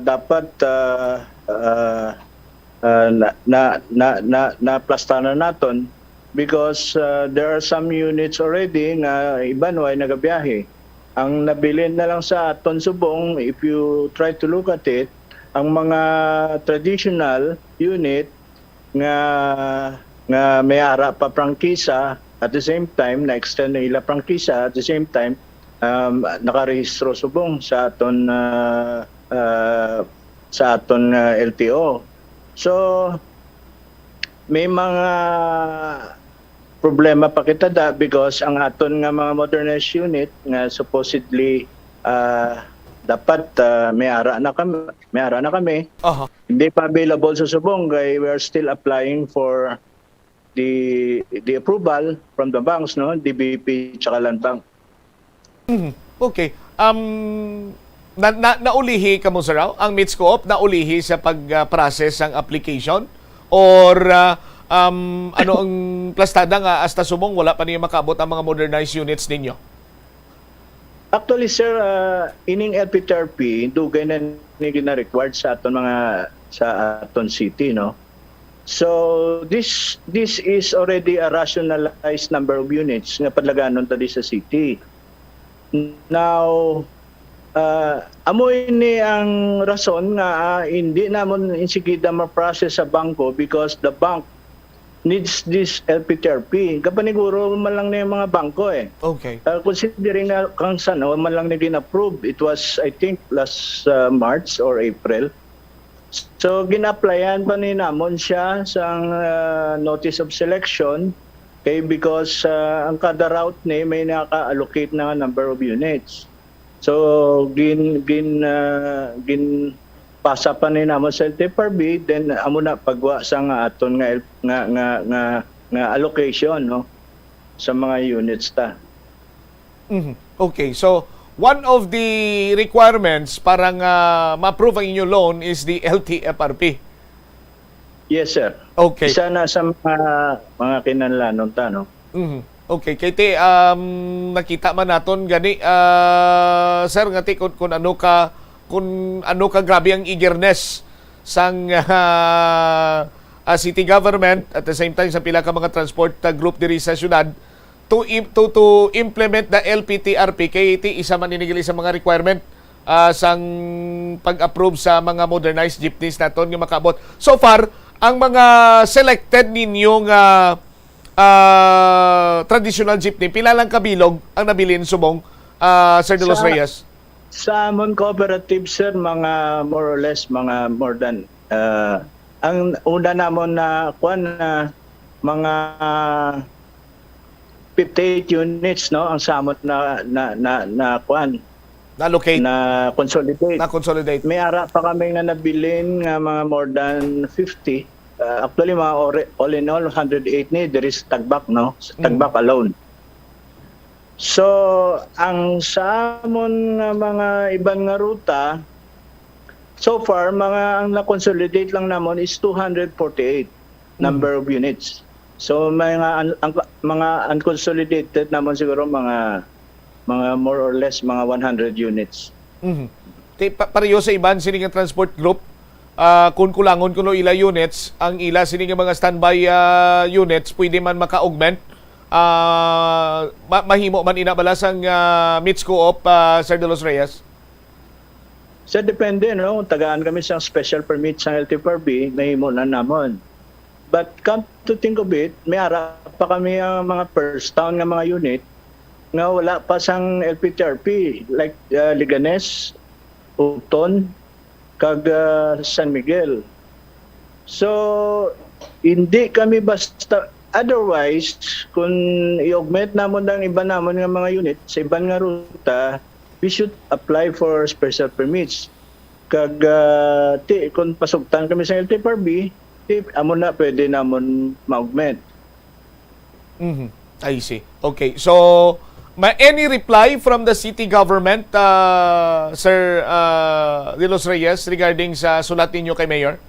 dapat uh, uh, uh, na, na, na, na, naplastanan naton because uh, there are some units already nga iban way nagabiyahe. Ang nabilin na lang sa aton subong, if you try to look at it, ang mga traditional unit nga nga may ara pa prangkisa, at the same time na-extend ang ila prangkisa, at the same time um, nakarehistro subong sa aton uh, uh, sa aton uh, L T O. So may mga problema pa kita da because ang aton nga mga modernized unit nga supposedly uh, dapat uh, may ara na kami, may ara na kami. Aha. Hindi pa available sa subong kay we are still applying for the the approval from the banks, no, D B P tsaka Land Bank. Mhm. Okay. Um, na, na, naulihi kamo, sir, aw? Ang MITSCOOP naulihi sa pag-process sang application? Or ah, um, ano ang plastada nga hasta subong wala pa niyo makaabot ang mga modernized units ninyo? Actually, sir, uh, ining L P T R P, dugay na ni gina-required sa aton mga sa aton city, no? So this this is already a rationalized number of units nga padlaganon ta di sa city. Now, uh, amo ini ang rason nga uh, hindi namon insigida ma-process sa bangko because the bank needs this L P T R P. Kapaniguro man lang ni mga bangko eh. Okay. Uh, considering na kang san-o man lang ni gin-approve, it was I think last uh, March or April. So gin-applyan pa ni namon siya sang uh, notice of selection kay because uh, ang kada route ni may naka-allocate na number of units. So gin gin uh, gin pasa pa ni namo sa L T F R B, then amo na pagwa sa nga aton nga nga nga nga, nga allocation, no, sa mga units ta. Mm-hmm. Okay, so one of the requirements para nga ma-approve ang inyong loan is the L T F R P. Yes, sir. Okay. Isa na sa mga mga kinahanglanon ta, no. Mm-hmm. Okay, kay ti um, nakita man naton gani uh, sir nga ti kung, kung ano ka kung ano ka grabe ang eagerness sang uh, uh, city government at the same time sa pila ka mga transport uh, group diri sa syudad to im- to to implement the L P T R P kay ti isa man ini gali sa mga requirement uh, sang pag-approve sa mga modernized jeepneys naton nga makaabot. So far, ang mga selected ninyo nga uh, traditional jeepney, pila lang kabilog ang nabilin subong uh, Sir De Los Reyes? Sa amon cooperative, sir, mga more or less mga more than uh, ang una namon na kuan na mga fifty-eight units, no, ang samot na na na, na kuan na-locate, na consolidate. Na-consolidate. May ara pa kami nga nabilin nga mga more than fifty. Uh, actually, mga all in all, one hundred eight ni there is Tagbak, no? Sa Tagbak mm. alone. So, ang sa amon nga mga iban nga ruta, so far, mga ang na-consolidate lang namon is two hundred forty-eight number of units. So, mga, un- ang, mga unconsolidated namon siguro mga mga more or less mga one hundred units. Mhm. Ti pa- pareho sa iban sini nga transport group, ah, kung kulangon kuno ila units, ang ila sini nga mga standby ah, units pwede man maka-augment. Ah, ma- mahimo man ina bala sang ah, MITSCOOP, ah, Sir De Los Reyes? Sa depende, no? Tagaan kami sa special permit sa L T F R B, mahimo na namon. But come to think of it, may ara pa kami ang mga first town nga mga unit nga wala pa sang L P T R P, like, uh, Leganes, Uton, kag, uh, San Miguel. So, hindi kami basta, otherwise, kung i-augment namon ang iba namon nga mga unit sa iban nga ruta, we should apply for special permits. Kag, ah, ti, kung pasugtan kami sa L T F R B, ti, amo na pwede namon ma-augment. Mhm. I see. Okay. So, may any reply from the city government, uh, Sir uh, De Los Reyes, regarding sa sulat ninyo kay Mayor?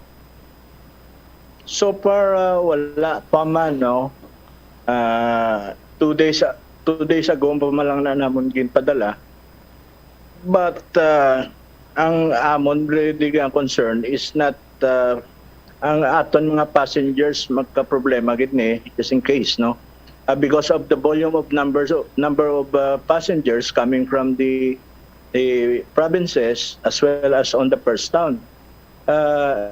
So far, ah, wala pa man, no? Ah, two days, two days ago pa man lang na namon ginpadala. But, ah, ang amon really nga concern is not, ah, ang aton mga passengers magka-problema gid ni, just in case, no? Ah, because of the volume of numbers of, number of, ah, passengers coming from the, the provinces as well as on the first town. Ah,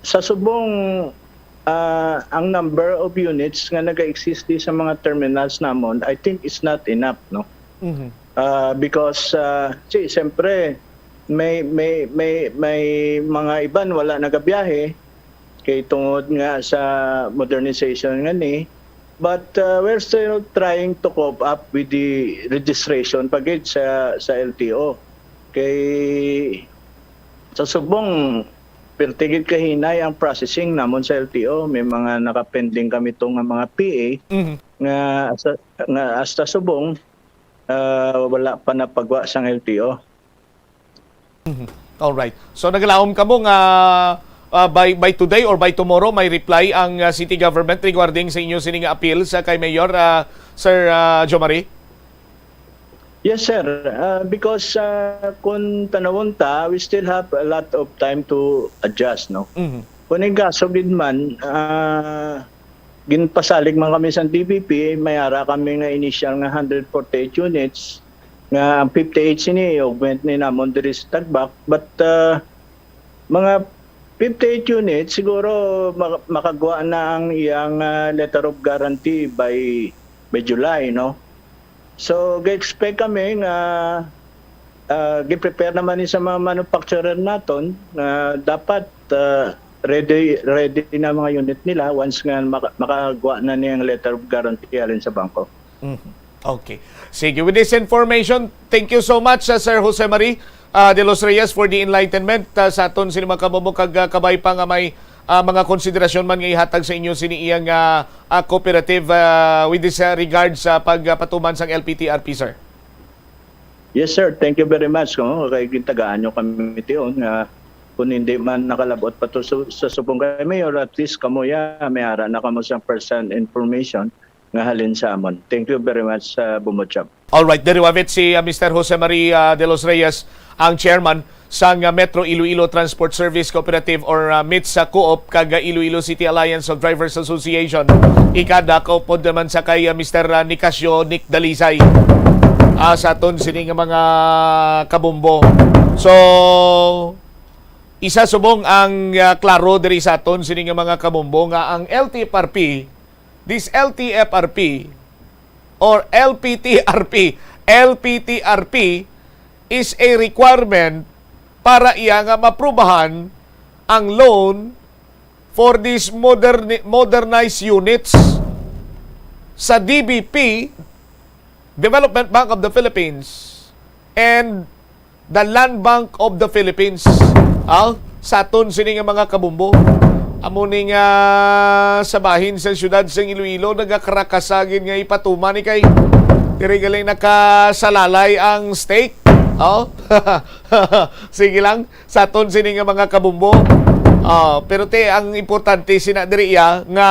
sa subong, ah, ang number of units nga naga-exist di sa mga terminals namon, I think, is not enough, no? Mhm. Ah, because, ah, si, siyempre, may, may, may, may mga iban wala nagabiyahe kay tungod nga sa modernization nga ni. But, ah, we're still trying to cope up with the registration pa gid sa, sa L T O. Kay sa subong, perti gid kahinay ang processing namon sa L T O. May mga nakapending kami to nga mga P A Mhm. nga hasta, nga hasta subong, ah, wala pa napagwa sang L T O. All right. So nagalaom kamo nga ah, by by today or by tomorrow may reply ang ah, city government regarding sa inyo sini nga appeal sa kay Mayor ah, Sir ah, Jomari? Yes, sir. Uh, because uh, kung tanawon ta, we still have a lot of time to adjust, no? Mhm. Kung ang kaso gid man, uh, ginpasalig man kami sa D B P, may ara kami nga initial nga one hundred forty-eight units, nga ang fifty-eight sini, augment ni namon diri sa Tagbak. But uh, mga fifty-eight units, siguro mak- makagwa na ang iyang uh, letter of guarantee by by July, no? So, ga-expect kami nga uh, gi-prepare naman ni sa mga manufacturer naton nga dapat uh, ready ready na mga unit nila once nga maka- makagwa na niyang letter of guarantee halin sa bangko. Mhm. Okay. Sige, with this information, thank you so much, uh, Sir Jose Marie uh, De Los Reyes, for the enlightenment uh, sa aton sini mga kabubo kag uh, kabay pa nga may uh, mga konsiderasyon man nga ihatag sa inyo sini iyang uh, uh, cooperative uh, with this uh, regard sa pagpatuman sang L P T R P, sir. Yes, sir. Thank you very much. Kung kay gintagaan nyo kami tion nga kung hindi man nakalabot pa to sa, sa subong kay Mayor, at least kamo ya, may ara na kamo sa first hand information nga halin sa amon. Thank you very much, uh, Bumutchap. All right, diri wavit si uh, Mister Jose Marie uh, De Los Reyes, ang chairman sang uh, Metro Iloilo Transport Service Cooperative or uh, MITSA Coop kag uh, Iloilo City Alliance of Drivers Association, ICADA, kaupod naman sa kay uh, Mister uh, Nicasio Nick Dalisay uh, sa aton sini nga mga kabumbo. So, isa subong ang uh, klaro diri sa aton sini nga mga kabumbo nga ang L T F R P, this L T F R P or L P T R P, L P T R P is a requirement para iya nga maprubahan ang loan for these modern modernized units sa D B P, Development Bank of the Philippines, and the Land Bank of the Philippines. Ah, sa aton sini nga mga kabumbo. Amo ni nga sa bahin sa siyudad sa Iloilo nagakarakasagin nga ipatuman ni kay diri galing nakasalalay ang stake. Oh? Sige lang, sa aton sini nga mga kabumbo. Ah, pero te, ang importante sina diri iya nga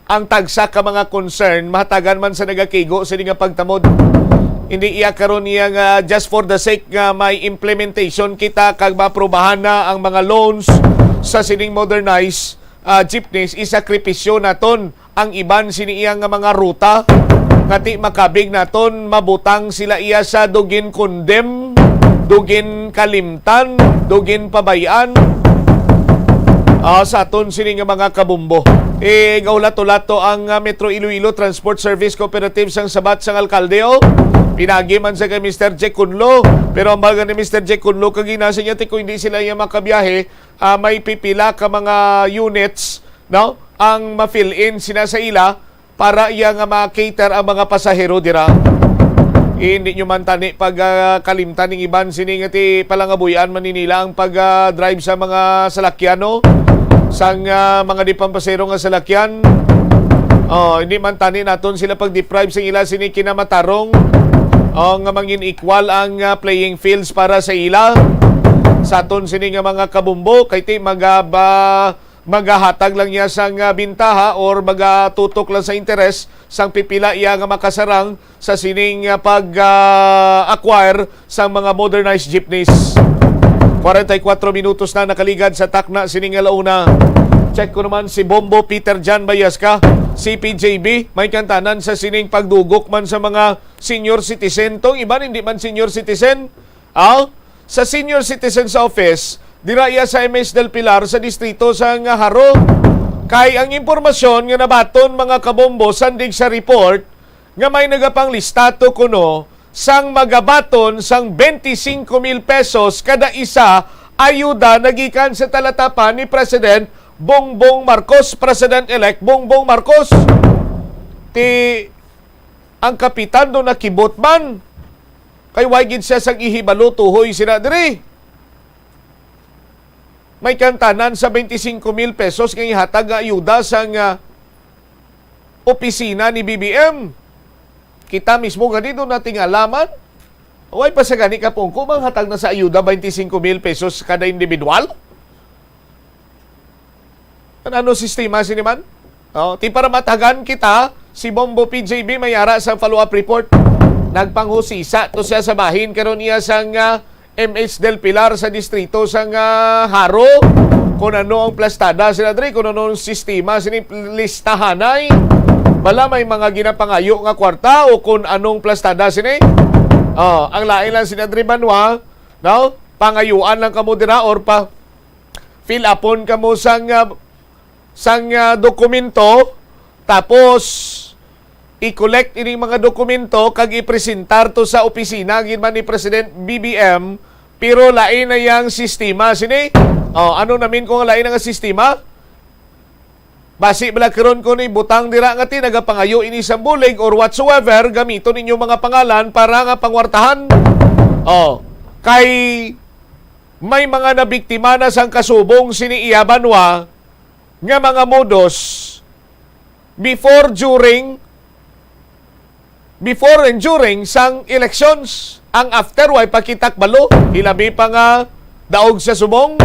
ang tagsa ka mga concern mahatagan man sa nagakigo sini nga pagtamod. Hindi iya karon iya nga just for the sake nga may implementation kita kag maaprubahan na ang mga loans sa sining modernized ah, jeepneys, isakripisyo naton ang iban sini iya nga mga ruta nga ti makabig naton mabutang sila iya sa dugin kondem. dugin kalimtan, dugin pabayan, ah, sa aton sini nga mga kabombo. Eh, gahulat-hulato ang, ah, Metro Iloilo Transport Service Cooperative sang sabat sang alkalde, oh. Pinagi man sa kay Mister Jack Kunlo, pero ang baga ni Mister Jack Kunlo, kag ginasa niya, ti kung hindi sila iya makabiyahe, ah, may pipila ka mga units, no, ang ma-fill in sina sa ila para iya nga ma-cater ang mga pasahero dira. Hindi nyo man tani pag, ah, kalimtan ning iban sini nga ti palangabuyan man ni nila ang pag, ah, drive sa mga salakyan, no? Sang, ah, mga di pampasero nga salakyan. Oh, hindi man tani naton sila pag-deprive sing ila sini kinamatarong. Oh, nga mangin equal ang, ah, playing fields para sa ila. Sa aton sini nga mga kabumbo, kay ti magaba magahatag lang niya sang, ah, bintaha or magatutok lang sa interes sang pipila iya nga makasarang sa sining, ah, pag, ah, acquire sang mga modernized jeepneys. Kwarenta y kuwatro minutos na nakaligad sa takna sining alauna. Check ko naman si Bombo Peter Jan Bayasca, C P J B, may kantanan sa sining pagdugok man sa mga senior citizen. Tong iban hindi man senior citizen, ah, sa Senior Citizens Office, dira iya sa M S del Pilar sa distrito sang Jaro. Kay ang impormasyon nga nabaton, mga kabombo, sandig sa report nga may nagapanglista to kuno sang magabaton sang twenty-five mil pesos kada isa ayuda nagikan sa talatapan ni President Bongbong Marcos, President-elect Bongbong Marcos. Ti ang kapitan do nakibot man. Kay way gid siya sang ihibalo tuhoy sina diri. May kantanan sa twenty-five mil pesos nga ihatag nga ayuda sang, ah, opisina ni B B M. Kita mismo gani do natingalaman. Way pa sa gani ka pungko, manghatag na sa ayuda twenty-five mil pesos kada individual. Ano sistema sini man? Oh, ti para matagan kita, si Bombo P J B may ara sa follow-up report. Nagpanghusisa to siya sa bahin karon niya sang, ah, M H del Pilar sa distrito sang, ah, Jaro. Kung ano ang plastada sila diri, kung ano ang sistema sini listahanay. Bala may mga ginapangayo nga kwarta o kung anong plastada sini. Oh, ang lain lang sina diri banwa, no? Pangayuan lang kamo dira or pa fill upon kamo sang, ah, sang, ah, dokumento, tapos i-collect ining mga dokumento kag ipresentar to sa opisina gid man ni President B B M, pero lain na yang sistema sini. Oh, ano namin kung lain na nga sistema? Basi bala karon ko ni butang dira nga ti nagapangayo ini sang bulig or whatsoever, gamiton ninyo mga pangalan para nga pangwartahan. Oh, kay may mga nabiktima na sang kasubong sini iya banwa nga mga modus before, during, before and during sang elections. Ang after, way pakitak balo, ilabi pa nga daog sa subong.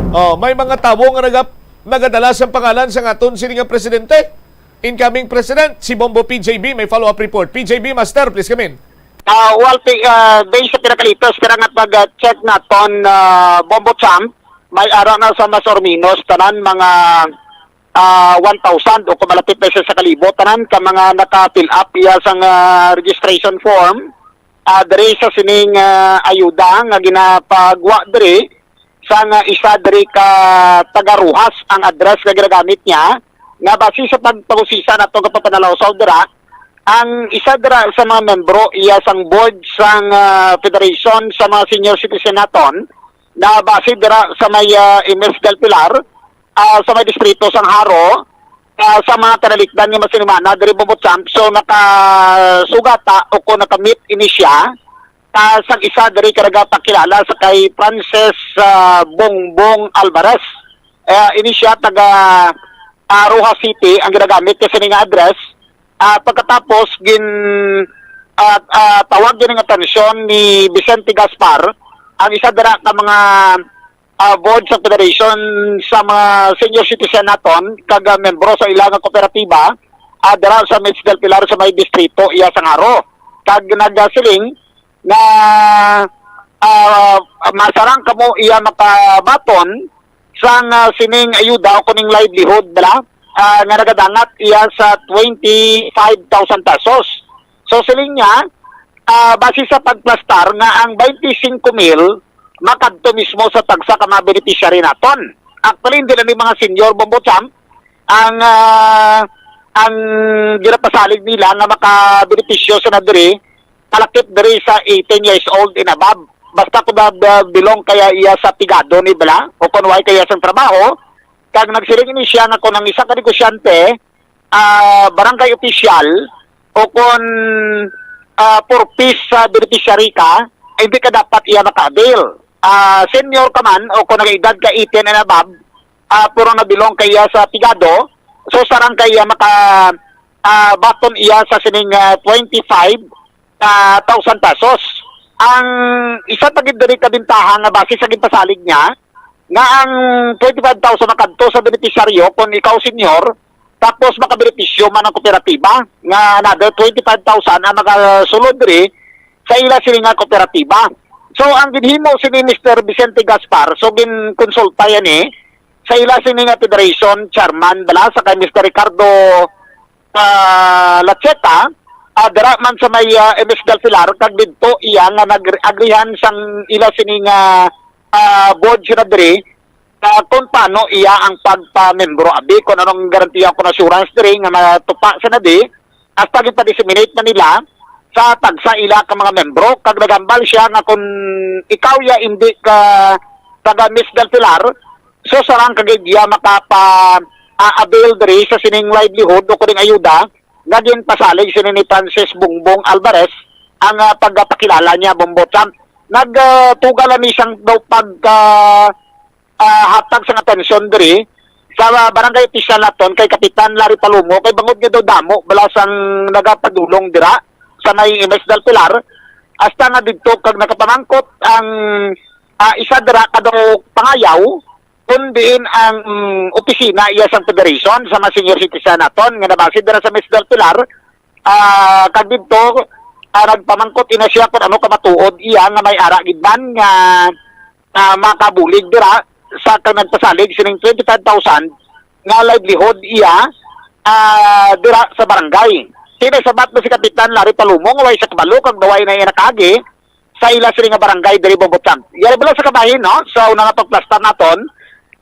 Oh, may mga tawo nga naga-, nagadala sa pangalan sa aton sini nga presidente. Incoming President, si Bombo P J B, may follow-up report. P J B, Master, please come in. Ah, well, pi-, ah, based sa pinakalitos, kaya nga pag-check naton, ah, Bombo Champ, may ara na sa mas or minus, tanan mga, ah, one thousand o kung malapit na siya sa kalibo, tanan ka mga naka-fill up iya sang, ah, registration form, ah, diri sa sining, ah, ayuda nga ginapagwa diri sa nga isa diri ka taga Roxas ang address nga ginagamit niya, nga base sa pagpangusisa nato nga papanalawsaw dira, ang isa dira sa mga membro iya sang board sang, ah, Federation sa mga Senior Citizen naton, na base dira sa may, ah, M S del Pilar, ah, sa may distrito sang Jaro, ah, sa mga kanalikdan nga masinimana diri Bombo Champ. So, nakasugata o kung nakamit ini siya, ah, sang isa diri ka nagapakilala sa kay Francis, ah, Bongbong Alvarez. Eh, ini siya taga, ah, Roxas City ang ginagamit kasi nga address. Ah, pagkatapos gin, ah, ah, tawag gid ang atensyon ni Vicente Gaspar, ang isa dira ka mga, ah, board sa federation sa mga senior citizen naton kag, ah, membro sa ila nga kooperatiba, ah, dira sa Mitch del Pilar sa may distrito iya sang Jaro. Kag nagasiling nga, ah, masarang kamo iya makabaton sang, ah, sining ayuda o kuning livelihood bala, ah, nga nagadangat iya sa twenty-five thousand pesos. So, siling niya, ah, base sa pagplastar nga ang twenty-five mil makadto mismo sa tagsa ka mga beneficiary naton. Actually, hindi na ni mga senior, Bombo Champ, ang, ah, ang ginapasalig nila nga makabenepisyo sa nadiri, kalakip diri sa eighteen years old and above. Basta kung na, na belong kaya iya sa pigado ni bala o kung wala kaya sang trabaho, kag nagsiling ini siya nga kung ang isa ka negosyante, ah, barangay opisyal o kon, ah, purpose sa beneficiary ka, hindi ka dapat iya maka-avail. Ah, senior ka man o kung nag-edad ka eighteen and above, ah, pero nabilong ka iya sa pigado, so sarang ka iya maka, ah, baton iya sa sining, ah, twenty-five, ah, thousand pesos. Ang isa pa gid diri ka bintaha nga base sa ginpasalig niya, nga ang twenty-five thousand makadto sa benepisyaryo kung ikaw senior, tapos makabenepisyo man ang kooperatiba nga another twenty-five thousand ang magasulod diri sa ila sini nga kooperatiba. So ang ginhimo sini Mister Vicente Gaspar, so ginkonsulta yan eh sa ila sini nga federation chairman bala sa kay Mister Ricardo ah, Lacheta, ah, dira man sa may, ah, M S Del Pilar, kag didto iya nga nag-agrihan sang ila sini nga, ah, board sila diri, ah, kung paano iya ang pagpamembro abi, kung anong garantiya, kung assurance diri nga matupa sa nadi, hasta ginpa-disseminate na nila sa tagsa ila ka mga membro, kag nagambal siya nga kung ikaw ya hindi ka taga Miss Del Pilar, so sarang kagid iya makapa, ah, avail diri sa sining livelihood o kuning ayuda nga ginpasalig sini ni Francis Bongbong Alvarez ang, ah, pagpakilala niya, Bombo Champ. Nag, ah, tuga lang ni siyang daw pagka, ah, hatag sang atensyon diri sa barangay opisyal naton kay Kapitan Larry Palomo kay bangod nga daw damo bala sang nagapadulong dira sa may M S Del Pilar hasta nga didto kag nakapamangkot ang, ah, isa dira ka daw pangayaw kun diin ang, mm, opisina iya sang federation sa mga senior citizen naton nga nabase dira sa Miss Del Pilar, ah, kag didto, ah, nagpamangkot ina siya kung ano kamatuod iya nga may ara gid man nga, ah, makabulig dira sa kang nagpasalig sining twenty-five thousand nga livelihood iya, ah, dira sa barangay. Kini sabat na si Kapitan Larry Palumong, way sa kabalo kag daway na iya nakaagi, sa ila sini nga barangay diri, Bombo Champ. Yari bala sa kabahin, no? Sa una nga pagplastar naton,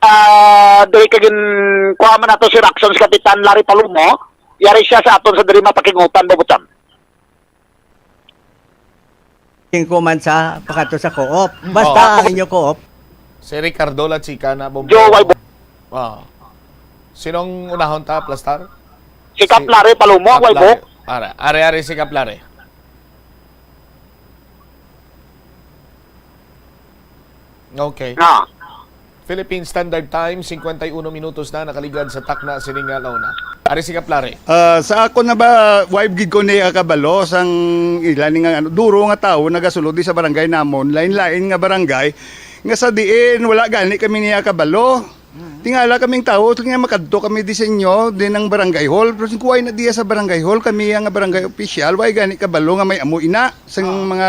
ah, diri kay ginkuha man nato si Raxon, si Kapitan Larry Palumo. Yari siya sa aton sa diri mapakingutan, Bombo Champ. King kuman sa pakato sa co-op. Mm. Basta Oh. ang inyo co-op. Si Ricardo La Chica na, Bombo. Joe, way bu- Ah. Sinong unahon ta, plastar? Si Si Kaplare Palumo, way Kaplare. bu- Are, are, are si Kaplare. Okay. Ah. Philippine Standard Time, cincuenta y uno minutos na nakaligad sa takna sining nga launa. Ari si Kaplare. Ah, sa ako na ba, wave gid ko ni, ah, kabalo sang ila ni nga, ano, duro nga tawo nagasulod di sa barangay namon, lain-lain nga barangay, nga sa diin wala gani kami niya kabalo. Mm. Tingala kaming tawo, nga makadto kami di sa inyo, din ang barangay hall. Pero singkuway na diya sa barangay hall, kami ang barangay official, way gani kabalo nga may amo ina sang Ah. mga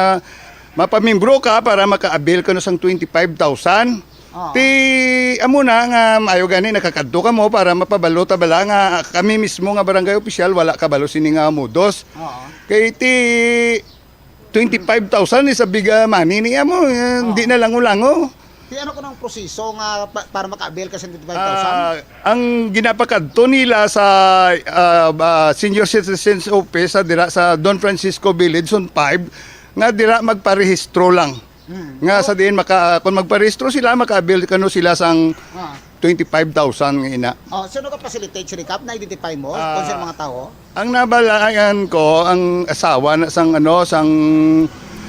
mapamimbro ka para maka-avail ka no sang twenty-five thousand. Ah. Ti, amo na nga maayo gani nakakadto ka mo para mapabalo ta bala nga kami mismo nga barangay official wala kabalo sini nga modos. Ah. Kay ti twenty-five thousand is a big, ah, money niya mo, eh, Ah. hindi na lango-lango. Ti ano ko nang proseso nga pa-, para maka-avail ka sa twenty-five thousand? Ah, ang ginapakadto nila sa, ah, ba, Senior Citizens Office sa dira sa Don Francisco Village, Zone five, nga dira magparehistro lang. Hmm. Nga sa diin maka-, kung magparehistro sila, maka-avail kano sila sang Ah. twenty-five thousand nga ina. Oh, sino ka facilitate, si Recap? Na-identify mo Ah, kung sino mga tao? Ang nabalayan ko, ang asawa na sang, ano, sang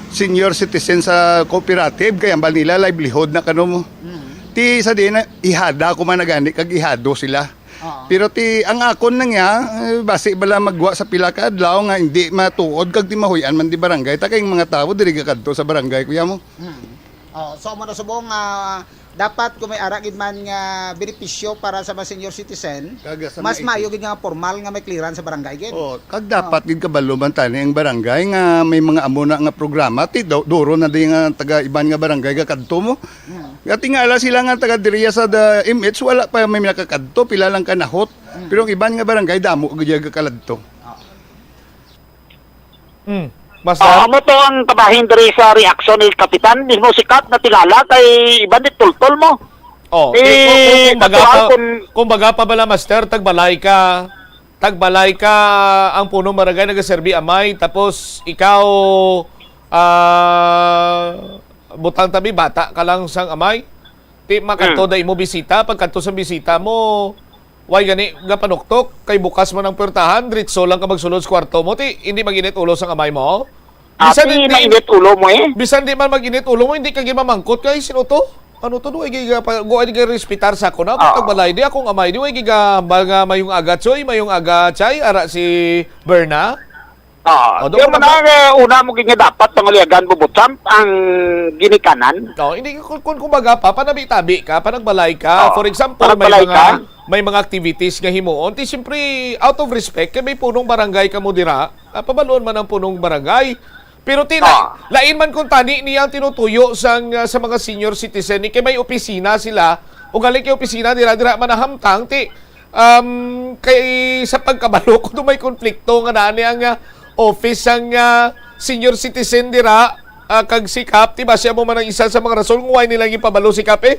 senior citizen sa cooperative, kay ang nila livelihood na kano mo. Mm. Ti sa diin na, ihada ko man na gani, kag ihado sila. Oo. Pero ti, ang akon na niya, eh, basi bala magwa sa pila ka adlaw nga hindi matuod, kag di mahuy-an man di barangay. Ta kay mga tawo, diri ka kadto sa barangay, kuya mo. Mm. Oh, so, amo na subong nga dapat kung may ara gid man nga benepisyo para sa mga senior citizen, Kag sa mas mga maayo gid nga formal nga may clearance sa barangay gid. Oh, kag dapat Oh. gid kabalo man tani ang barangay nga may mga amo na nga programa, ti do-, duro na di nga taga iban nga barangay gakadto mo. Hmm. Nga tingala sila nga taga diriya sa the M H, wala pa may nakakadto, pila lang kanahot. Hmm. Pero ang iban nga barangay, damo gid gakaladto. Oh. Mm. Master? Ah, amo to ang kabahin diri sa reaksyon ni Kapitan. Mismo si Kap natingala kay iban di tultol mo. Oh, Eh, eh, kung, kung, kung baga natural pa, kung kung baga pa bala, Master, tagbalay ka, tagbalay ka ang punong barangay nagaserbi amay, tapos ikaw, ah, butang tabi, bata ka lang sang amay. Ti, makanto Hmm. da imo bisita, pagkanto sa bisita mo, way gani gapanuktok, kay bukas man ang puwertahan, diretso lang ka magsulod sa kwarto mo, ti, hindi mag-init ulo sang amay mo. Bisan Ati, hindi, mainit ulo mo eh. Bisan di man mag-init ulo mo, hindi ka gimamangkot kay sino to? Ano to, duway giga pa, go ay giga respetar sa ako na, Oo. Pagbalay di akong amay, di way giga mga mayong aga, Choy, mayong aga, Chay, ara si Berna. Oo. O, Di doon mo na, naman. Eh, una mo gid nga dapat panguliagan mo, Butcham, ang ginikanan. Oo, hindi, kung, kung kumbaga pa, panabi-tabi ka, panagbalay ka. Oo. For example, may Panagbalay mga, ka. may mga activities nga himuon. Ti, siyempre, out of respect, kay may punong barangay ka mo dira, ah, pabaluon man ang punong barangay. Pero ti, la-, Ah. lain man kung tani niya ang tinutuyo sang, ah, sa mga senior citizen, ni kay may opisina sila, o galing kay opisina dira, dira man nahamtang, ti, um, kay sa pagkabalo ko, do may konflikto nga naa ni ang, ah, office sang, ah, senior citizen dira, ah, kag si Kap, ti ba siya mo man ang isa sa mga rason kung why nila gipabalo si Kap, eh?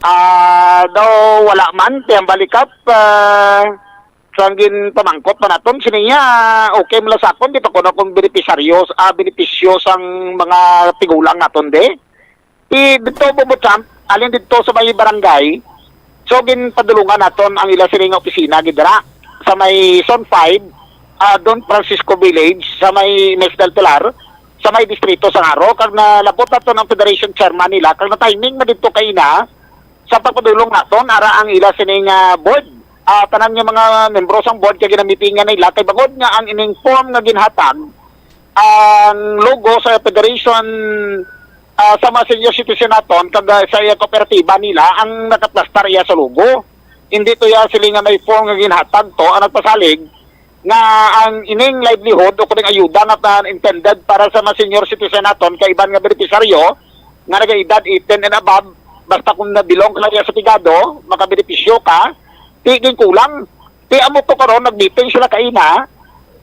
Ah, daw wala man, ti ang bali, Kap, ah, sang ginpamangkot pa naton, sini niya, okay mo lang sa akon, di pa kuno kung benepisaryo, ah, benepisyo sang mga tigulang naton, di? Ti didto, Butcham, alin didto sa may barangay, so ginpadulungan naton ang ila sini nga opisina gid dira sa may Zone five, ah, Don Francisco Village, sa may Mes del Pilar, sa may distrito sang Jaro, kag nalabot naton ang federation chairman nila, kag na-timing na didto kay ina sa pagpadulong naton, ara ang ila sini nga board. Ah, tanan nga mga membro sang board kay ginamitingan nila kay bangod nga ang ining form nga ginhatag, ang logo sa federation, ah, sa mga senior citizen naton kag, ah, sa iya kooperatiba nila ang nakaplastar iya sa logo. Hindi to iya sila nga may form nga ginhatag to ang nagpasalig nga ang ining livelihood o kuning ayuda nga ta-, intended para sa mga senior citizen naton kay iban nga benepisaryo nga nagaedad eighteen and above, basta kung na-belong ka lang sa Pigado, makabenepisyo ka, ti ginkulang. Ti amo to karon, nag-meeting sila kaina,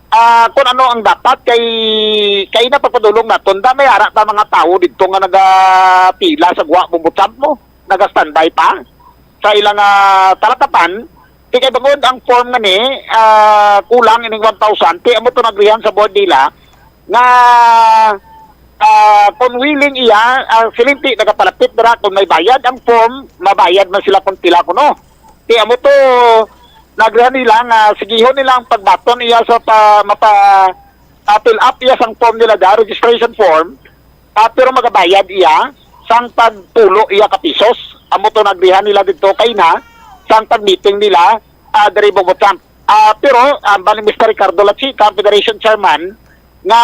ah, kung ano ang dapat kay, kaina pagpadulong naton, da may ara ta mga tawo didto nga nagapila sa guwa, Butcham mo, naga-standby pa sa ilang, ah, talatapan. Ti kay bangod ang form nga ni, ah, kulang ining one thousand, ti amo to nagrihan sa board nila nga, ah, kung willing iya, ah, silinti nagapalapit dira, kung may bayad ang form, mabayad man sila kung pila kuno. Ti amo to, nagrihan nila nga sigihon nila ang pagbaton iya sa pa, mapa, ah, fill up iya sang form nila da, registration form, ah, pero magabayad iya sang pagpulo iya ka pisos. Amo to nagrihan nila didto kaina sang pag-meeting nila, ah, diri Bogota. Ah, pero, ah, bali Mister Ricardo Lachica, ang Federation Chairman, nga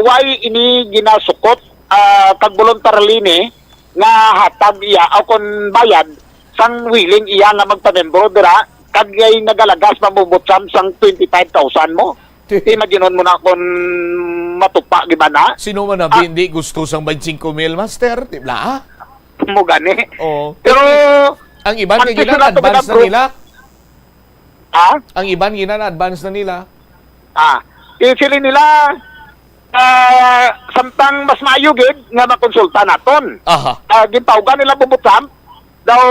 why ini ginasukot, ah, kag voluntarily ni nga hatag iya o kon bayad sang willing iya nga magpamembro dira, kag kay nagalagas pa mo, Butcham, sang twenty-five thousand mo. Imagine mo na kung matupa, di ba na? Sino man na Ah. hindi gusto sang twenty-five mil, master? Di ba? Mo gani. Oo. Pero Ang iban ang kay issue nato, advance na pinag-, nila. Ha? Ang iban gina na advance na nila. Ah, i-, sila nila, ah, samtang mas maayo gid nga makonsulta naton. Aha. Ah, gintawgan nila, Bubutlam, daw,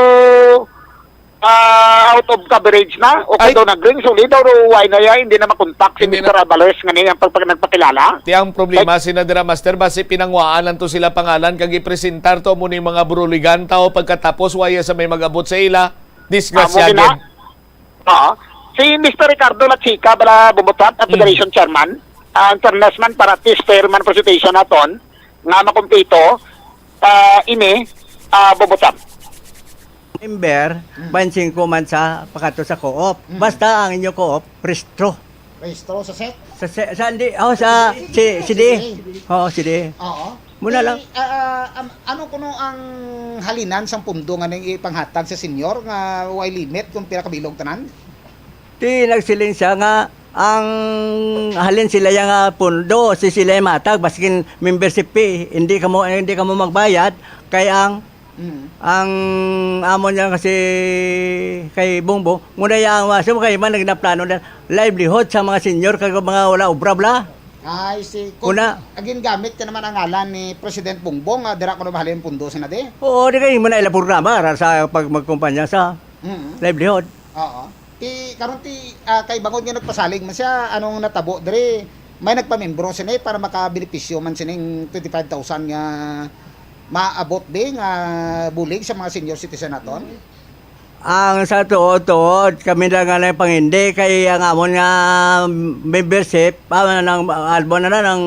ah, out of coverage na, o Ay. kay daw nag-ring, suli daw, why na ya, hindi na makontak si Hindi na. Mister Abales nga niya ang pagpag-, nagpakilala. Ti ang problema, Ay. sina dira, master, basi pinangwaan lang to sila pangalan, kag ipresentar to mo ni mga buruligan tao, pagkatapos, waya sa may mag-abot sa ila, disgrasya Amo gid na. gid. Oo. Si Mister Ricardo Lachica, bala, Bumutap, ang Mm. Federation Chairman, ang Chairman para at least fair man presentation naton, nga makumpleto, ah, ini, ah, Bumutap. Member, Mm. bansing ko man sa pakato sa co-op. Mm. Basta ang inyo co-op, rehistro. Rehistro sa set? Sa se-, sa, hindi, oh, sa si, si D. C D. Oo, si D. Oo. Muna Ti, lang. ah, ah, am-, ano kuno ang halinan sang pundo nga ning ipanghatag sa senior nga way limit kung pila ka bilog tanan? Ti nagsiling siya nga ang halin sila yang, ah, pundo, si sila yung matag, baskin membership fee, hindi kamo, hindi kamo magbayad, kay ang, Mm. ang amo niya kasi kay Bongbong, muna yang, ah, so kay man nagnaplano na livelihood sa mga senior, kag mga wala obra bla. Ay, si, kung Una. Again, gamit ka naman ang ngalan ni President Bongbong, ah, dira ko na mahalin ang pundo sa nadi? Oo, di kayo mo na ila programa para sa pag magkumpanya sa Mm. livelihood. Oo. Ti, karon ti, ah, kay bangod nga nagpasalig man siya, anong natabo diri? May nagpamimbro sini para makabenepisyo man sining twenty-five thousand nga maabot, be, nga bulig sa mga senior citizen naton? Ang sa tuod-tuod, kami lang nga nagpangindi kay ang amon nga membership, ah, nang, ano na, nang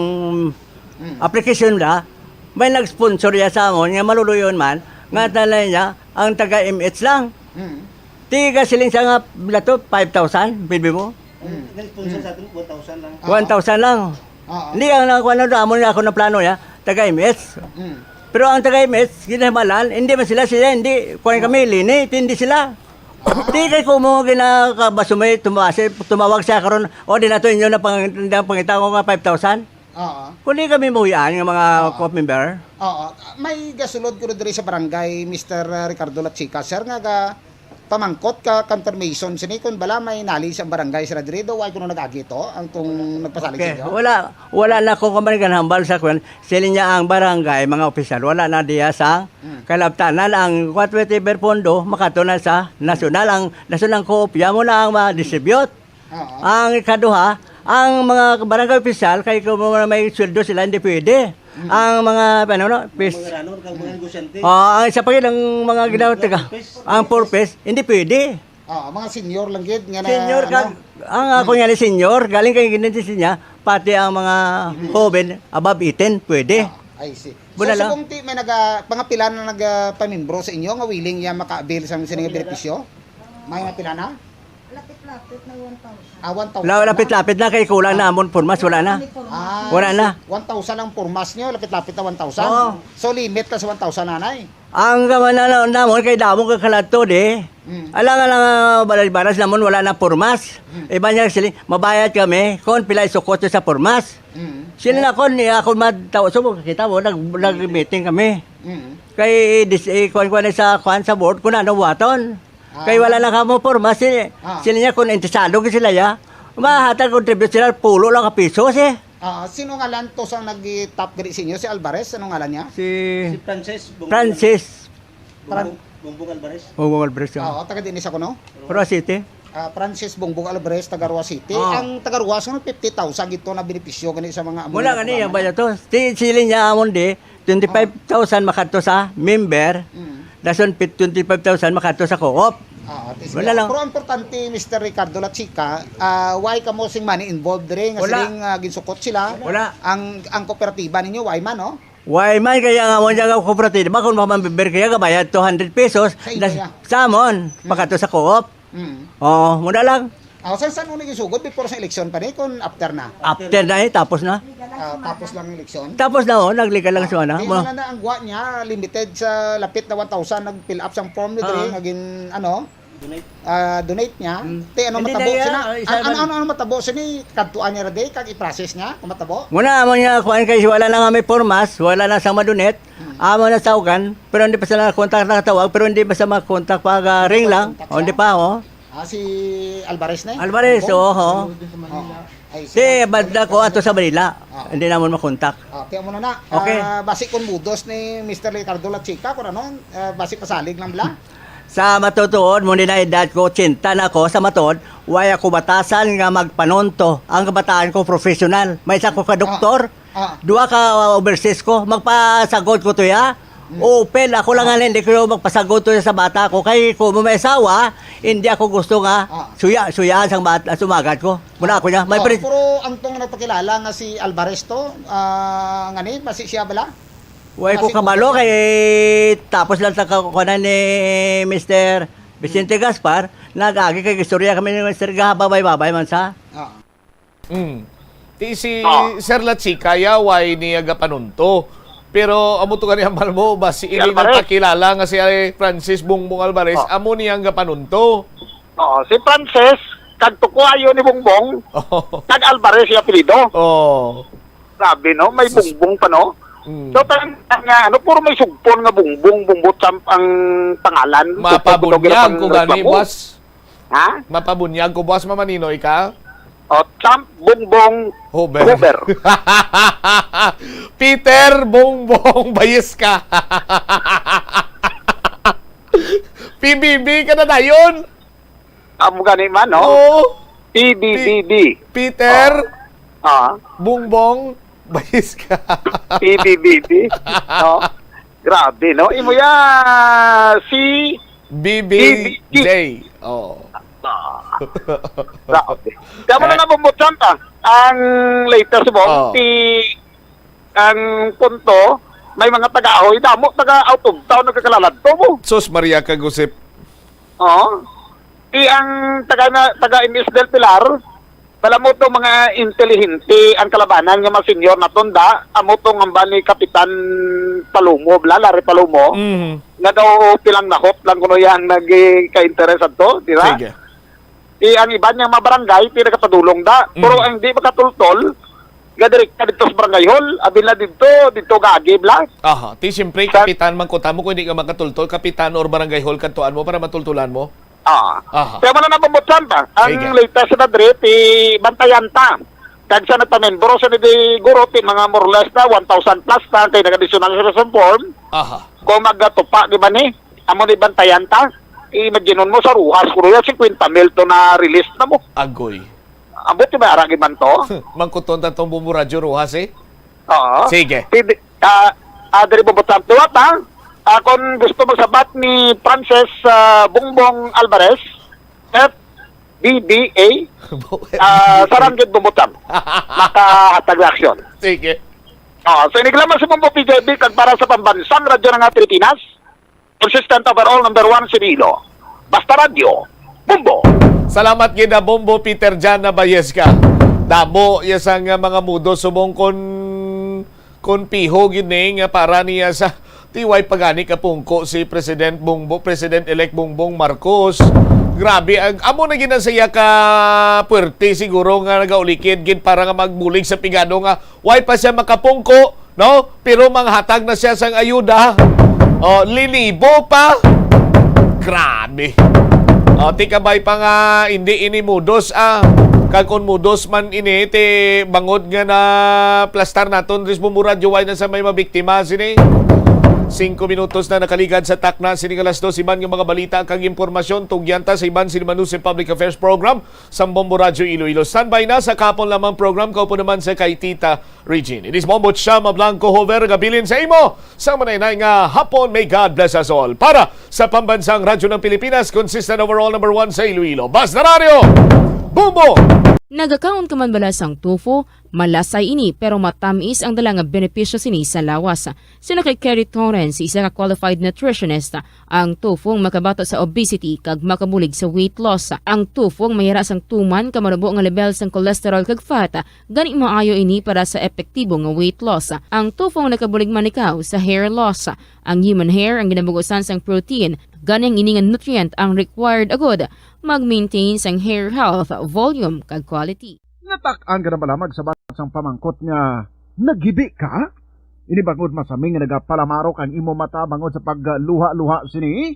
Mm. application na, may nag-sponsor ya sa amon nga maluluyon man, nga Mm. tanay niya, ang taga M H lang. Mm. Tiga siling siya nga, lato, five thousand, pwede mo? Mm. Nag-sponsor sa atin, one thousand lang. Oo. One thousand lang. Oo. Hindi, ang nakuha na doon, amo na ako ng plano niya, taga M S. Mm. Pero ang taga M S, ginamalan, hindi man sila, sila, hindi, kuwan kami, lini, hindi sila. Ah. Di kay kumo ginakabasumay, tumawasi, tumawag siya karon, "O, di na to inyo na pang-, na pangita ko nga five thousand." Oo. Kundi kami muhian nga mga Oo. co-op member. Oo. May gasulod ko diri sa barangay, Mister Ricardo Lachica, sir, nga ga-, pamangkot ka confirmation sini kung bala may knowledge ang barangay sila diri, daw why kuno nag-agi to, ang tong nagpasalig sa Okay. inyo? Wala, wala na ko kaman ganhambal sa kwan. Sila niya ang barangay, mga opisyal. Wala na diya sa Mm. kalabtanan ang what whatever pondo, makato na sa nasyonal. Ang nasyonal ang koopya mo na ang ma-distribute. Oo. Ang ikaduha, ang mga barangay opisyal, kay kung mga may sweldo sila, hindi pwede. Mm. Ang mga, ano, no, pis-, Mga runner, kag mga negosyante. Oo, ang isa pa yun, ang mga ginawa Mga taga, purpose. ang purpose, hindi pwede. Oo, mga senior lang gid nga na, Senior ano? kag, ang ako Mm. nga ni senior, galing kay ginanti niya, pati ang mga Mm. hoben above eighteen, pwede. Ah, I see. Muna So, lang. subong ti may naga-, mga pila na nagapamimbro sa inyo nga willing ya maka-avail sa sini nga benepisyo? May mga pila na? Lapit-lapit na one thousand. Ah, one thousand La-, na? lapit-lapit na kay kulang na Ah. amon pormas, wala na. May pormas. Ah, Wala na. One thousand ang pormas nyo, lapit-lapit na one thousand. Oo. So, limit ka sa one thousand, nanay? Ang gawa na, na, namon kay damo ka kalato di. Mm. Alang, alang, ah, balay-baras namon, wala na pormas. Mm. Iba niya sila, mabayad kami kung pila isukot sa pormas. Mm. Sila na kon, ni ako madtaw, so, kita mo, nag-, nag-meeting kami. Mm. Kay, dis-, eh, kuwan, kuwan sa, kuwan sa board, kung ano buhaton. Ah. Kay wala na kamo porma, si, Ah. sila niya, kung interesado ka sila, ya, mahatag contribute sila, pulo lang ka piso, si. Ah, sino ngalan to sang nag-top gani sa inyo? Si Alvarez? Anong ngalan niya? Si Si Francis Bongbong. Francis Fran- Bongbong, Bongbong Alvarez. Bongbong Alvarez, ya. Ah, oo, taga din sa kuno? Roa City. Ah, Francis Bongbong Alvarez, taga Roa City. Ah. Ang taga Roa, so, fifty thousand ito na benepisyo gani sa mga amo Wala na gani, programa ang na. Bayad to. Si, sila niya, amon di, twenty-five thousand makadto sa member, Mm. dason pit-, twenty-five thousand makadto sa co-op. Ah, ati Wala siya. lang. Pero importante, Mister Ricardo Lachica, ah, why kamo sing money involved diri nga Wala. siling, ah, ginsukot sila? Wala. Ang, ang kooperatiba ninyo, why man, no? Why man kaya nga mo niya nga kooperatiba kung mga member kaya gabayad two hundred pesos Sa inyo das-, niya. sa amon, Mm. makadto sa co-op. Mm. Oo, muna lang. Ah, sa saan mo nagisugod? Before sa eleksyon pa ni? Kung after na? After na eh, tapos na. Ah, tapos lang ang eleksyon? Tapos na, oh, nagligal lang Ah, sa ano. di Mo- na na ang guwa niya, limited sa lapit na one thousand, nag-fill up sang form ni diri, Ah. nga gin-, ano, Donate. ah, donate niya. Hmm. Te, ano Hindi matabo na yan, sina? ah, isa An-, ano, lang. ano, ano matabo sini? Kadtuan niya ra di, kag i-process niya, kung matabo? Muna, amo niya, kuan, kay wala na nga may formas, wala na sa madunit, Hmm. amo na sa ugan, pero hindi pa sila contact, nakatawag, pero hindi pa sa mga contact, pag, ah, ring lang, Contact o, hindi siya? pa, oh. Ah, si Alvarez na eh? Alvarez, Hong Kong? oo. Saludo sa Manila. Oo. Ay, Si sige. Badla ko ato sa Manila. Oo. Hindi namon makontak. Ah, kaya mo na na. Okay. Ah, basi kung mudos ni Mister Ricardo Lachica, kung ano, ah, basi pasalig lang bala. Sa matutuod, mo din na edad ko, ochenta na ko, sa matuod, way ako batasan nga magpanunto. Ang kabataan ko, professional. May isa ko ka doktor, Ah. Duha ka, uh, overseas ko, magpasagod ko to ya. Mm. Open, ako lang Ah. nga hindi ko magpasagod to ya sa bata ko. Kay kung may asawa, hindi ako gusto nga Ah. suya, suyaan sang bata, sumagad ko. Muna Ah. ako niya. May Oh, pres- pero ang tong nagpakilala nga si Alvarez to, ah, nga ni, basi siya bala? Way ko Basi kabalo ko- kay tapos lang sa kakuhanan ni Mister Vicente Mm. Gaspar, nag-agi kay istorya kami ni Mister Gahaba, babay-babay man sa. Ah. Mm. Ti si Oh. Sir Lachica, ya, way niya gapanunto. Pero amo to gani ang balmo, basi Si ini Alvarez. nagpakilala nga si Francis Bongbong Alvarez, Oh. amo niya ang gapanunto. Oo, si Francis, kag tukuayo ni Bongbong, Oh. kag Alvarez yung apelyido. Oh. Grabe, no? May Sus- Bongbong pa, no? Mm. So, parang nga, ano, puro may sugpon nga Bongbong, Bongbong Trump ang pangalan. Mapabunyag Sugpon ko daw gani, ginapang-, buwas. Ha? Mapabunyag ko, buwas mamaninoy ka? O, Champ Bongbong Hover. Hover. Peter Bongbong Bayes ka. P B B ka na dayon. Amo gani man, no? Oo. P B B B. Peter Ah. Bongbong Bayes ka. P B B B. No? Grabe, no? Imo ya si B B J. Oh. Ah. Grabe. Kaya mo na Eh. nabumbutan ka. Ang latest mo, Oh. si, ang punto, may mga taga-ahoy, damo, taga out of town, nagkakalaladto mo. Sus, Maria kag Josep. Oo. Di ang taga na, taga M S del Pilar, wala mo to mga intelihente ang kalabanan nga mga senior na tunda, amo to nga ba ni Kapitan Palomo, bla, Larry Palomo, Mhm. nga daw pilang nahot lang kuno yan nagka-interes adto, di ba? Sige. Di ang iban nga mga barangay, di nagapadulong da. Pero Mhm. ang di makatultol, nga direkta dito sa barangay hall, abi na dito, dito gagi, bla. Aha, ti siyempre, Sa kapitan man kuta mo, kung di ka makatultol, kapitan or barangay hall, kantuan mo para matultulan mo. Ah. Aha. Kaya man na nabumutlan ta. Ang Sige. latest na dre, ti bantayan ta. Kag sa nagpamembro sa ni di guro, ti mga more or less na one thousand plus na, kay nag-additional sa form. Aha. Kung magatupa, di ba ni? Amo ni bantayan ta. Imagine mo sa Roxas, kuno yan, fifty mil to na release na mo. Agoy. Ambot yung may aragi man to. Mangkuton ta tong Bumbo Radyo Roxas, eh. Oo. Sige. Pwede, ah, ah, diri mo butang tuwat, ha? Ah, kung gusto magsabat ni Frances, ah, Bongbong Alvarez, F B B A, ah, sarang gid bumutang. Makahatag na aksyon. Sige. Ah, so, iniglaman sa Bumbo P J B, kag para sa pambansang radyo nga Pilipinas, consistent overall, number one, Cirilo. Basta Radyo, Bumbo. Salamat gid na Bumbo Peter Jan na Bayes ka. Damo iya sang mga mudo subong kon kon piho gid ni nga para niya sa tiway pagani ka pungko si President Bumbo, President-elect Bongbong Marcos. Grabe, ang amo na gid ang saya ka puwerte siguro nga nagaulikid gid para nga magbulig sa pigado nga way pa siya makapungko, no? Pero manghatag na siya sang ayuda. Oh, linibo pa. Grabe. Oh, ti kabay pa nga hindi ini mudos, ah. Kag kung mudos man ini, ti bangod nga na plastar naton, Ris Bumbo Radyo, way na sa may mabiktima sini. Singko minutos na nakaligad sa takna sini nga alas dos. Iban nga mga balita kag impormasyon, tugyan ta sa iban sini Manusi Public Affairs Program sa Bombo Radyo Iloilo. Standby na sa kahapon lamang program, kaupo naman sa kay Tita Regine. It is Bombo Chama Blanco Hover, nga bilin sa imo sa manay-nay nga hapon. May God bless us all. Para sa Pambansang Radyo ng Pilipinas, consistent overall number one sa Iloilo. Basta Radyo, Bombo! Nagakaon ka man bala sang tofu? Malasay ini, pero matamis ang dala nga benepisyo sini sa lawas. Sino kay Kerry Torrens, isa ka qualified nutritionist, ang tofu ang makabato sa obesity kag makabulig sa weight loss. Ang tofu ang mayara sang tuman ka manubo nga level sang cholesterol kag fat, gani maayo ini para sa epektibo nga weight loss. Ang tofu ang nakabulig man ikaw sa hair loss. Ang human hair ang ginabugusan sang protein, gani ang ini nga nutrient ang required agud mag-maintain sang hair health, volume, kag quality. Natak-an ka na bala magsabat sang pamangkot nga naghibi ka? Ini bangod masami nga nagapalamarok ang imo mata bangod sa pagluha-luha sini?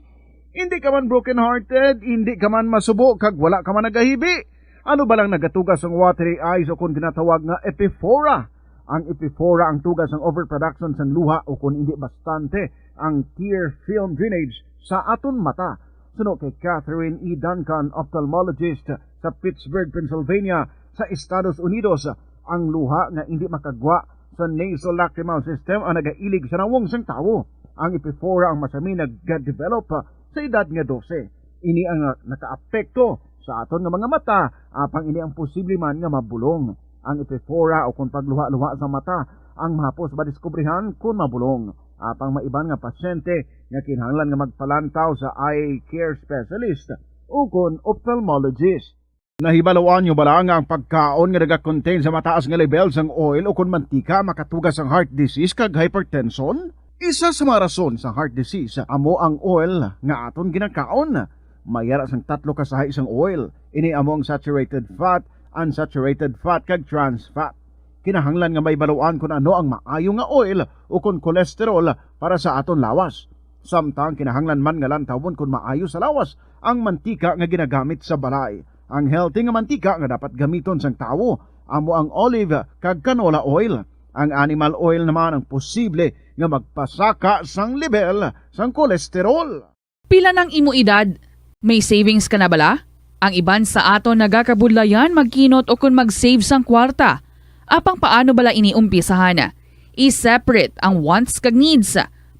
Hindi ka man broken-hearted, hindi ka man masubo, kag wala ka man nagahibi. Ano ba lang nagatuga sang watery eyes o kon ginatawag nga epiphora? Ang epiphora ang tuga sang overproduction sang luha o kon hindi bastante ang tear film drainage sa aton mata. Suno kay Catherine E. Duncan, ophthalmologist sa Pittsburgh, Pennsylvania, sa Estados Unidos, ang luha nga indi makagwa sa nasolacrimal system ang nagailig sa nawong sang tawo. Ang epiphora ang masami nag-develop sa edad nga dose. Ini ang nakaapekto sa aton nga mga mata, apang ini ang posible man nga mabulong. Ang epiphora o kon pagluha-luha sa mata ang mahapos madiskubrihan kon mabulong. Apang may iban nga pasyente nga kinahanglan nga magpalantaw sa eye care specialist o kon ophthalmologist. Nahibaluan niyo bala nga ang pagkaon nga nagakontain sa mataas nga lebel sang oil o kon mantika makatuga sang heart disease kag hypertension? Isa sa mga rason sa heart disease amo ang oil nga aton ginakaon. May ara sang tatlo ka sahi sang oil. Ini amo ang saturated fat, unsaturated fat, kag trans fat. Kinahanglan nga mahibaluan kon ano ang maayo nga oil o kon cholesterol para sa aton lawas. Samtang kinahanglan man nga lantawon kon maayo sa lawas ang mantika nga ginagamit sa balay. Ang healthy nga mantika nga dapat gamiton sang tawo amo ang olive kag canola oil. Ang animal oil naman ang posible nga magpasaka sang level sang kolesterol. Pila nang imo edad? May savings ka na bala? Ang iban sa aton nagakabudlayan magkinot ukon mag-save sang kwarta. Apang paano bala ini umpisahan? I-separate ang wants kag needs.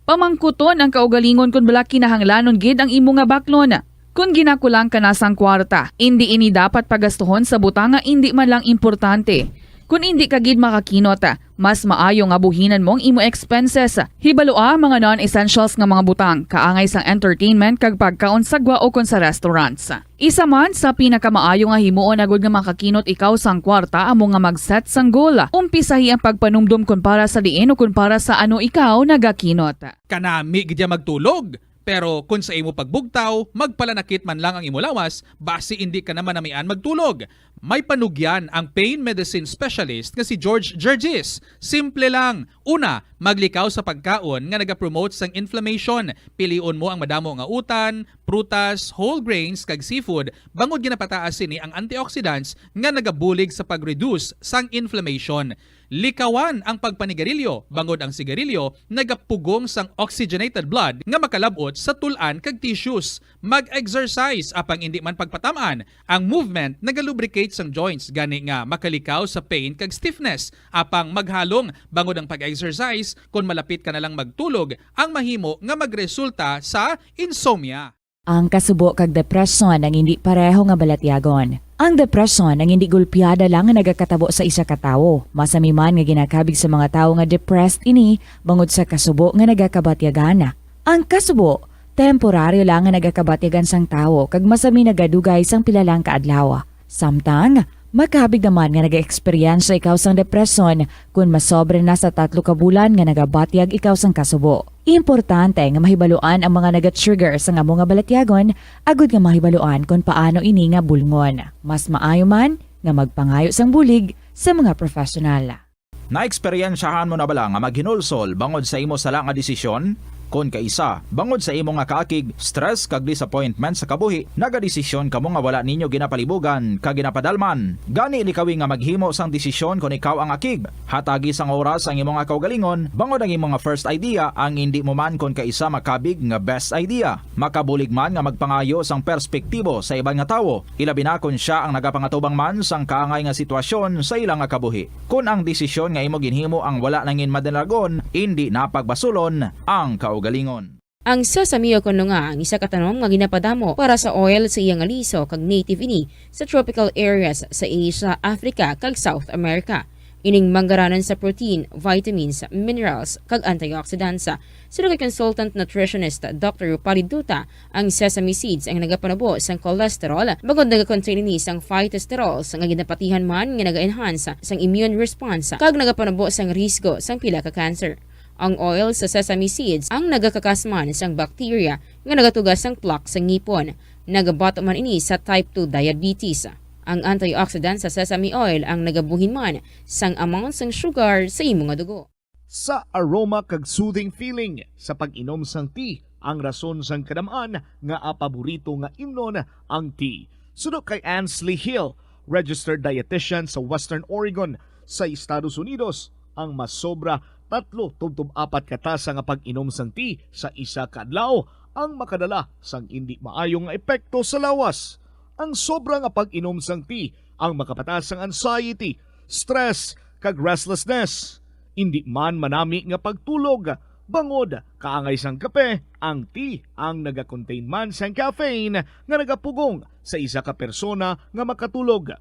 Pamangkuton ang kaugalingon kon bala kinahanglanon gid ang imo nga baklon. Kon ginakulang ka na sang kwarta, indi ini dapat pagastuhon sa butang nga indi man lang importante. Kon indi ka gid makakinot, mas maayo nga buhinan mo ang imo expenses. Hibalua ang mga non-essentials nga mga butang, kaangay sang entertainment kag pagkaon sa gwa ukon sa restaurants. Isa man sa pinakamaayo nga himuon agud nga makakinot ikaw sang kwarta amo nga mag-set sang goal. Umpisahi ang pagpanumdom kon para sa diin ukon para sa ano ikaw nagakinot. Kanami gid ya magtulog. Pero kon sa imo pagbugtaw, magpalanakit man lang ang imo lawas, basi indi ka na manamian magtulog. May panugyan ang pain medicine specialist nga si George Gergis. Simple lang. Una, maglikaw sa pagkaon nga nagapromote sang inflammation. Pilion mo ang madamo nga utan, prutas, whole grains, kag seafood, bangod ginapataas sini ang antioxidants nga nagabulig sa pag-reduce sang inflammation. Likawan ang pagpanigarilyo, bangod ang sigarilyo nagapugong sang oxygenated blood nga makalab-ot sa tul-an kag tissues. Mag-exercise, apang indi man pagpatam-an. Ang movement nagalubricate sang joints, gani nga makalikaw sa pain kag stiffness. Apang maghalong, bangod ang pag-exercise, kon malapit ka na lang magtulog, ang mahimo nga magresulta sa insomnia. Ang kasubo kag depresyon ang indi pareho nga balatyagon. Ang depresyon ang indi gulpiada lang nga nagakatabo sa isa ka tawo. Masami man nga ginakabig sa mga tawo nga depressed ini bangod sa kasubo nga nagakabatyagan. Ang kasubo, temporaryo lang nga nagakabatyagan sang tawo kag masami nagadugay sang pila lang ka adlaw. Samtang, makabig naman nga nagaeksperyensya ikaw sang depresyon kon masobra na sa tatlo ka bulan nga nagabatyag ikaw sang kasubo. Importante nga mahibaluan ang mga nagatrigger sang amo nga balatyagon agud nga mahibaluan kon paano ini nga bulngon. Mas maayo man nga magpangayo sang bulig sa mga professional. Naeksperyensyahan mo na bala nga maghinulsol bangod sa imo sala nga desisyon? Kon kaisa, bangod sa imo nga kaakig, stress kag disappointment sa kabuhi, nagadesisyon kamo nga wala ninyo ginapalibugan kag ginapadalman. Gani, likawi nga maghimo sang desisyon kon ikaw ang akig. Hatagi sang oras ang imo nga kaugalingon, bangod ang imo nga first idea ang indi mo man kon kaisa makabig nga best idea. Makabulig man nga magpangayo sang perspektibo sa iban nga tawo, ilabi na kon sia ang nagapangatubang man sang kaangay nga sitwasyon sa ila nga kabuhi. Kon ang desisyon nga imo ginhimo ang wala nangin madalagon, indi na pagbasulon ang kaugalingon. Ang sesame o kon nga ang isa ka tanom nga ginapadamo para sa oil sa iya nga liso kag native ini sa tropical areas sa Asia, Africa, kag South America. Ining manggaranan sa protein, vitamins, minerals, kag antioxidants. Suno kay consultant nutritionist Doctor Rupali Duta, ang sesame seeds ang nagapanubo sang cholesterol, bangod nagakontain ini sang phytosterols nga ginapatihan man nga naga-enhance sang immune response kag nagapanubo sang risgo sang pila ka cancer. Ang oil sa sesame seeds ang nagakakas man sang bacteria nga nagatuga sang plaque sa ngipon. Nagabato man ini sa type two diabetes. Ang antioxidant sa sesame oil ang nagabuhin man sang amount sang sugar sa imo nga dugo. Sa aroma kag soothing feeling sa pag-inom sang tea, ang rason sang kadam-an nga paborito nga imnon ang tea. Suno kay Ansley Hill, registered dietitian sa Western Oregon sa Estados Unidos, ang masobra tatlo tubtob apat ka tasa nga pag-inom sang tea sa isa ka adlaw ang makadala sang indi maayo nga epekto sa lawas. Ang sobra nga pag-inom sang tea ang makapataas sang anxiety, stress, kag restlessness. Indi man manami nga pagtulog, bangod kaangay sang kape, ang tea ang nagakontain man sang caffeine nga nagapugong sa isa ka persona nga makatulog.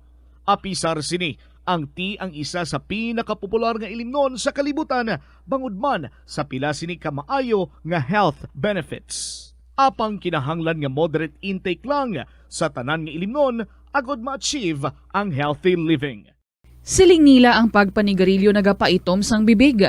Apisar sini, ang tea ang isa sa pinakapopular nga ilimnon sa kalibutan, bangod man sa pila sini ka maayo nga health benefits. Apang kinahanglan nga moderate intake lang sa tanan nga ilimnon agud ma-achieve ang healthy living. Siling nila ang pagpanigarilyo nagapaitom sang bibig.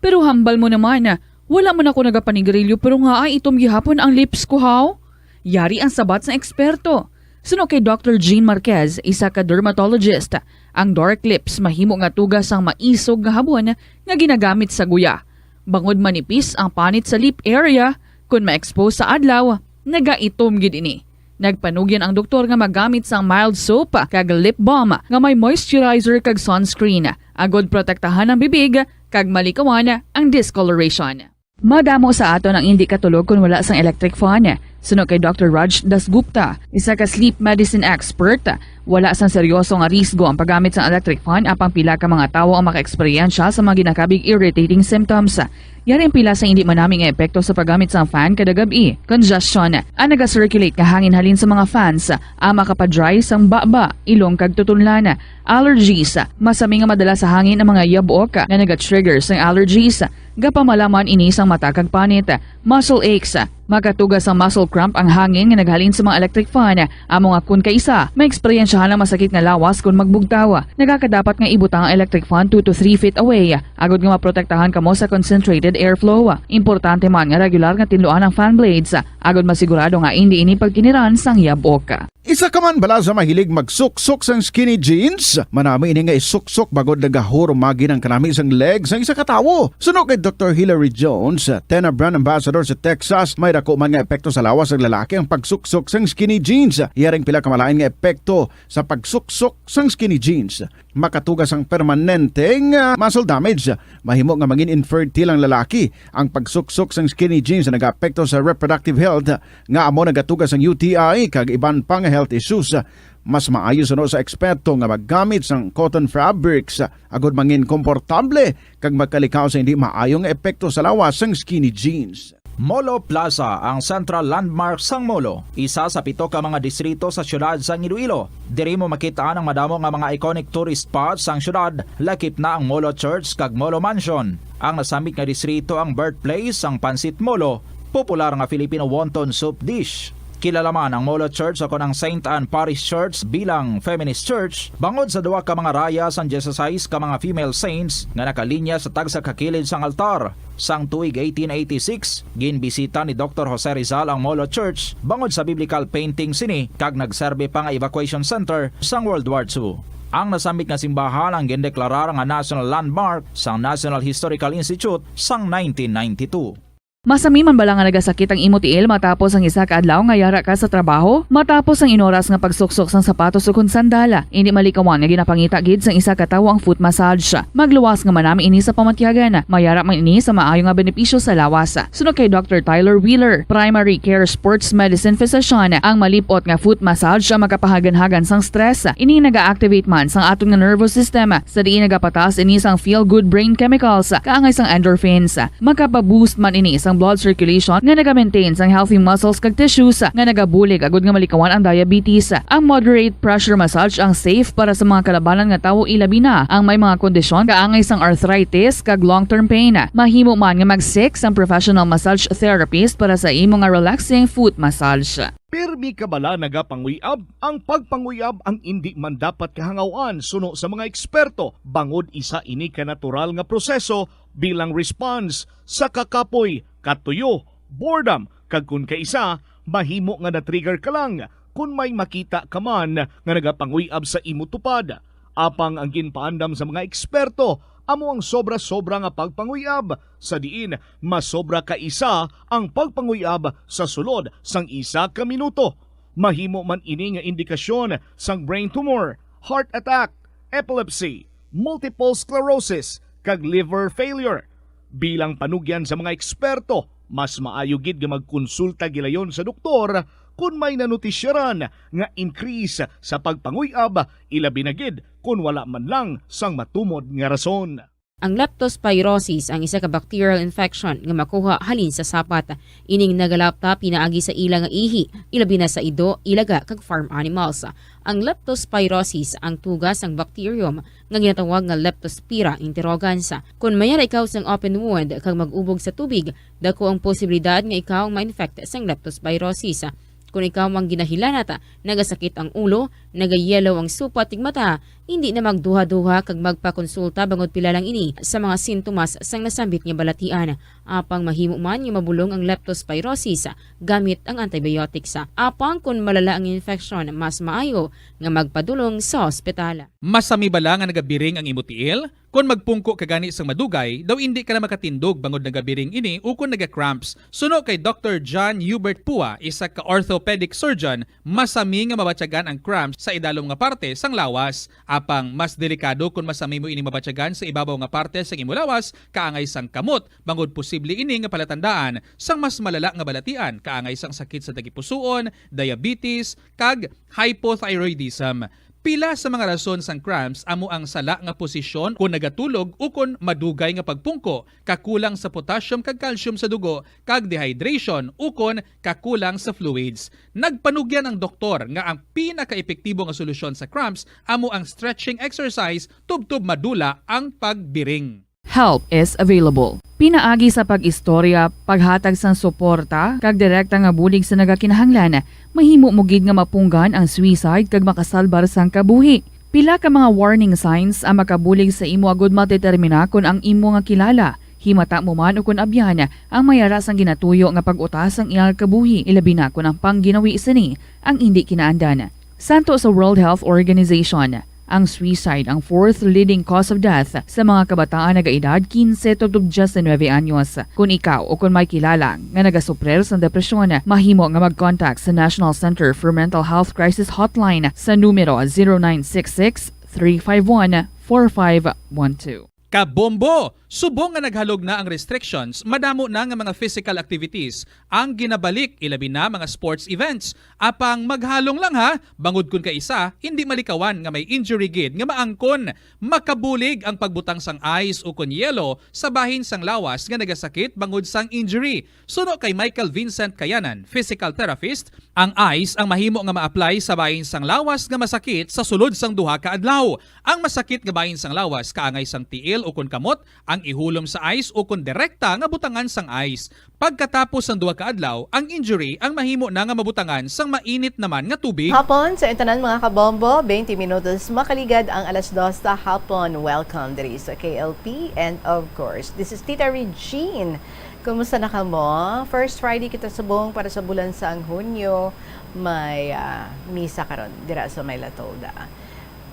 Pero hambal mo naman, wala man ako nagapanigarilyo pero nga ay itom gihapon ang lips ko, haw? Yari ang sabat sang eksperto. Suno kay Doctor Jean Marquez, isa ka dermatologist, ang dark lips mahimo nga tuga sang maisog nga habon nga ginagamit sa guya. Bangod manipis ang panit sa lip area, kon ma-expose sa adlaw, nagaitom gid ini. Nagpanugyan ang doktor nga magamit sang mild soap kag lip balm nga may moisturizer kag sunscreen, agod protektahan ang bibig kag malikawan ang discoloration. Madamo sa aton ang indi katulog kon wala sang electric fan. Suno kay Doctor Raj Dasgupta, isa ka sleep medicine expert, wala sang seryoso nga risgo ang paggamit sang electric fan, apang pila ka mga tawo ang makaeksperyensya sa mga ginakabig irritating symptoms. Yari ang pila sa indi manami nga epekto sa paggamit sang fan kada gab-i. Congestion. Ang naga-circulate nga hangin halin sa mga fans ang makapa-dry sang baba, ilong kag tutunlan. Allergies. Masami nga madala sa hangin ang mga yabok nga naga-trigger sang allergies. Gapamalaman ini sang mata kag panit. Muscle aches. Makatuga sang muscle cramp ang hangin nga naghalin sa mga electric fan. Amo nga kun kaisa, may eksperyensyahan ang masakit nga lawas kun magbugtaw. Nagakadapat nga ibutang ang electric fan two to three feet away, agod nga maprotektahan kamo sa concentrated airflow. Importante man nga regular nga tinluan ang fan blades, agod masigurado nga indi ini pagkiniran sang yabok. Isa ka man bala sa mahilig magsuksok sang skinny jeans? Manami ini nga isuksok bangod nagahurumagi ang kanami sang leg sang isa ka tawo. Suno kay Doctor Hilary Jones, Tena brand ambassador sa Texas, may dako man nga epekto sa lawas sang lalaki ang pagsuksok sang skinny jeans. Yaring pila ka malain nga epekto sa pagsuksok sang skinny jeans. Makatuga sang permanente nga muscle damage. Mahimo nga mangin infertile ang lalaki. Ang pagsuksok sang skinny jeans nagaapekto sa reproductive health, nga amo nagatuga sang U T I kag iban pa nga health issues. Mas maayo suno sa eksperto nga maggamit sang cotton fabrics agod mangin komportable kag magkalikaw sa hindi maayo nga epekto sa lawas sang skinny jeans. Molo Plaza, ang central landmark sang Molo, isa sa pito ka mga distrito sa siyudad sang Iloilo. Diri mo makit-an ang madamo nga mga iconic tourist spots sang siyudad, lakip na ang Molo Church kag Molo Mansion. Ang nasambit nga distrito ang birthplace sang Pancit Molo, popular nga Filipino wonton soup dish. Kilala man ang Molo Church, o kon ang Saint Anne Parish Church, bilang feminist church bangod sa duha ka mga raya sang dieciséis ka mga female saints nga nakalinya sa tagsa ka kilid sang altar. Sang tuig eighteen eighty-six, ginbisita ni Doctor Jose Rizal ang Molo Church bangod sa biblical painting sini kag nagserbi pa nga evacuation center sang World War Two. Ang nasambit nga simbahan ang gindeklarar nga National Landmark sang National Historical Institute sang nineteen ninety-two. Masami man bala nga nagasakit ang imo tiil matapos ang isa ka adlaw nga yara ka sa trabaho? Matapos ang inoras nga pagsuksok sang sapatos ukon sandal, indi malikawan nga ginapangita gid sang isa ka tawo ang foot massage. Magluwas nga manami ini sa pamatyagan. Mayara man ini sa maayo nga benepisyo sa lawas. Suno kay Doctor Tyler Wheeler, primary care sports medicine physician, ang malip-ot nga foot massage ang makapahaganhagan sang stress. Ini naga-activate man sang aton nga nervous system, sa diin nagapataas ini sang feel-good brain chemicals kaangay sang endorphins. Makapa-boost man ini sang blood circulation nga naga-maintain sang healthy muscles kag tissues nga nagabulig agud nga malikawan ang diabetes. Ang moderate pressure massage ang safe para sa mga kalabanan nga tawo, ilabi na ang may mga kondisyon kaangay sang arthritis kag long-term pain. Mahimo man nga mag-seek sang professional massage therapist para sa imo nga relaxing foot massage. Pirmi ka bala nagapanguy-ab? Ang pagpanguy-ab ang indi man dapat kahangaw-an suno sa mga eksperto, bangod isa ini ka natural nga proseso bilang response sa kakapoy, katuyo, boredom, kag kon kaisa, mahimo nga na-trigger ka lang kon may makita ka man nga nagapanguy-ab sa imo tupad. Apang ang ginpaandam sa mga eksperto amo ang sobra-sobra nga pagpanguy-ab, sa diin masobra ka isa ang pagpanguy-ab sa sulod sang isa ka minuto. Mahimo man ini nga indikasyon sang brain tumor, heart attack, epilepsy, multiple sclerosis, kag liver failure. Bilang panugyan sa mga eksperto, mas maayo gid nga magkonsulta gilayon sa doktor kon may nanotisyaran nga increase sa pagpanguy-ab, ilabi na gid kon wala man lang sang matumod nga rason. Ang leptospirosis ang isa ka bacterial infection nga makuha halin sa sapat. Ining nagalapta pinaagi sa ila nga ihi, ilabi na sa ido, ilaga, kag farm animals. Ang leptospirosis ang tuga sang bacterium nga ginatawag nga Leptospira interrogans. Kon mayara ikaw sang open wound kag mag-ubog sa tubig, dako ang posibilidad nga ikaw ma-infect sang leptospirosis. Kon ikaw ang ginahilanat, nagasakit ang ulo, nagayellow ang supat kag mata, Hindi na magduha-duha kag magpakonsulta bangod pila lang ini sa mga sintomas sang nasambit nga balatian. Apang mahimo man nga mabulong ang leptospirosis gamit ang antibiotics. Apang kon malala ang infeksyon, mas maayo nga magpadulong sa ospital. Masami bala nga nagabiring ang imo tiil? Kon magpungko ka gani sang madugay, daw indi ka na makatindog bangod nagabiring ini ukon naga-cramps. Suno kay Doktor John Hubert Pua, isa ka orthopedic surgeon, masami nga mabatyagan ang cramps sa idalom nga parte sang lawas. Apang mas delikado kon masami mo ini mabatyagan sa ibabaw nga parte sang imo lawas, kaangay sang kamot, bangod posible ini nga palatandaan sang mas malala nga balatian, kaangay sang sakit sa tagipusoon, diabetes, kag hypothyroidism. Pila sa mga rason sang cramps amo ang sala nga posisyon kon nagatulog ukon madugay nga pagpungko, kakulang sa potassium kag calcium sa dugo, kag dehydration ukon kakulang sa fluids. Nagpanugyan ang doktor nga ang pinakaepektibo nga solusyon sa cramps amo ang stretching exercise tubtob madula ang pagbiring. Help is available. Pinaagi sa pag-istorya, paghatag sang suporta, kag direkta nga bulig sa nagakinahanglan, mahimo mo gid nga mapunggan ang suicide kag makasalbar sang kabuhi. Pila ka mga warning signs ang makabulig sa imo agud madetermina kon ang imo nga kilala, himata mo man ukon abyan, ang may ara sang ginatuyo nga pag-utas sang iyang kabuhi, ilabi na kon ang pangginawi sini ang indi kinaandan. Santo sa World Health Organization, ang suicide ang fourth leading cause of death sa mga kabataan nagaedad quince tubtob diecinuebe anyos. Kon ikaw o kon may kilala nga nagasuprir sang depresyon, mahimo nga mag-contact sa National Center for Mental Health Crisis Hotline sa numero zero nine six six, three five one, four five one two. Kabombo! Subong nga naghalog na ang restrictions, madamo na nga mga physical activities ang ginabalik, ilabi na mga sports events. Apang maghalong lang ha, bangod kun kaisa, hindi malikawan nga may injury gid nga maangkon. Makabulig ang pagbutang sang ice ukon yelo sa bahin sang lawas nga nagasakit bangod sang injury. Suno kay Michael Vincent Kayanan, physical therapist, ang ice ang mahimo nga ma-apply sa bahin sang lawas nga masakit sa sulod sang duha ka adlaw. Ang masakit nga bahin sang lawas kaangay sang tiil ukon kamot ang ihulom sa ice ukon direkta nga butangan sang ice. Pagkatapos sang duha ka adlaw, ang injury ang mahimo na nga mabutangan sang mainit naman nga tubig. Hapon sa intanan, mga kabombo, twenty minutos makaligad ang alas dos sa hapon. Welcome diri sa K L P, and of course, this is Tita Regine. Kumusta na kamo? First Friday kita subong para sa bulan sang Hunyo. May, ah, misa karon dira sa may Latolda.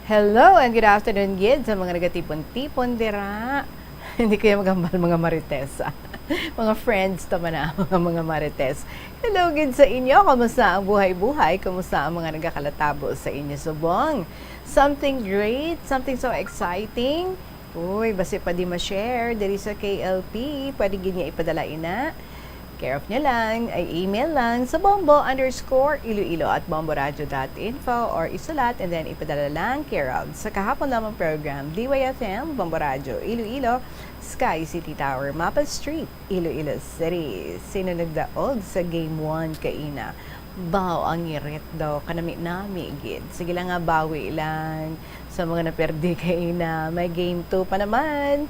Hello and good afternoon gid sa mga nagatipon-tipon dira. Hindi kayo maghambal, mga marites, ah. Mga friends ta man na, mga, mga marites. Hello gid sa inyo. Kumusta ang buhay-buhay? Kumusta ang mga nagakalatabo sa inyo subong? Something great, something so exciting. Uy, basi pa di ma-share diri sa K L P, pwede gid niya ipadala ina. Care of niya lang, ay email lang sa bombo underscore iloilo at bomboradio dot info, or isulat and then ipadala lang care of sa kahapon lamang program, D Y F M, Bombo Radio, Iloilo, Sky City Tower, Mapa Street, Iloilo City. Sino nagdaog sa game one kaina? Baw, ang ngirit daw, kanami-nami gid. Sige lang nga, bawi lang sa mga naperdi kaina. May game two pa naman.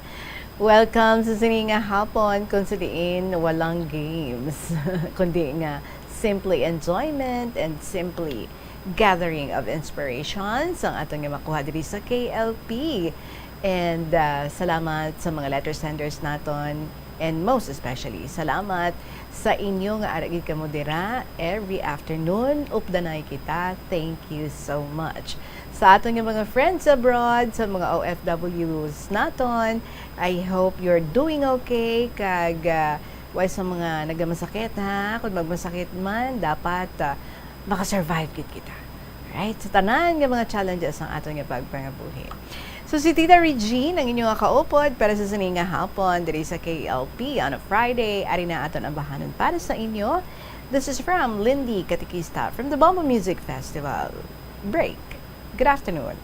Welcome sa sini nga hapon, kung sa diin walang games, kundi nga simply enjoyment and simply gathering of inspirations ang aton nga makuha diri sa K L P. And, ah, salamat sa mga letter senders naton. And most especially, salamat sa inyo nga ara gid kamo dira every afternoon. Updanay kita. Thank you so much. Sa aton nga mga friends abroad, sa mga O F Ws naton, I hope you're doing okay. Kag, ah, way sa mga nagamasakit, ha? Kung magmasakit man, dapat, ah, makasurvive gid kita. Right? Sa tanan nga mga challenges ang aton nga pagpangabuhi. So, si Tita Regine, ang inyo nga kaupod para sa sini nga hapon diri sa K L P on a Friday. Ari na aton ambahanon para sa inyo. This is from Lindy Katikista from the Bombo Music Festival. Break. Good afternoon.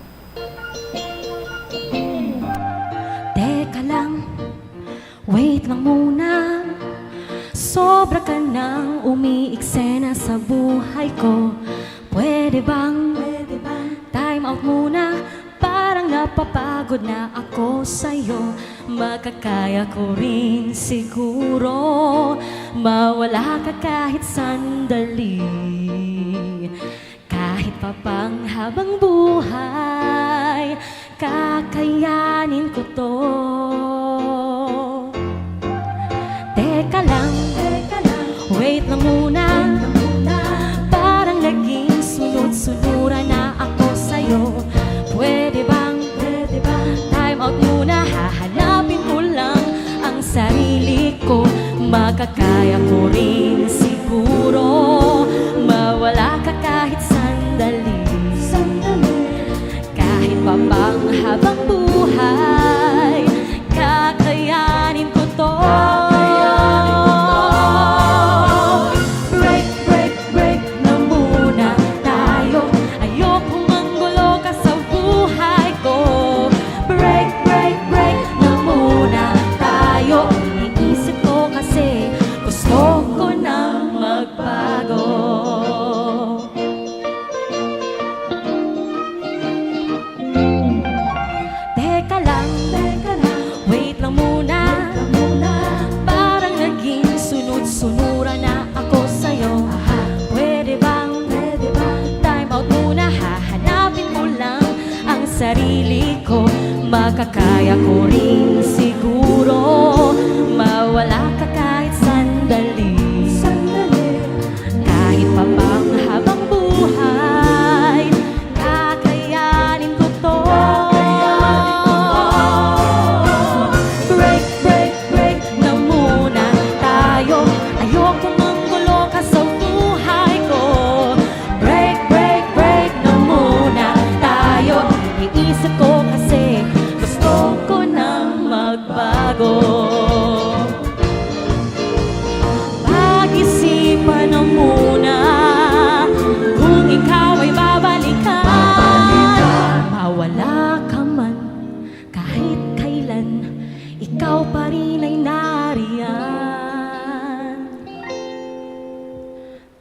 Teka lang, wait lang muna. Sobra ka nang umiiksena sa buhay ko. Pwede bang, pwede bang time out muna? Parang napapagod na ako sa'yo. Makakaya ko rin siguro mawala ka kahit sandali. Kahit pa pang habang buhay, Kaya ko rin siguro mawala ka kahit sandali. Sandali. Kahit pa bang habang buhay, kakayanin ko to. Kakayanin ko to. Break, break, break na muna tayo. Ayokong manggulo ka sa buhay ko. Break, break, break na muna tayo. Iniisip ko kasi gusto ko nang magbago. Teka lang, teka lang, wait lang muna. Wait lang muna. Parang naging sunod-sunuran na ako sa'yo. Aha. Pwede bang, pwede bang time out muna? Hahanapin ko lang ang sarili ko. Makakaya ko rin siguro mawala ka kahit sandali. Sandali. Kahit pa bang habang buhay, kakayanin ko to. Break, break, break na muna tayo. Ayokong manggulo ka sa buhay ko. Break, break, break na muna tayo. Iniisip ko kasi gusto ko nang magbago. Pag-isipan na muna kung ikaw ay babalikan. Mawala ka man kahit kailan, ikaw pa rin ay nariyan.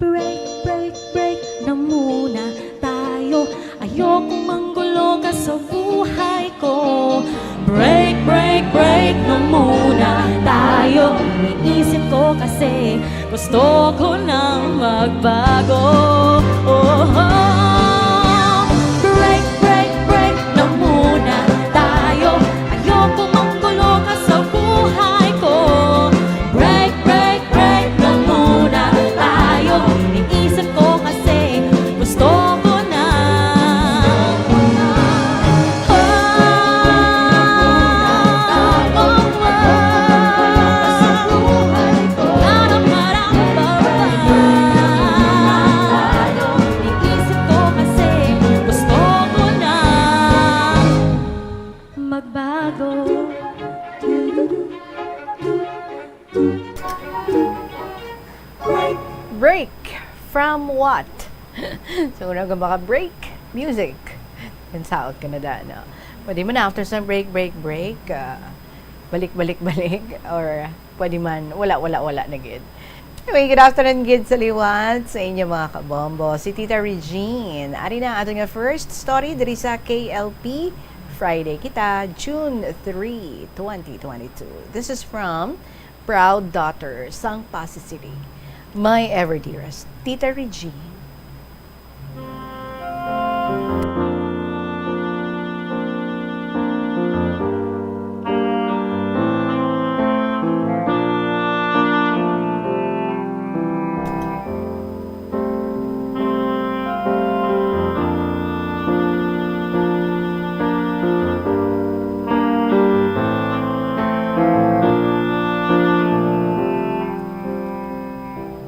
Break, break, break na muna tayo. Ayokong manggulo ka sa buhay ko. Break, break, break na muna tayo. Iniisip ko kasi gusto ko nang magbago. Oh, break, break, break na muna tayo. Ayokong manggulo ka sa buhay ko. Break, break, break na muna tayo. Iniisip ko kasi gusto ko na. Oh, oh, oh. Iniisip ko kasi gusto ko na magbago. Break from what? So, una ka maka-break, music. Kansaot ka na da, no? Pwede man after sa break, break, break, ah, balik, balik, balik, or pwede man, wala, wala, wala na gid. Anyway, good afternoon gid sa liwat sa inyo, mga kabombo. Si Tita Regine. Ari na ang aton nga first story diri sa K L P. Friday kita, June three, twenty twenty-two. This is from Proud Daughter, sang Passi City. My ever dearest, Tita Regine.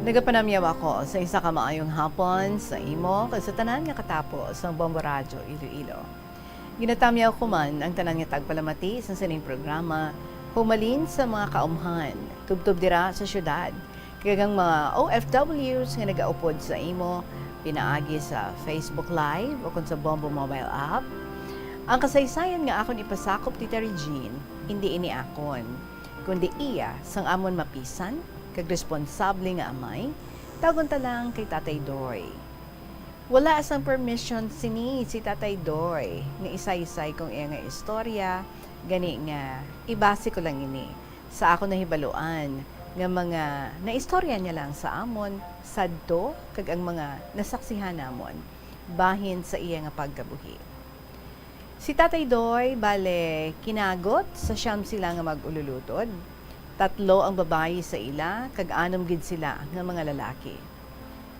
Nagapanamyaw ako sa isa ka maayong hapon sa imo kag sa tanan nga katapo sang Bombo Radyo Iloilo. Ginatamyaw ko man ang tanan nga tagpalamati sa sining programa, humalin sa mga kaumhan, tubtob dira sa syudad, kag ang mga O F Ws nga nagaupod sa imo pinaagi sa Facebook Live o kon sa Bombo Mobile App. Ang kasaysayan nga akon ipasakop, Tita Regine, indi ini akon, kundi iya sang amon mapisan kag responsable nga amay, tawgon ta lang kay Tatay Doy. Wala sang permission sini si Tatay Doy nga isaysay kong iya nga istorya, gani nga ibase ko lang ini sa akon nahibaluan nga mga naistorya niya lang sa amon sadto kag ang mga nasaksihan namon bahin sa iya nga pagkabuhi. Si Tatay Doy, bale, kinagot sa siyam sila nga mag-ululutod. Tatlo ang babayi sa ila, kag anom gid sila nga mga lalaki.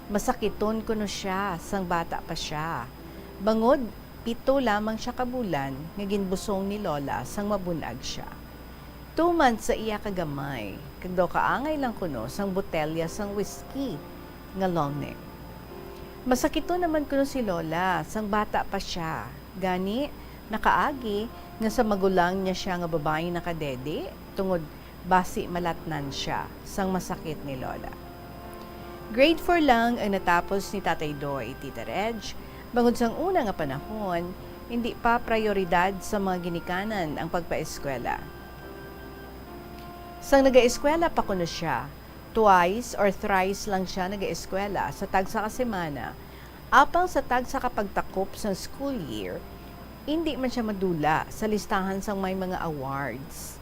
Masakiton kuno sia sang bata pa sia, bangod pito lamang sia ka bulan nga ginbusong ni Lola sang mabun-ag sia. Tuman sa iya ka gamay, kag daw kaangay lang kuno sang botelya sang whisky nga long neck. Masakiton naman kuno si Lola sang bata pa sia. Gani, nakaagi nga sa magulang niya sia nga babayi nakadedi, tungod basi malatnan sia sang masakit ni Lola. Grade four lang ang natapos ni Tatay Doy, Tita Reg, bangod sang una nga panahon, hindi pa prayoridad sa mga ginikanan ang pagpaeskwela. Sang nagaeskwela pa kuno sia, twice or thrice lang sia nagaeskwela sa tagsa ka semana, apang sa tagsa ka pagtakop sang school year, indi man sia madula sa listahan sang may mga awards.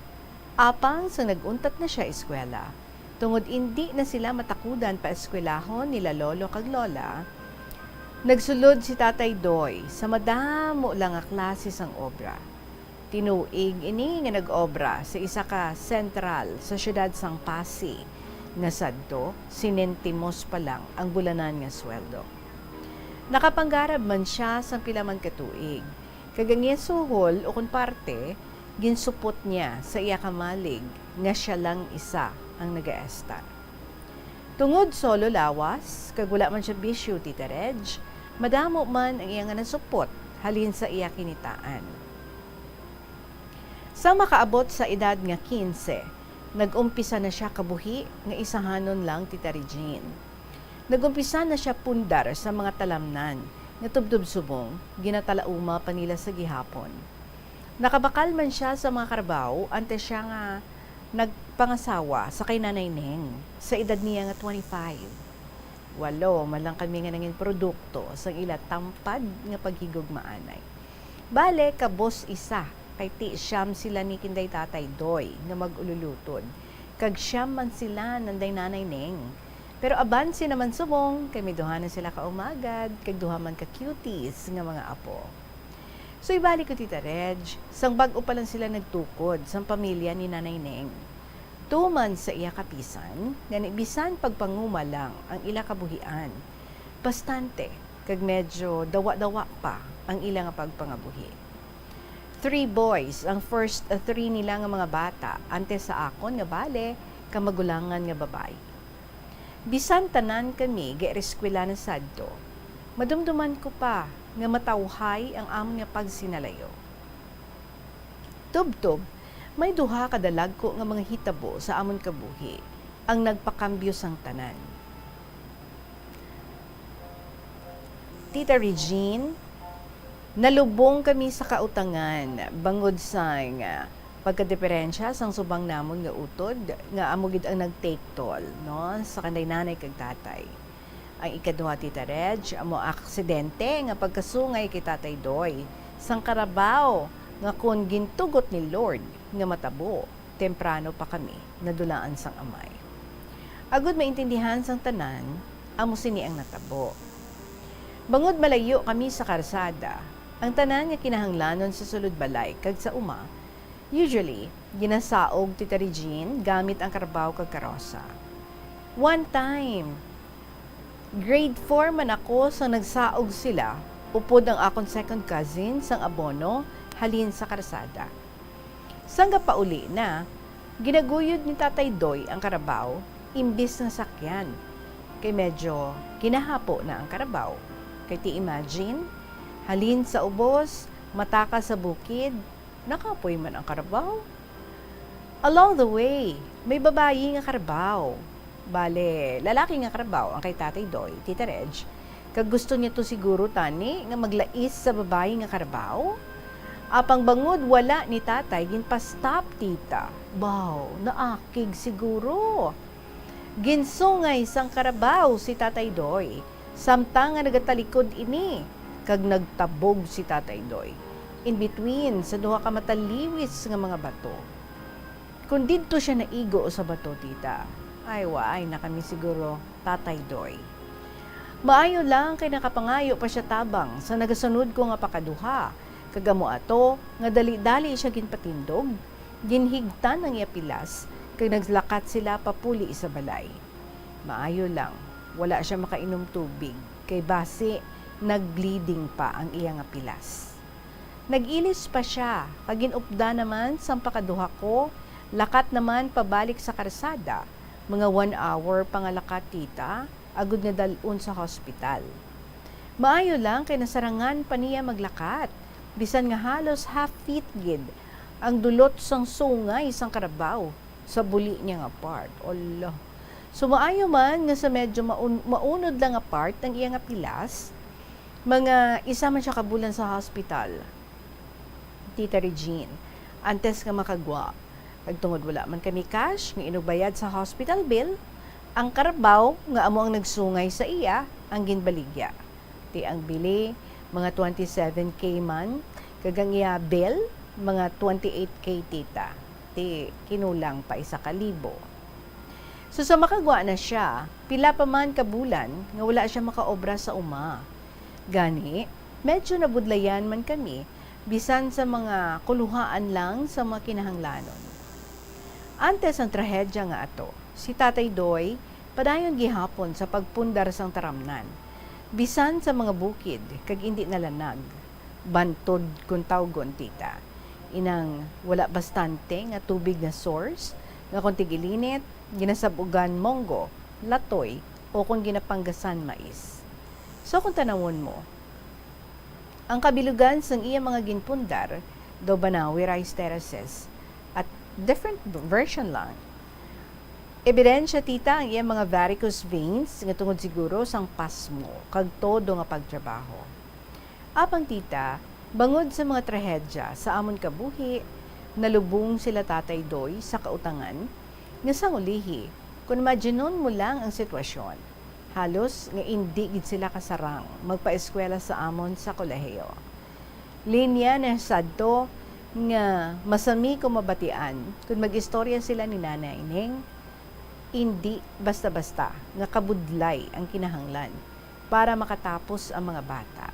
Apang sang nag-untat na sia eskwela, tungod indi na sila matakudan paeskwelahon nila lolo kag lola, nagsulod si Tatay Doy sa madamo lang nga klase sang obra. Tinuig ini nga nag-obra sa isa ka sentral sa siyudad sang Passi, nga sadto sinintimos pa lang ang bulanan nga sweldo. Nakapanggarab man sia sang pila man ka tuig, kag ang iya suhol ukon parte ginsupot niya sa iya kamalig nga sia lang isa ang nagaestar. Tungod solo lawas kag wala man sia bisyo, Tita Reg, madamo man ang iya nga nasupot halin sa iya kinitaan. Sang makaabot sa edad nga quince, nag-umpisa na sia kabuhi nga isahanon lang, Tita Regine. Nag-umpisa na sia pundar sa mga talamnan nga tubtob subong ginatalauma pa nila sa gihapon. Nakabakal man sia sa mga karabaw antes sia nga nagpangasawa sa kay Nanay Neng sa edad niya nga twenty-five. Walo man lang kami nga nangin produkto sang ila tampad nga paghigugmaanay. Bale, kabos isa, kay ti siyam sila ni Kinday Tatay Doy nga mag-ululutod, kag siyam man sila nanday Nanay Neng. Pero abansi naman subong, kay may duha na sila ka umagad, kag duha man ka cuties nga mga apo. So, ibalik ko, Tita Reg, sang bag-o pa lang sila nagtukod sang pamilya ni Nanay Neng. Tuman sa iya kapisan, nga ni bisan pagpanguma lang ang ila kabuhian, bastante kag medyo dawa-dawa pa ang ila nga pagpangabuhi. Three boys ang first three nila nga mga bata, antes sa akon nga bale kamagulangan nga babayi. Bisan tanan kami gaeskwela na sadto, madumduman ko pa nga matawhay ang amon nga pagsinalayo. Tubtob, may duha ka dalagko nga mga hitabo sa amon kabuhi ang nagpakambyo sang tanan. Tita Regine, nalubong kami sa kautangan bangod sang, ah, pagkadiperensya sang subang namon nga utod nga amo gid ang nag-take toll, no, sa kanday nanay kag tatay. Ang ikaduha, Tita Reg, amo aksidente nga pagkasungay kay Tatay Doy sang karabaw nga kon gintugot ni Lord nga matabo, temprano pa kami nadulaan sang amay. Agud maintindihan sang tanan, amo sini ang natabo. Bangod malayo kami sa karsada, ang tanan nga kinahanglanon sa sulod balay kag sa uma, usually, ginasaog, Tita Regine, gamit ang karabaw kag karosa. One time, grade four man ako sang nagsaog sila upod ang akon second cousin sang abono halin sa karsada. Sang gapauli na, ginaguyod ni Tatay Doy ang karabaw imbis nga sakyan, kay medyo ginahapo na ang karabaw. Kay ti imagine, halin sa ubos, matakas sa bukid, nakapoy man ang karabaw. Along the way, may babayi nga karabaw. Bale, lalaki nga karabaw ang kay Tatay Doy, Tita Reg, kag gusto niya to siguro tani nga maglais sa babayi nga karabaw. Apang bangod wala ni Tatay ginpa-stop, Tita. Baw, naakig siguro. Ginsungay sang karabaw si Tatay Doy, samtang nga nagatalikod ini, kag nagtabog si Tatay Doy in between sa duha ka mataliwis nga mga bato. Kon didto sia naigo sa bato, Tita, ay, waay na kami siguro, Tatay Doy. Maayo lang kay nakapangayo pa sia tabang sa nagasunod ko nga pakaduha, kag amo ato nga dali-dali sia ginpatindog, ginhigtan ang iya pilas, kag naglakat sila papuli sa balay. Maayo lang, wala sia makainom tubig, kay basi nag-bleeding pa ang iya nga pilas. Nag-ilis pa sia, kag gin-updan naman sang pakaduha ko Lakat naman pabalik sa karsada, mga one hour pa nga lakat, tita, agod nga dal-on sa hospital. Maayo lang kay nasarangan pa niya maglakat, bisan nga halos half feet gid ang dulot sang sungay sang karabaw sa buli niya nga part. Ala. So, maayo man nga sa medyo maun-, maunod lang nga part ang iya nga pilas, mga isa man siya ka bulan sa hospital, Tita Regine, antes nga makagwa. Kag tungod wala man kami cash nga inugbayad sa hospital bill, ang karabaw nga amo ang nagsungay sa iya ang ginbaligya. Ti ang bili, mga twenty-seven K man, kag ang iya bill, mga twenty-eight K, tita. Ti kinulang pa isa ka libo. So, sa makagwa na siya, pila pa man ka bulan nga wala siya makaobra sa uma. Gani, medyo nabudlayan man kami, bisan sa mga kuluhaan lang sa mga kinahanglanon. Antes ang trahedya nga ato, si Tatay Doy padayon gihapon sa pagpundar sang taramnan, bisan sa mga bukid kag indi nalanag, bantod kon tawgon, tita. Inang wala bastante nga tubig nga source, nga kon tig-ilinit, ginasab-ugan monggo, latoy, o kon ginapanggasan mais. So, kung tanawon mo, ang kabilugan sang iya mga ginpundar daw banawi rice terraces at different version lang. Ebidensya, tita, ang iya mga varicose veins nga tungod siguro sang pasmo kag todo nga pagtrabaho. Apang, tita, bangod sa mga trahedya sa amon kabuhi, nalubong sila Tatay Doy sa kautangan nga sang ulihi, kon imaginon mo lang ang sitwasyon, halos nga indi gid sila kasarang magpaeskwela sa amon sa kolehiyo. Linya na sadto nga masami ko mabatian kon mag-istorya sila ni Nanay Ning, indi basta-basta nga kabudlay ang kinahanglan para makatapos ang mga bata.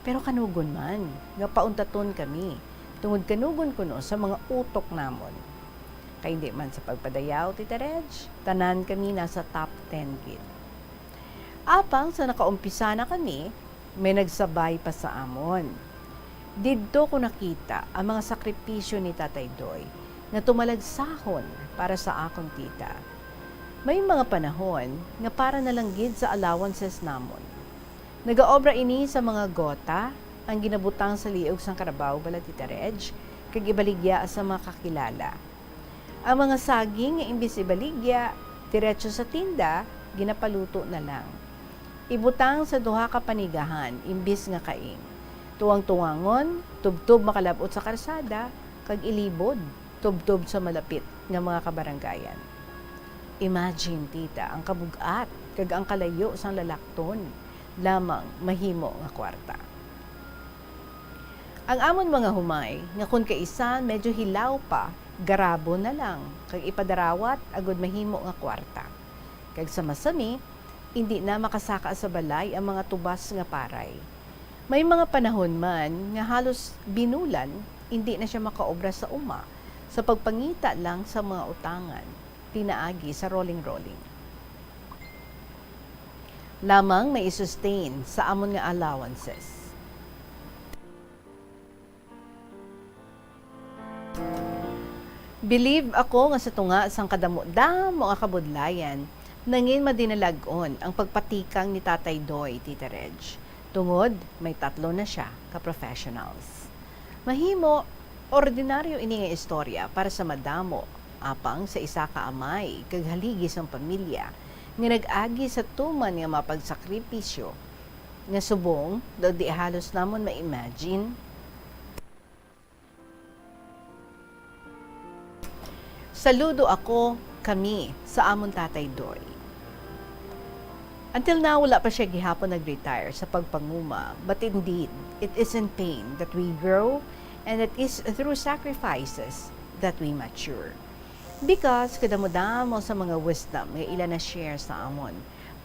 Pero kanugon man nga pauntaton kami, tungod kanugon kuno sa mga utok namon. Kay indi man sa pagpadayaw, Tita Reg, tanan kami nasa top ten gid. Apang sa nakaumpisa na kami, may nagsabay pa sa amon. Didto ko nakita ang mga sakripisyo ni Tatay Doy nga tumalagsahon para sa akon, tita. May mga panahon nga para na lang gid sa allowances namon. Nagaobra ini sa mga gota ang ginabutang sa liog sang karabaw bala, Tita Reg, kag ibaligya sa mga kakilala. Ang mga saging nga imbis ibaligya diretso sa tinda, ginapaluto na lang. Ibutang sa duha ka panigahan imbis nga kaing. Tuwang-tuwangon, tubtob makalab-ot sa karsada, kag ilibod, tubtob sa malapit nga mga kabaranggayan. Imagine, tita, ang kabug-at kag ang kalayo sang lalakton lamang mahimo nga kwarta. Ang amon mga humay, nga kon kaisa medyo hilaw pa, garabo na lang kag ipadarawat agud mahimo nga kwarta. Kag sa masami, indi na makasaka sa balay ang mga tubas nga paray. May mga panahon man nga halos binulan, indi na sia makaobra sa uma sa pagpangita lang sa mga utangan pinaagi sa rolling-rolling. Lamang may i-sustain sa amon nga allowances. Believe ako nga sa tunga sang kadamo-damo nga kabudlayan, nangin madinalag-on ang pagpatikang ni Tatay Doy, Tita Reg, tungod may tatlo na sia ka professionals. Mahimo, ordinaryo ini nga istorya para sa madamo, apang sa isa ka amay kag haligi sang pamilya nga nag-agi sa tuman nga mga pagsakripisyo nga subong daw di halos namon ma-imagine. Saludo ako, kami, sa amon Tatay Doy. Until now, wala pa siya gihapon nag-retire sa pagpanguma, but indeed, it is in pain that we grow, and it is through sacrifices that we mature. Because kadamo-damo sa mga wisdom nga ila na-share sa amon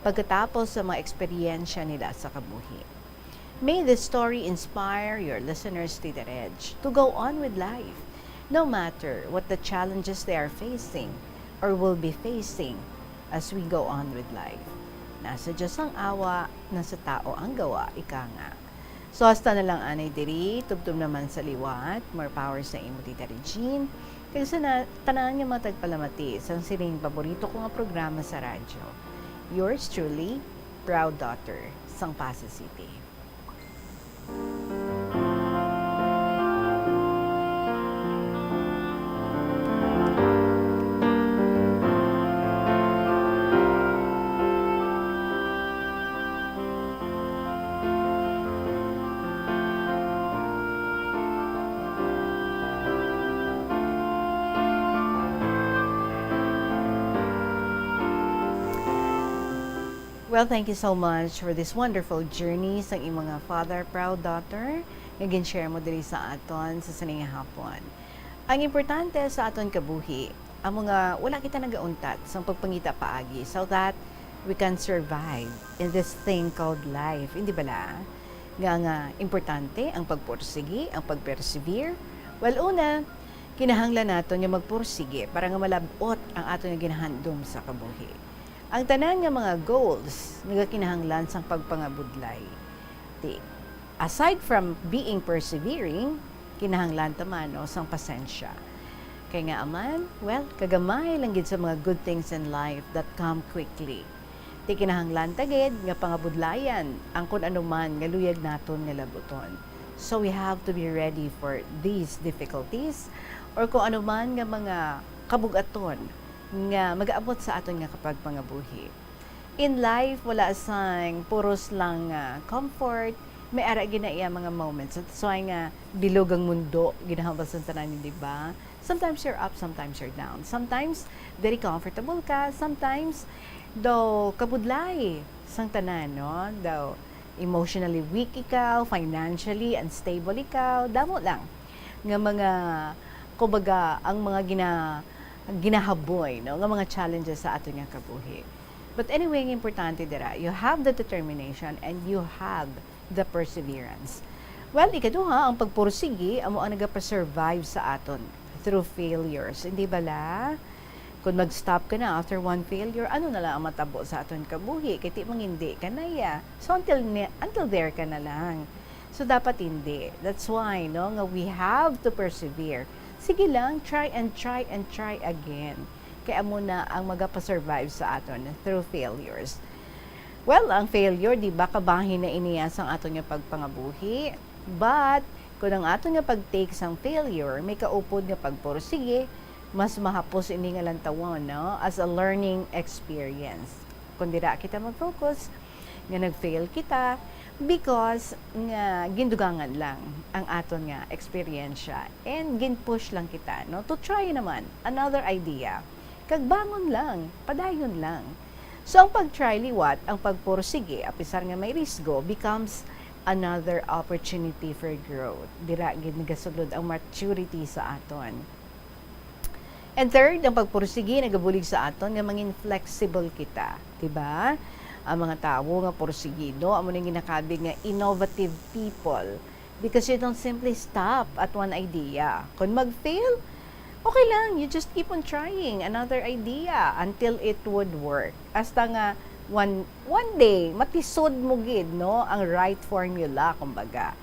pagkatapos sa mga eksperyensya nila sa kabuhi. May this story inspire your listeners, Tita Reg, to go on with life, no matter what the challenges they are facing or will be facing as we go on with life. Nasa Diyos ang awa, nasa tao ang gawa, ika nga. So, hasta na lang anay diri, tubtob naman sa liwat. More power sa imo, Tita Regine. Kag sa na, tanan nga mga tagpalamati sang sining paborito ko nga programa sa radyo. Yours truly, proud daughter, sang Passi City. Well, thank you so much for this wonderful journey sang imong nga father, proud daughter, nga gin-share mo diri sa aton sa sining nga hapon. Ang importante sa aton kabuhi, amo nga wala kita nagauntat sang pagpangita paagi so that we can survive in this thing called life. Hindi bala? Nga, nga importante ang pagpursigi, ang pag-persevere. Well, una, kinahanglan naton nga magpursigi para nga malab-ot ang aton nga ginahandom sa kabuhi. Ang tanan nga mga goals nagakinahanglan sang pagpangabudlay. Di, aside from being persevering, kinahanglan ta man, no, sang pasensya. Kay nga aman, well, kagamay lang gid sa mga good things in life that come quickly. Di kinahanglan ta gid nga pangabudlayan ang kun ano man nga luyag naton nga labuton. So we have to be ready for these difficulties or kung ano man nga mga kabug-aton nga mag-aabot sa aton nga kapagpangabuhi. In life, wala sang puros lang, ah, comfort. May ara gid na iya mga moments. That's why nga bilog ang mundo, ginahambal sa tanan, di ba? Sometimes you're up, sometimes you're down. Sometimes, very comfortable ka. Sometimes, daw, kabudlay sang tanan, no? Daw, emotionally weak ikaw, financially unstable ikaw, damo lang nga mga, kumbaga, ang mga gina-, ginahaboy, no, nga mga challenges sa aton nga kabuhi. But anyway, ang importante dira, you have the determination and you have the perseverance. Well, ikaduha, ang pagpursigi amo ang nagapasurvive sa aton through failures. Hindi bala? Kung mag-stop ka na after one failure, ano na lang ang matabo sa aton kabuhi? Kay ti mangindi ka na ya. So, until ni-, until there ka na lang. So, dapat hindi. That's why, no, nga we have to persevere. Sige lang, try and try and try again. Kay amo na ang magapasurvive sa aton through failures. Well, ang failure, di ba, kabahin na iniya sang aton nga pagpangabuhi. But, kung ang aton nga pag-take sang failure, may kaupod nga pagpursige, mas mahapos ini nga lantawon, no, as a learning experience. Kung dira kita mag-focus, nga nag-fail kita, because nga gindugangan lang ang aton nga eksperyensya and gin-push lang kita, no, to try naman another idea. Kag bangon lang, padayon lang. So, ang pag-try liwat, ang pagpursige, apisar nga may risgo, becomes another opportunity for growth. Dira gid nagasulod ang maturity sa aton. And third, ang pagpursigi nagabulig sa aton nga mangin flexible kita, di ba? Ang mga tawo nga pursigido amo ning ginakabig nga innovative people, because you don't simply stop at one idea. Kung mag-fail, okay lang, you just keep on trying another idea until it would work. Hasta nga one, one day, matisod mo gid, no, ang right formula, kumbaga.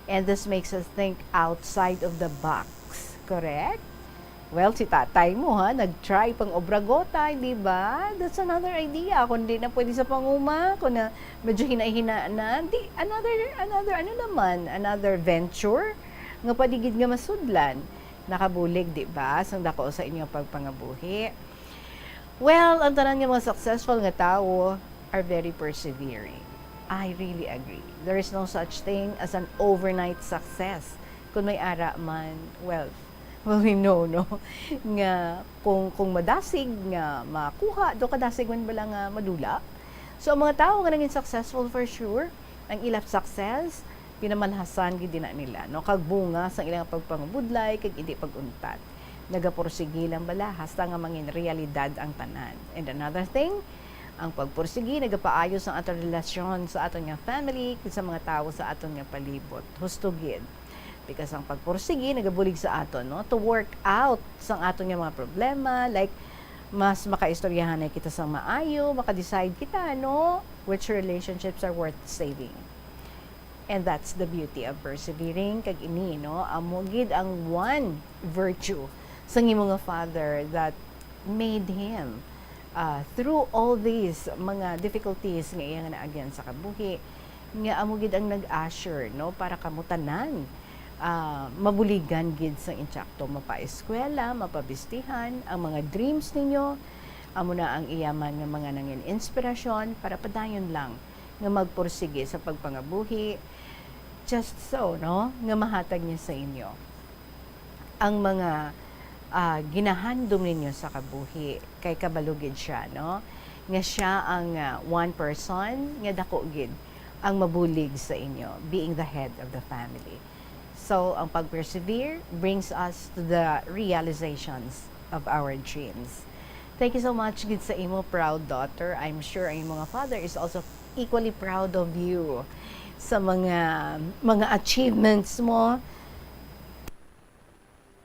And this makes us think outside of the box, correct? Well, si tatay mo, ha, nag-try pang obragota, di ba? That's another idea. Kung di na pwede sa panguma, kung na medyo hinay-hina na, di, another, another, ano naman, another venture nga pwede gid nga masudlan. Nakabulig, di ba, sang dako sa inyong pagpangabuhi. Well, ang tanan nga mga successful nga tawo are very persevering. I really agree. There is no such thing as an overnight success. Kung may ara man, well, well, we know, no? Nga kung, kung madasig nga makuha, do kadasig man bala nga madula. So, ang mga tawo nga naging successful, for sure, ang ilang success, pinamalhasan gid na nila, no? Kag bunga sang ilang pagpangabudlay, kag hindi pag-untat. Nagapursigi lang bala hasta nga mangin realidad ang tanan. And another thing, ang pagpursigi nagapaayo sang aton relasyon sa aton nga family, kag sa mga tawo sa aton nga palibot. Husto gid. Because ang pagpursigi nagabulig sa aton, no, to work out sang aton nga mga problema, like, mas makaistoryahanay kita sang maayo, maka-decide kita, no, which relationships are worth saving. And that's the beauty of persevering. Kag ini, no, amo gid ang one virtue sang imo nga father that made him, uh, through all these mga difficulties nga iya nga naagyan sa kabuhi, nga amo gid ang nag-usher, no, para kamo tanan, ah, mabuligan gid sang insakto, mapaeskwela, mapabistihan, ang mga dreams ninyo. Amo na ang iya man nga mga nangin inspirasyon para padayon lang nga magpursige sa pagpangabuhi. Just so, no, nga mahatag niya sa inyo ang mga, ah, ginahandom ninyo sa kabuhi, kay kabalo gid siya, no, nga siya ang, ah, one person nga dako gid ang mabulig sa inyo, being the head of the family. So, ang pag-persevere brings us to the realizations of our dreams. Thank you so much gid sa imo, proud daughter. I'm sure ang imo nga father is also equally proud of you sa mga, mga achievements mo.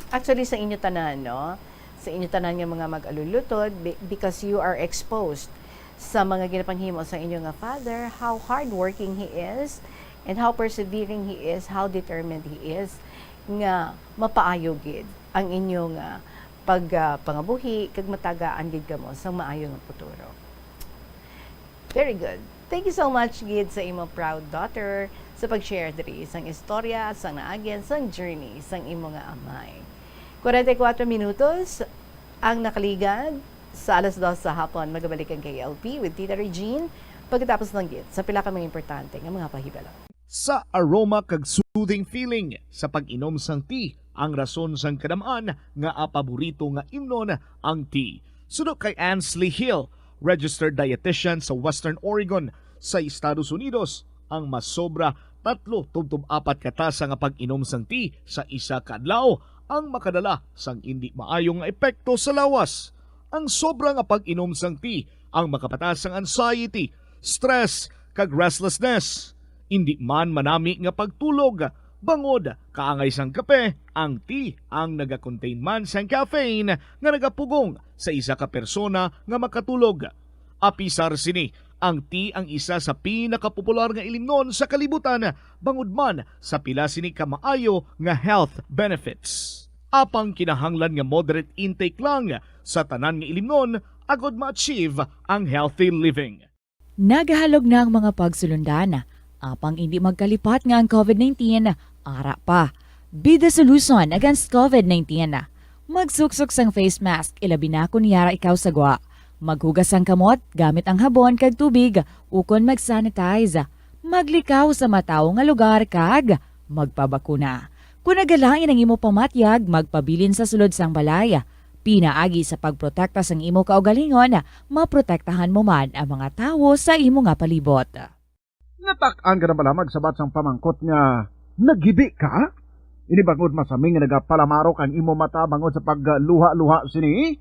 Actually, sa inyo tanan, no? Sa inyo tanan nga mga mag-alulutod, be-, because you are exposed sa mga ginapanghimo sa inyo nga father, how hardworking he is, and how persevering he is, how determined he is, nga mapaayo gid ang inyo nga pag, ah, pangabuhi, kag matagaan gid kamo sang maayo nga futuro. Very good. Thank you so much gid sa imo proud daughter sa pag-share diri sang istorya, sang naagyan, sang journey sang imo nga amay. Kwarenta y kuwatro minutos ang nakaligad sa alas dos sa hapon. Magabalik ang K L P with Tita Regine pagkatapos lang gid sa pila ka mga importante nga mga pahibalo. Sa aroma kag soothing feeling sa pag-inom sang tea ang rason sang kadam-an nga apaborito nga imnon ang tea. Suno kay Ansley Hill, registered dietitian sa Western Oregon sa Estados Unidos, ang masobra tatlo tubtob apat ka tasa nga pag-inom sang tea sa isa ka adlaw ang makadala sang indi maayo nga epekto sa lawas. Ang sobra nga pag-inom sang tea ang makapataas sang anxiety, stress, kag restlessness. Indi man manami nga pagtulog, bangod kaangay sang kape, ang tea ang nagakontain man sang caffeine nga nagapugong sa isa ka persona nga makatulog. Apisar sini, ang tea ang isa sa pinakapopular nga ilimnon sa kalibutan, bangod man sa pila sini ka maayo nga health benefits. Apang kinahanglan nga moderate intake lang sa tanan nga ilimnon agod ma-achieve ang healthy living. Nagahalog na ang mga pagsulundan, apang indi magkalipat nga ang covid nineteen ara pa. Be the solution against covid nineteen. Magsuksok sang face mask, ilabi na kon yara ikaw sa gwa. Maghugas sang kamot gamit ang habon kag tubig, ukon mag-sanitize. Maglikaw sa matawo nga lugar kag magpabakuna. Kon nagalain ang imo pamatyag, magpabilin sa sulod sang balay. Pinaagi sa pagprotekta sang imo kaugalingon, maprotektahan mo man ang mga tawo sa imo nga palibot. Natak-an ka na bala magsabat sang pamangkot nga naghibi ka? Ini bangod masami nga nagapalamarok ang imo mata bangod sa pagluha-luha sini?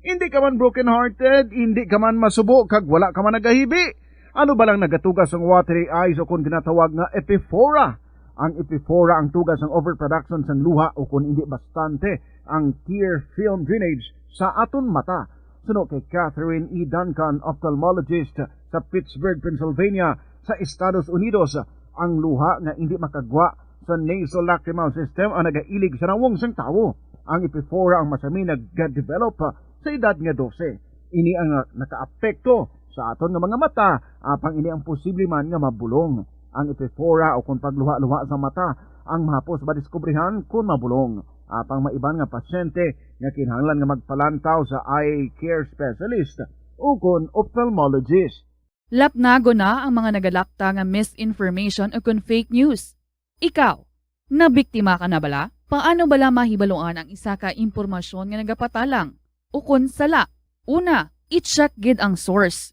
Indi ka man broken-hearted, indi ka man masubo, kag wala ka man nagahibi. Ano bala ang nagatuga sang watery eyes o kon ginatawag nga epiphora? Ang epiphora ang tuga sang overproduction sang luha o kon indi bastante ang tear film drainage sa aton mata. Suno kay Catherine E. Duncan, ophthalmologist sa Pittsburgh, Pennsylvania, sa Estados Unidos, ang luha nga indi makagwa sa nasolacrimal system ang nagailig sa nawong sang tawo. Ang epiphora ang masami nag-develop sa edad nga dose. Ini ang nakaapekto sa aton nga mga mata, apang ini ang posible man nga mabulong. Ang epiphora o kon pagluha-luha sa mata ang mahapos madiskubrihan kon mabulong. Apang may iban nga pasyente nga kinahanglan nga magpalantaw sa eye care specialist o kon ophthalmologist. Lapnagon na ang mga nagalapta nga misinformation o kon fake news. Ikaw, nabiktima ka na bala? Paano bala mahibaluan ang isa ka impormasyon nga nagapatalang o kon sala? Una, i-check gid ang source.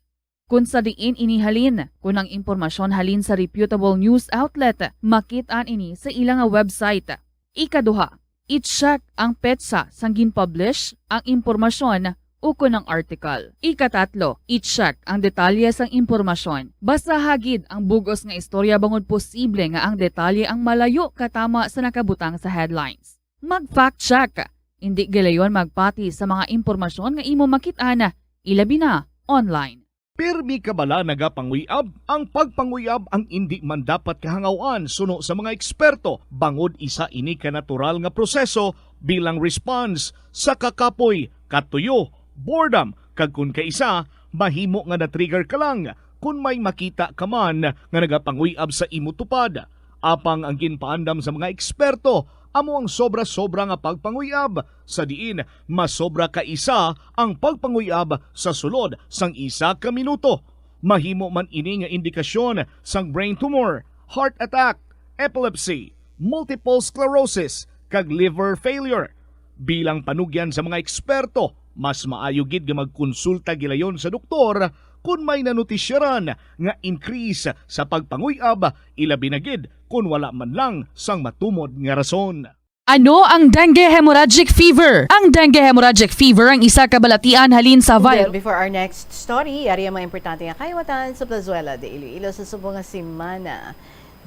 Kon sa diin ini halin, kon ang impormasyon halin sa reputable news outlet, makit-an ini sa ila nga website. Ikaduha, i-check ang petsa sang gin-publish ang impormasyon ukon ang article. Ikatatlo, i-check ang detalye sang impormasyon. Basaha gid ang bug-os nga istorya bangod posible nga ang detalye ang malayo katama sa nakabutang sa headlines. Mag-fact check. Indi gilayon magpati sa mga impormasyon nga imo makit-an, ilabi na online. Pirmi ka bala nagapanguy-ab? Ang pagpanguy-ab ang indi man dapat kahangaw-an suno sa mga eksperto, bangod isa ini ka natural nga proseso bilang response sa kakapoy, katuyo, boredom, kag kon kaisa, mahimo nga na-trigger ka lang kon may makita ka man nga nagapanguy-ab sa imo tupad. Apang ang ginpaandam sa mga eksperto amo ang sobra-sobra nga pagpanguy-ab, sa diin masobra ka isa ang pagpanguy-ab sa sulod sang isa ka minuto. Mahimo man ini nga indikasyon sang brain tumor, heart attack, epilepsy, multiple sclerosis, kag liver failure. Bilang panugyan sa mga eksperto, mas maayo gid nga magkonsulta gilayon sa doktor kon may nanotisyaran nga increase sa pagpanguy-ab, ilabi na gid kon wala man lang sang matumod nga rason. Ano ang dengue hemorrhagic fever? Ang dengue hemorrhagic fever ang isa ka balatian halin sa Well, viral. Before our next story, yari ang mga importante nga kayawatan sa Plazuela de Iloilo sa subong nga semana.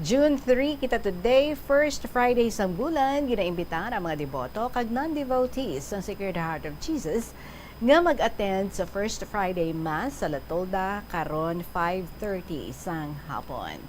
June three kita today, first Friday sang bulan, ginaimbitar ang mga deboto kag non-devotees sang Sacred Heart of Jesus nga mag-attend sa First Friday Mass sa La Tolda karon five thirty sang hapon.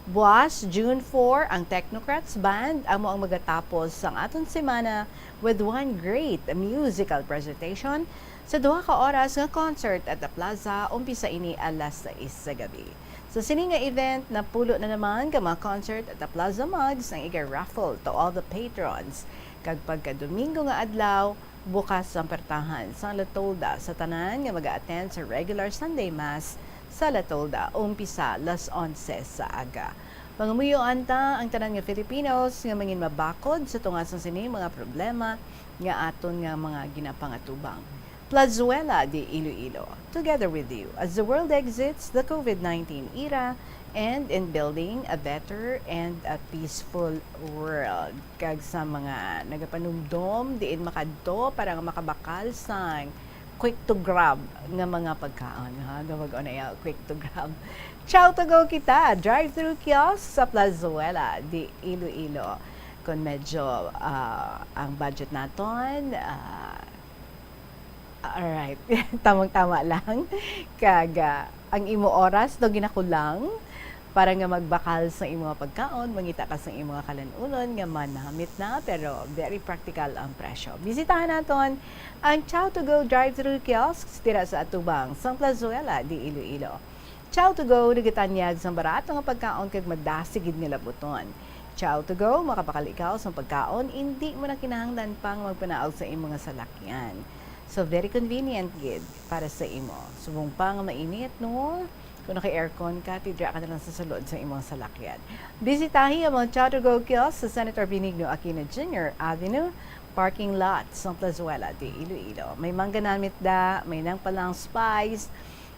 Buas, June four, ang Technocrats Band amo ang magatapos sang aton semana with one great musical presentation sa duha ka oras nga concert at the plaza. Umpisa ini alas sais sa gabi. Sa sini nga event, napulo na naman ka mga concert at the plaza mugs ang iga-raffle to all the patrons. Kag pagka Domingo nga adlaw, bukas ang pertahan sang La Tolda sa tanan nga mag-attend sa regular Sunday Mass sa La Tolda, umpisa las onse sa aga. Pangamuyoan ta ang tanan nga Filipinos nga mangin mabakod sa tunga sang sini mga problema nga aton nga mga ginapangatubang. Plazuela de Iloilo, together with you as the world exits the covid nineteen era and in building a better and a peaceful world. Kag sa mga nagapanumdom diin makadto para nga makabakal sang quick to grab nga mga pagkaon, ha? Gawag-on na ya, quick to grab. Chow to go kita, drive-thru kiosk sa Plazuela de Iloilo. Kung medyo, ah, ang budget naton, ah, alright, tamang-tama lang. Kag, ah, ang imo oras daw ginakulang para nga magbakal sa imo nga pagkaon, mangita ka sa imo nga kalan-unon nga manamit na, pero very practical ang presyo. Bisitahan naton ang Chow to Go drive-thru kiosks dira sa atubang sang Plazuela de Iloilo. Chow to Go nagatanyag sang barato nga pagkaon kag madasig gid nga labuton. Chow to Go, makabakal ikaw sang pagkaon, indi mo na kinahanglan pang magpanaog sa imo nga salakyan. So, very convenient gid para sa imo. Subong pa nga mainit, no? Kung naka-aircon ka, tidra ka na lang sa sulod sa imong salakyan. Bisitahi ang mga Chow to Go kiosk sa Senator Benigno Aquino Junior Avenue, parking lot sa Plazuela de Iloilo. May mangga namit da, may nang palang spice,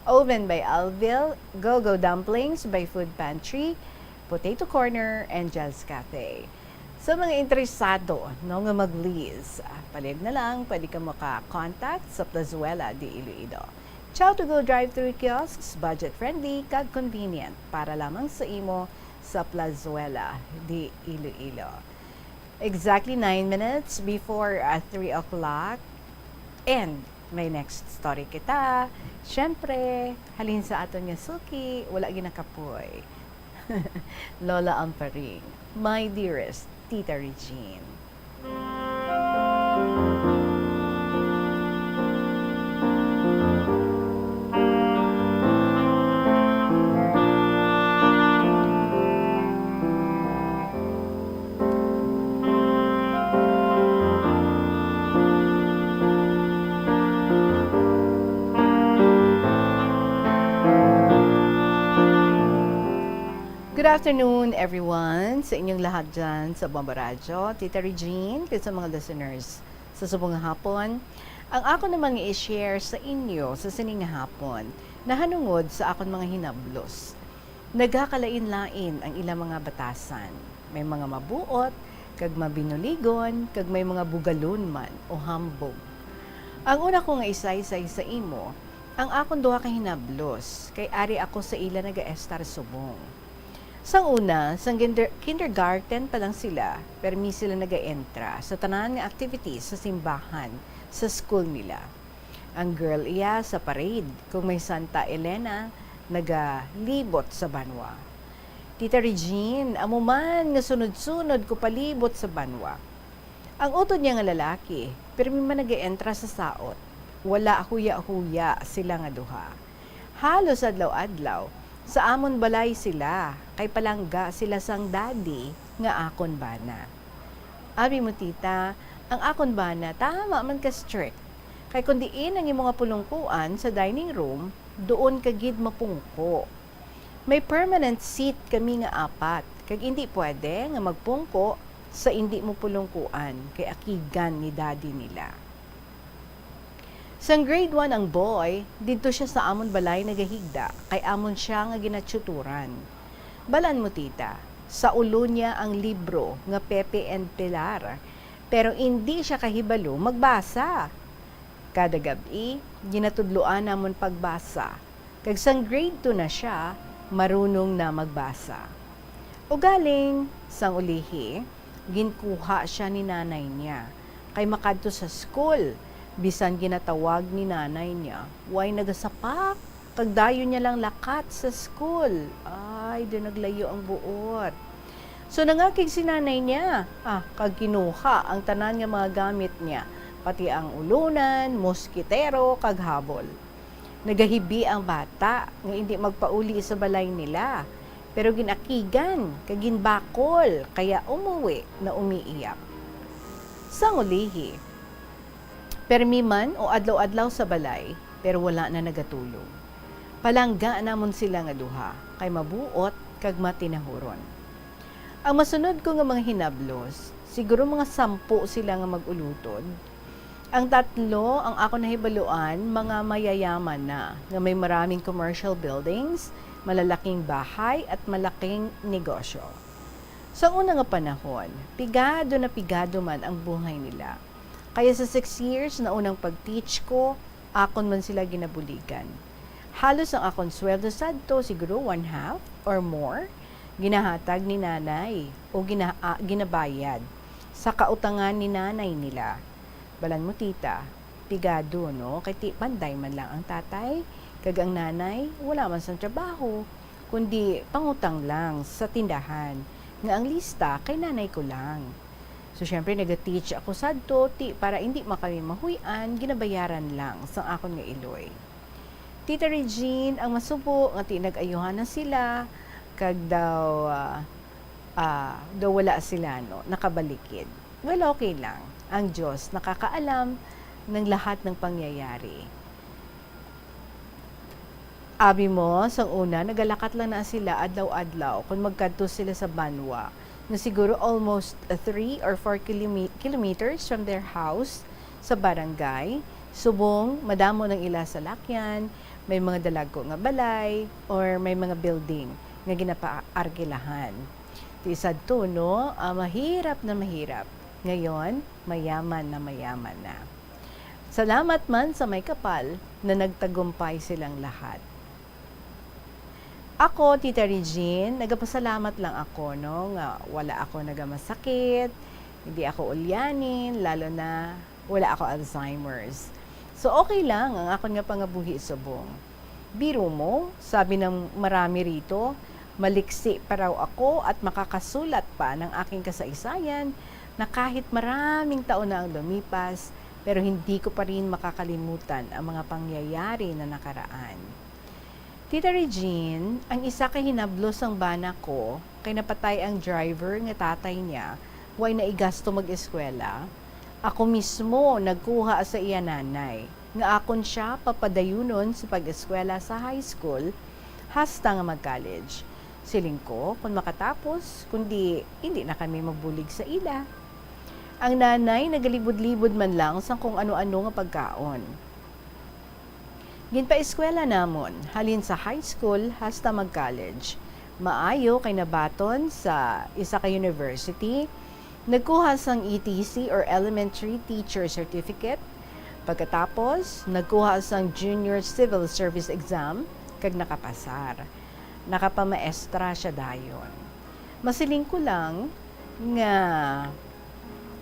Oven by Alville, Go-Go Dumplings by Food Pantry, Potato Corner, and Jazz Cafe. Sa mga interesado, no, nga mag-lease, ah, palihog na lang, pwede ka maka-contact sa Plazuela de Iloilo. Chow to Go drive-thru kiosks, budget-friendly, kag convenient para lamang sa imo sa Plazuela de Iloilo. Exactly nine minutes before, ah, three o'clock. And may next story kita. Siyempre, halin sa aton nga suki, wala ginakapoy. Lola Amparing, my dearest Tita Regine. Good afternoon, everyone, sa inyong lahat dyan sa Bombo Radyo, Tita Regine, kag sa mga listeners sa subong nga hapon. Ang ako naman nga i-share sa inyo sa sining nga hapon nahanungod sa akon mga hinablos. Nagakalain-lain ang ilang mga batasan. May mga mabuot, kag mabinuligon, kag may mga bugalon man o hambog. Ang una ko nga isaysay sa imo, ang akon duha ka hinablos, kay ari ako sa ila nagaestar subong. Sang una, sang kinder-, kindergarten pa lang sila, permi sila nagaentra sa tanan nga activities sa simbahan sa school nila. Ang girl iya sa parade kung may Santa Elena nagalibot sa banwa. Tita Regine, amo man nga sunod-sunod ko palibot sa banwa. Ang utod niya nga lalaki, pirmi man nag-entra sa saot. Wala huya-huya sila nga duha. Halos adlaw-adlaw, sa amon balay sila, kay palangga sila sang daddy nga akon bana. Abi mo, tita, ang akon bana tama man ka strict. Kay kon diin ang imo nga pulungkuan sa dining room, duon ka gid mapungko. May permanent seat kami nga apat, kag indi pwede nga magpungko sa indi mo pulungkuan, kay akigan ni daddy nila. Sang grade one ang boy, didto siya sa amon balay nagahigda, kay amon sia nga ginatutoran. Balan mo, tita, sa ulo niya ang libro nga Pepe and Pilar, pero indi siya kahibalo magbasa. Kada gab-i, ginatudloan namon pagbasa, kag sang grade two na sia, marunong na magbasa. Ugaling, sang ulihi, ginkuha sia ni nanay niya, kay makadto sa school. Bisan ginatawag ni nanay niya, way nagasapak, kag dayon niya lang lakat sa school. Ay, do naglayo ang buot. So, nangakig si nanay niya, ah, kag kinuha ang tanan nga mga gamit niya, pati ang ulunan, moskitero, kag habol. Nagahibi ang bata nga indi magpauli sa balay nila, pero gin-akigan kag ginbakol, kaya umuwi na umiiyak. Sang ulihi, permi man o adlaw-adlaw sa balay, pero wala na nagatulog. Palangga namon sila nga duha, kay mabuot kag matinahuron. Ang masunod ko nga mga hinablos, siguro mga sampu sila nga mag-ulutod. Ang tatlo, ang ako nahibaluan, mga mayayaman na, nga may maraming commercial buildings, malalaking bahay, at malaking negosyo. Sa una nga panahon, pigado na pigado man ang buhay nila. Kaya sa six years na unang pag-teach ko, akon man sila ginabuligan. Halos ang akon sweldo sadto, siguro one half or more, ginahatag ni nanay o gina-, ah, ginabayad sa kautangan ni nanay nila. Balan mo, tita, pigado, no? Kay ti panday man lang ang tatay, kag ang nanay wala man sang trabaho, kundi pangutang lang sa tindahan, nga ang lista kay nanay ko lang. So, syempre, naga-teach ako sadto, ti para indi man kami mahuy-an, ginabayaran lang sang akon nga iloy. Tita Regine, ang masubo nga ti nag-ayuhan na sila, kag daw, ah, ah, daw wala sila, no, nakabalikid. Well, okay lang. Ang Diyos nakakaalam ng lahat ng pangyayari. Abi mo, sang una, nagalakat lang na sila adlaw-adlaw kon magkadto sila sa banwa, nga siguro almost three or four kilomi-, kilometers from their house sa barangay, subong madamo nang ila salakyan, may mga dalagko nga balay, or may mga building nga ginapaarkilahan. Ti sadto, no, ah, mahirap na mahirap. Ngayon, mayaman na mayaman na. Salamat man sa may kapal na nagtagumpay silang lahat. Ako, Tita Regine, nagapasalamat lang ako, no, nga wala ako nagamasakit, hindi ako ulyanin, lalo na wala ako Alzheimer's. So, okay lang ang akon nga pangabuhi subong. Biro mo, sabi ng marami rito, maliksi pa raw ako at makakasulat pa ng aking kasaysayan na kahit maraming taon na ang lumipas, pero hindi ko pa rin makakalimutan ang mga pangyayari na nakaraan. Tita Regine, ang isa ka hinablos sang bana ko kay napatay ang driver nga tatay niya, way na igasto mag-eskwela. Ako mismo nagkuha sa iya nanay nga akon siya papadayunon sa pag-eskwela sa high school hasta nga mag-college. Siling ko, kung makatapos, kundi hindi na kami magbulig sa ila. Ang nanay nagalibod-libod man lang sang kung ano-ano nga pagkaon. Ginpaeskwela namon, halin sa high school hasta mag-college. Maayo kay nabaton sa isa ka university, nagkuha sang E T C or Elementary Teacher Certificate. Pagkatapos, nagkuha sang Junior Civil Service Exam kag nakapasar. Nakapamaestra siya dayon. Masiling ko lang nga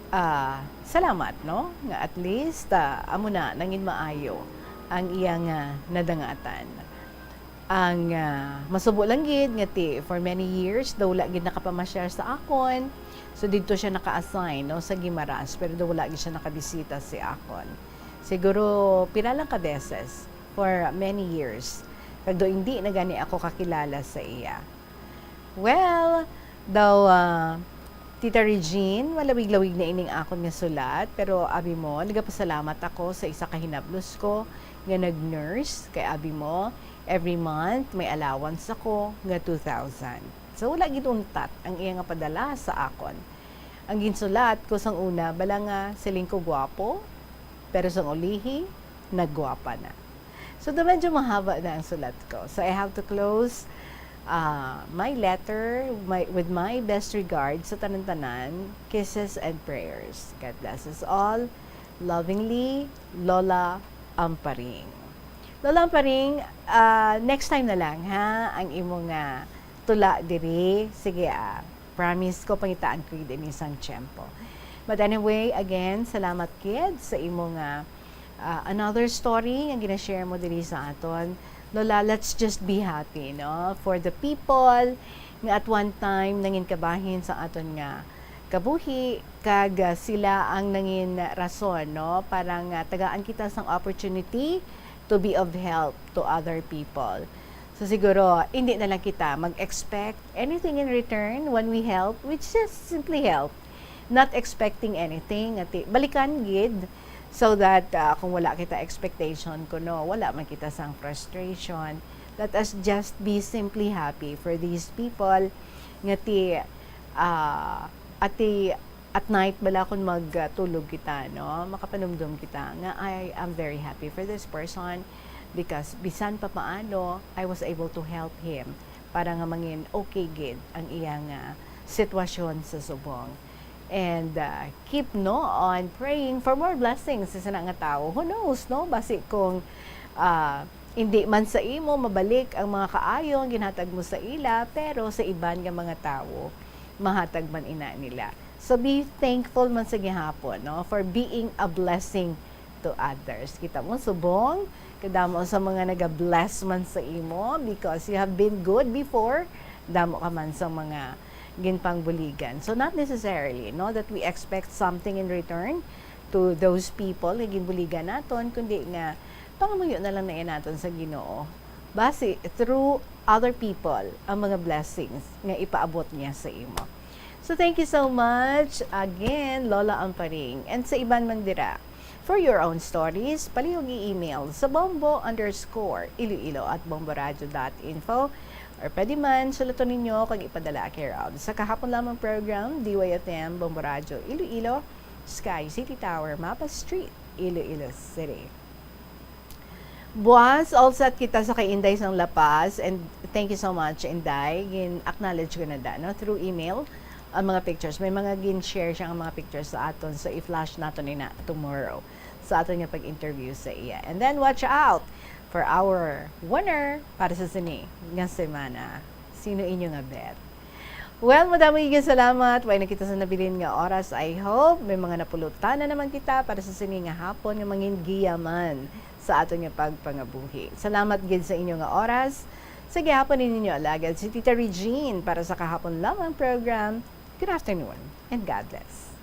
Ah, salamat, no? Nga at least, ah, amo na, nangin maayo ang iyang, ah, nadangatan. Ang, ah, masubo lang gid nga ti, for many years, daw wala gid nakapamasyar sa akon. So, didto siya naka-assign, no, sa Guimaras, pero daw wala gid siya nakabisita si akon. Siguro, pila lang ka beses for many years. Kag daw hindi na gani ako kakilala sa iya. Well, daw, ah, Tita Regine, malawig-lawig na ining akon nga sulat, pero abi mo, nagapasalamat ako sa isa ka hinablos ko nga nag-nurse, kay abi mo, every month may allowance ako nga two thousand. So, wala gid untat ang iya nga padala sa akon. Ang ginsulat ko sang una, bala nga siling ko gwapo, pero sang ulihi, naggwapa na. So, daw medyo mahaba na ang sulat ko. So, I have to close, ah, my letter my, with my best regards sa tanan-tanan, kisses and prayers. God bless us all. Lovingly, Lola Amparing. Lola Amparing, ah, next time na lang, ha, ang imo nga tula diri. Sige, ah, promise ko, pangitaan ko gid ini sang tiyempo. But anyway, again, salamat gid sa imo nga, ah, another story nga gina-share mo diri sa aton. Lola, let's just be happy, no? For the people nga at one time nangin kabahin sa aton nga kabuhi, kag, ah, sila ang nangin rason, no? Para nga tagaan kita sang opportunity to be of help to other people. So siguro, hindi na lang kita mag-expect anything in return when we help. We just simply help, not expecting anything. Ati, balikan gid, so that, ah, kung wala kita expectation kuno, wala man kita sang frustration. Let us just be simply happy for these people nga ti, ah, ati, at night bala, kung magtulog kita, no, makapanumdom kita nga, "I am very happy for this person because bisan pa paano, I was able to help him para nga mangin okay gid ang iya nga sitwasyon sa subong." And, ah, keep, no, on praying for more blessings sa sana nga tawo. Who knows, no? Basi kung, ah, hindi man sa imo mabalik ang mga kaayo nga ginhatag mo sa ila, pero sa iban nga mga tawo, mahatag man ina nila. So, be thankful man sa gihapon, no, for being a blessing to others. Kita mo, subong, kadamo sa mga naga-bless man sa imo because you have been good before, damo ka man sa mga ginpangbuligan. So, not necessarily, no, that we expect something in return to those people nga ginbuligan naton, kundi nga pangamuyo na lang na naton sa Ginoo. Basi, through other people, ang mga blessings nga ipaabot niya sa imo. So, thank you so much again, Lola Amparing. And sa iban man dira, for your own stories, palihog i-email sa bombo underscore iloilo at bomboradio dot info, or pwede man, sulaton ninyo kag ipadala care of sa Kahapon Lamang Program, D Y F M, Bombo Radio, Iloilo, Sky City Tower, Mapa Street, Iloilo City. Buwas, all set kita sa kay Inday sang La Paz, and thank you so much, Inday. Gin-acknowledge ko na da, no, through email ang mga pictures. May mga gin-share siya nga mga pictures sa aton, so i-flash naton ina tomorrow sa aton nga pag-interview sa iya. And then watch out for our winner para sa sini nga semana. Sino inyo nga bet? Well, madamo gid nga salamat. Way na kita sa nabilin nga oras. I hope may mga napulutan na naman kita para sa sini nga hapon nga mangin giyaman sa aton nga pagpangabuhi. Salamat gid sa inyo nga oras. Sa gihapon ninyo alagad si Tita Regine para sa Kahapon Lamang Program. Good afternoon and God bless.